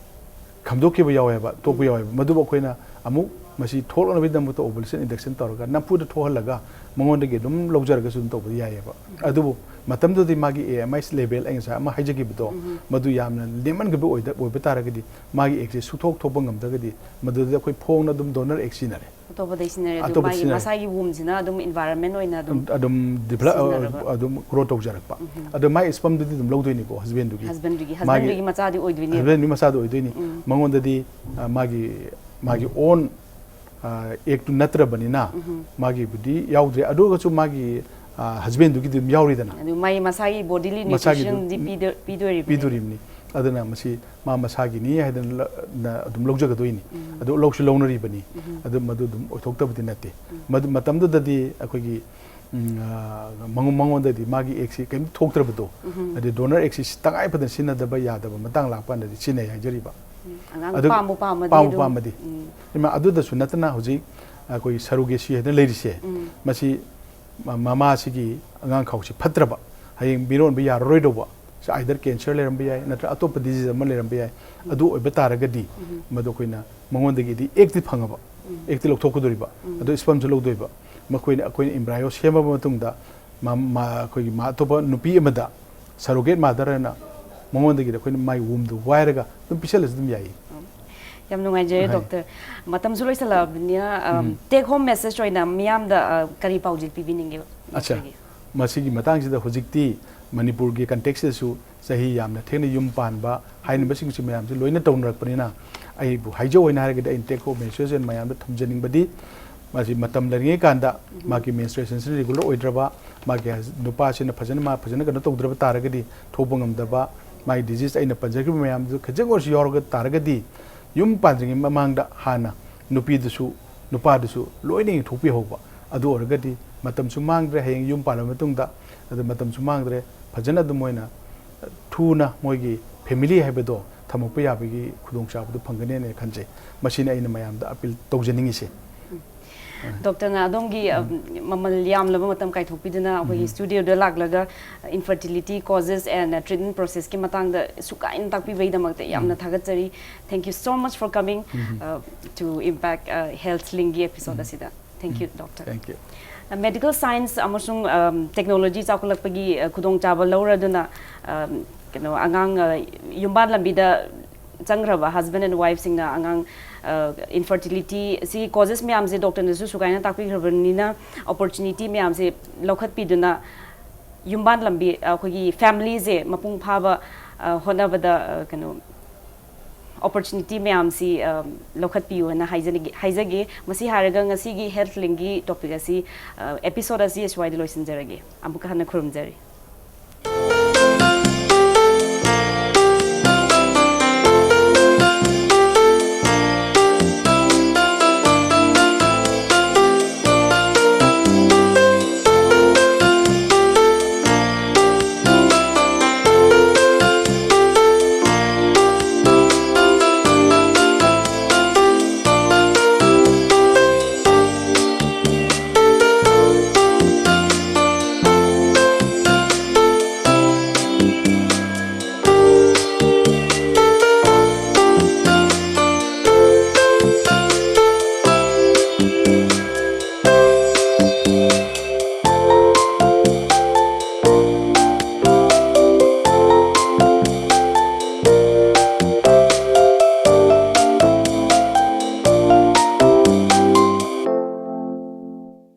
ꯈꯝꯗꯣꯛꯈꯤꯕ ꯌꯥꯎꯋꯦꯕ, ꯇꯣꯛꯄ ꯎꯝ꯫ ꯌꯥꯎꯋꯦꯕ꯫ ꯃꯗꯨꯕꯨ ꯑꯩꯈꯣꯏꯅ ꯑꯃꯨꯛ ꯃꯁꯤ ꯊꯣꯛꯂꯛꯅꯕꯒꯤꯗꯃꯛꯇ ovulation induction ꯇꯧꯔꯒ ꯅꯝꯐꯨꯗ ꯊꯣꯛꯍꯜꯂꯒ ꯃꯉꯣꯟꯗꯒꯤ ꯑꯗꯨꯝ ꯂꯧꯖꯔꯒꯁꯨ ꯑꯗꯨꯝ ꯇꯧꯕ ꯌꯥꯏꯑꯕ꯫ ꯑꯗꯨꯕꯨ ꯃꯇꯝꯗꯨꯗꯤ ꯃꯥꯒꯤ A M H level ꯑꯩ ꯉꯁꯥꯏ ꯑꯃ ꯍꯥꯏꯖꯈꯤꯕꯗꯣ, ꯃꯗꯨ ꯌꯥꯝꯅ ꯅꯦꯝꯃꯟꯈꯤꯕ ꯑꯣꯏꯗ-, ꯑꯣꯏꯕ ꯇꯥꯔꯒꯗꯤ, ꯃꯥꯒꯤ ꯑꯦꯛꯁꯦ ꯁꯨꯊꯣꯛ ꯊꯣꯛꯄ ꯉꯝꯗ꯭ꯔꯒꯗꯤ, ꯃꯗꯨꯗꯤ ꯑꯩꯈꯣꯏ ꯐꯣꯡꯅ ꯑꯗꯨꯝ donor egg ꯁꯤꯖꯤꯟꯅꯔꯦ꯫ ꯑꯇꯣꯞꯄꯗꯒꯤ ꯁꯤꯖꯤꯟꯅꯔꯦ, ꯑꯗꯨ ꯑꯇꯣꯞꯄ ꯃꯥꯒꯤ ꯁꯤꯖꯤꯟꯅꯔꯦ꯫ ꯃꯁꯥꯒꯤ womb ꯁꯤꯅ ꯑꯗꯨꯝ environment ꯑꯣꯏꯅ ꯑꯗꯨꯝ ꯑꯗꯨꯝ develop, ꯁꯤꯖꯤꯟꯅꯔꯒ꯫ ꯑꯗꯨꯝ grow ꯇꯧꯖꯔꯛꯄ꯫ ꯑꯗꯣ ꯃꯥꯒꯤ sperm ꯗꯨꯗꯤ ꯑꯗꯨꯝ ꯂꯧꯗꯣꯏꯅꯤꯀꯣ, husband ꯗꯨꯒꯤ꯫ Husband ꯗꯨꯒꯤ, ꯃꯥꯒꯤ husband ꯗꯨꯒꯤ ꯃꯆꯥꯗꯤ ꯑꯣꯏꯗꯣꯏꯅꯦꯕ꯫ Husband ꯗꯨꯒꯤ ꯃꯆꯥꯗꯨ ꯑꯣꯏꯗꯣꯏꯅꯤ꯫ ꯃꯉꯣꯟꯗꯗꯤ, ꯑ, ꯃꯥꯒꯤ, ꯃꯥꯒꯤ own, ꯑ, egg ꯇꯨ ꯅꯠꯇ꯭ꯔꯕꯅꯤꯅ, ꯃꯥꯒꯤꯕꯨꯗꯤ ꯌꯥꯎꯗ꯭ꯔꯦ, ꯑꯗꯨ ꯑꯣꯏꯔꯒꯁꯨ ꯃꯥꯒꯤ, ꯑ, husband ꯗꯨꯒꯤꯗꯤ ꯑꯗꯨꯝ ꯌꯥꯎꯔꯤꯗꯅ꯫ ꯑꯗꯨ ꯃꯥꯒꯤ ꯃꯁꯥꯒꯤ bodily ꯃꯁꯥꯒꯤꯗꯨ nutrition ꯗꯤ ꯄꯤꯗ-, ꯄꯤꯗꯣꯔꯤꯕꯅꯦ꯫ ꯄꯤꯗꯣꯔꯤꯕꯅꯤ꯫ ꯑꯗꯨꯅ ꯃꯁꯤ ꯃꯥ ꯃꯁꯥꯒꯤꯅꯤ ꯍꯥꯏꯗꯅ ꯂ-, ꯅ ꯑꯗꯨꯝ ꯂꯧꯖꯒꯗꯣꯏꯅꯤ꯫ ꯑꯗꯨ ꯂꯧꯁꯨ ꯂꯧꯅꯔꯤꯕꯅꯤ꯫ ꯑꯗꯨ ꯃꯗꯨ ꯑꯗꯨꯝ ꯑꯣꯏꯊꯣꯛꯇꯕꯗꯤ ꯅꯠꯇꯦ꯫ ꯃꯗꯨ ꯃꯇꯝꯗꯨꯗꯗꯤ ꯑꯩꯈꯣꯏꯒꯤ, ꯎꯝ, ꯑ, ꯃꯉꯣ-, ꯃꯉꯣꯟꯗꯗꯤ ꯃꯥꯒꯤ egg ꯁꯤ ꯀꯔꯤꯝ ꯊꯣꯛꯇ꯭ꯔꯕꯗꯣ, ꯑꯗꯩ donor egg ꯁꯤ ꯇꯉꯥꯏ ꯐꯗꯅ ꯁꯤꯖꯤꯟꯅꯗꯕ ꯌꯥꯗꯕ ꯃꯇꯥꯡ ꯂꯥꯛꯄ ꯀꯥꯟꯗꯗꯤ ꯁꯤꯖꯤꯟꯅꯩ ꯍꯥꯏꯖꯔꯤꯕ꯫ ꯑꯉꯥꯡ ꯑꯗꯨ ꯄꯥꯝꯕꯨ ꯄꯥꯝꯃꯗꯤ ꯄꯥꯝꯕꯨ ꯑꯗꯨꯝ, ꯄꯥꯝꯃꯗꯤ꯫ ꯎꯝ꯫ ꯏꯃꯥ, ꯑꯗꯨꯗꯁꯨ ꯅꯠꯇꯅ ꯍꯧꯖꯤꯛ ꯑꯩꯈꯣꯏ surrogacy ꯍꯥꯏꯗꯅ ꯂꯩꯔꯤꯁꯦ, ꯃꯁꯤ ꯃ-, ꯃꯃꯥꯁꯤꯒꯤ ꯑꯉꯥꯡ ꯈꯥꯎꯁꯤ ꯐꯠꯇ꯭ꯔꯕ, ꯍꯌꯦꯡ ꯃꯤꯔꯣꯟꯕ ꯌꯥꯔꯔꯣꯏꯗꯧꯕ, either cancer ꯂꯩꯔꯝꯕ ꯌꯥꯏ, ꯅꯠꯇ꯭ꯔꯒ ꯑꯇꯣꯞꯄ disease ꯑꯃ ꯂꯩꯔꯝꯕ ꯌꯥꯏ꯫ ꯑꯗꯨ ꯑꯣꯏꯕ ꯇꯥꯔꯒꯗꯤ, ꯃꯗꯨ ꯑꯩꯈꯣꯏꯅ ꯃꯉꯣꯟꯗꯒꯤꯗꯤ egg ꯇꯤ ꯐꯪꯉꯕ, egg ꯇꯤ ꯂꯧꯊꯣꯛꯀꯗꯣꯔꯤꯕ, ꯑꯗꯨ sperm ꯁꯨ ꯂꯧꯗꯣꯏꯕ꯫ ꯃꯈꯣꯏꯅ, ꯑꯩꯈꯣꯏꯅ embryo ꯁꯦꯝꯃꯕ ꯃꯇꯨꯡꯗ, ꯃ-, ꯃ-, ꯑꯩꯈꯣꯏꯒꯤ ꯃꯥ, ꯑꯇꯣꯞꯄ ꯅꯨꯄꯤ ꯑꯃꯗ surrogate mother ꯍꯥꯏꯅ ꯃꯉꯣꯟꯗꯒꯤꯗꯤ ꯑꯩꯈꯣꯏꯅ ꯃꯥꯒꯤ womb ꯗꯨ ꯋꯥꯏꯔꯒ ꯑꯗꯨꯝ ꯄꯤꯁꯜꯂꯁꯨ ꯑꯗꯨꯝ ꯌꯥꯏꯌꯦ꯫ ꯌꯥꯝ ꯅꯨꯡꯉꯥꯏꯖꯔꯦ, ꯍꯣꯏ꯫ Doctor꯫ ꯃꯇꯝꯁꯨ ꯂꯣꯏꯁꯤꯜꯂꯛꯑꯕꯅꯤꯅ, ꯑ, take home message ꯑꯣꯏꯅ ꯃꯤꯌꯥꯝꯗ, ꯑ, ꯀꯔꯤ ꯄꯥꯎꯖꯦꯜ ꯄꯤꯕꯤꯅꯤꯡꯒꯦ? ꯑꯠꯆꯥ꯫ Doctor ꯒꯤ? ꯃꯁꯤꯒꯤ ꯃꯇꯥꯡꯁꯤꯗ ꯍꯧꯖꯤꯛꯇꯤ ꯃꯅꯤꯄꯨꯔꯒꯤ context ꯁꯤꯗꯁꯨ ꯆꯍꯤ ꯌꯥꯝꯅ ꯊꯦꯡꯅ ꯌꯨꯝ ꯄꯥꯟꯕ ꯍꯥꯏꯔꯤꯕꯁꯤꯡꯁꯤ ꯃꯌꯥꯝꯁꯤ ꯂꯣꯏꯅ ꯇꯧꯅꯔꯛꯄꯅꯤꯅ, ꯑꯩꯕꯨ ꯍꯥꯏꯖꯧ ꯍꯥꯏꯅ ꯍꯥꯏꯔꯒꯗꯤ, ꯑꯩꯅ take home message ꯑꯣꯏꯅ ꯃꯌꯥꯝꯗ ꯊꯝꯖꯅꯤꯡꯕꯗꯤ, ꯃꯁꯤ ꯃꯇꯝ ꯂꯩꯔꯤꯉꯩ ꯀꯥꯟꯗ ꯃꯥꯒꯤ menstruation ꯁꯤ regular ꯑꯣꯏꯗ꯭ꯔꯕ, ꯃꯥꯒꯤ ꯍꯁ-, ꯅꯨꯄꯥꯁꯤꯅ ꯐꯖꯅ, ꯃꯥ ꯐꯖꯅ ꯀꯩꯅꯣ ꯇꯧꯗ꯭ꯔꯕ ꯇꯥꯔꯒꯗꯤ, ꯊꯣꯛꯄ ꯉꯝꯗꯕ, ꯃꯥꯒꯤ disease ꯑꯩꯅ ꯄꯟꯖꯈ꯭ꯔꯤꯕ ꯃꯌꯥꯝꯗꯨ ꯈꯖꯤꯛ ꯑꯣꯏꯔꯁꯨ ꯌꯥꯎꯔꯒ ꯇꯥꯔꯒꯗꯤ, ꯌꯨꯝ ꯄꯥꯟꯗ꯭ꯔꯤꯉꯩ ꯃꯃꯥꯡꯗ ꯍꯥꯟꯅ ꯅꯨꯄꯤꯗꯨꯁꯨ ꯅꯨꯄꯥꯗꯨꯁꯨ ꯂꯣꯏꯅ ꯌꯦꯡꯊꯣꯛꯄꯤꯍꯧꯕ꯫ ꯑꯗꯨ ꯑꯣꯏꯔꯒꯗꯤ ꯃꯇꯝꯁꯨ ꯃꯥꯡꯗ꯭ꯔꯦ, ꯍꯌꯦꯡ ꯌꯨꯝ ꯄꯥꯜꯂꯕ ꯃꯇꯨꯡꯗ ꯑꯗꯨ ꯃꯇꯝꯁꯨ ꯃꯥꯡꯗ꯭ꯔꯦ, ꯐꯖꯅ ꯑꯗꯨꯝ ꯃꯣꯏꯅ ꯊꯨꯅ ꯃꯣꯏꯒꯤ family ꯍꯥꯏꯕꯗꯣ ꯊꯝꯃꯛꯄ ꯌꯥꯕꯒꯤ ꯈꯨꯗꯣꯡꯆꯥꯕꯗꯨ ꯐꯪꯒꯅꯦꯅ ꯈꯟꯖꯩ꯫ ꯃꯁꯤꯅꯤ ꯑꯩꯅ ꯃꯌꯥꯝꯗ appeal ꯇꯧꯖꯅꯤꯡꯉꯤꯁꯦ꯫ Doctor ꯅ ꯑꯗꯣꯝꯒꯤ, ꯑ, ꯃꯃꯜ ꯌꯥꯝꯂꯕ ꯃꯇꯝ ꯀꯥꯏꯊꯣꯛꯄꯤꯗꯨꯅ ꯑꯩꯈꯣꯏꯒꯤ studio ꯗ ꯂꯥꯛꯂꯒ infertility causes and treatment process ꯀꯤ ꯃꯇꯥꯡꯗ ꯁꯨꯒꯥꯏꯅ ꯇꯥꯛꯄꯤꯕꯒꯤꯗꯃꯛꯇ ꯌꯥꯝꯅ ꯊꯥꯒꯠꯆꯔꯤ꯫ Thank you so much for coming, uh, to Impact, uh, Health Link ꯒꯤ episode ꯑꯁꯤꯗ꯫ Thank you, Doctor꯫ Thank you꯫ Medical science ꯑꯃꯁꯨꯡ technology ꯆꯥꯎꯈꯠꯂꯛꯄꯒꯤ ꯈꯨꯗꯣꯡꯆꯥꯕ ꯂꯧꯔꯗꯨꯅ ꯀꯩꯅꯣ ꯑꯉꯥꯡ ꯌꯨꯝꯕꯥꯟ ꯂꯝꯕꯤꯗ ꯆꯪꯈ꯭ꯔꯕ husband and wife ꯁꯤꯡꯅ ꯑꯉꯥꯡ infertility ꯁꯤ causes ꯃꯌꯥꯝꯁꯦ doctor ꯅꯁꯨ ꯁꯨꯒꯥꯏꯅ ꯇꯥꯛꯄꯤꯈ꯭ꯔꯕꯅꯤꯅ opportunity ꯃꯌꯥꯝꯁꯦ ꯂꯧꯈꯠꯄꯤꯗꯨꯅ ꯌꯨꯝꯕꯥꯟ ꯂꯝꯕꯤ ꯑꯩꯈꯣꯏꯒꯤ family ꯁꯦ ꯃꯄꯨꯡ ꯐꯥꯕ ꯍꯣꯠꯅꯕꯗ ꯀꯩꯅꯣ opportunity ꯃꯌꯥꯝꯁꯤ ꯂꯧꯈꯠꯄꯤꯌꯨ ꯍꯥꯏꯅ ꯍꯥꯏꯖꯅꯤꯡ- ꯍꯥꯏꯖꯒꯦ꯫ ꯃꯁꯤ ꯍꯥꯏꯔꯒ ꯉꯁꯤꯒꯤ health link ꯀꯤ topic ꯑꯁꯤ episode ꯑꯁꯤ ꯑꯁ꯭ꯋꯥꯏꯗ ꯂꯣꯏꯁꯤꯟꯖꯔꯒꯦ꯫ ꯑꯃꯨꯛꯀ ꯍꯟꯅ ꯈꯨꯔꯨꯝꯖꯔꯤ꯫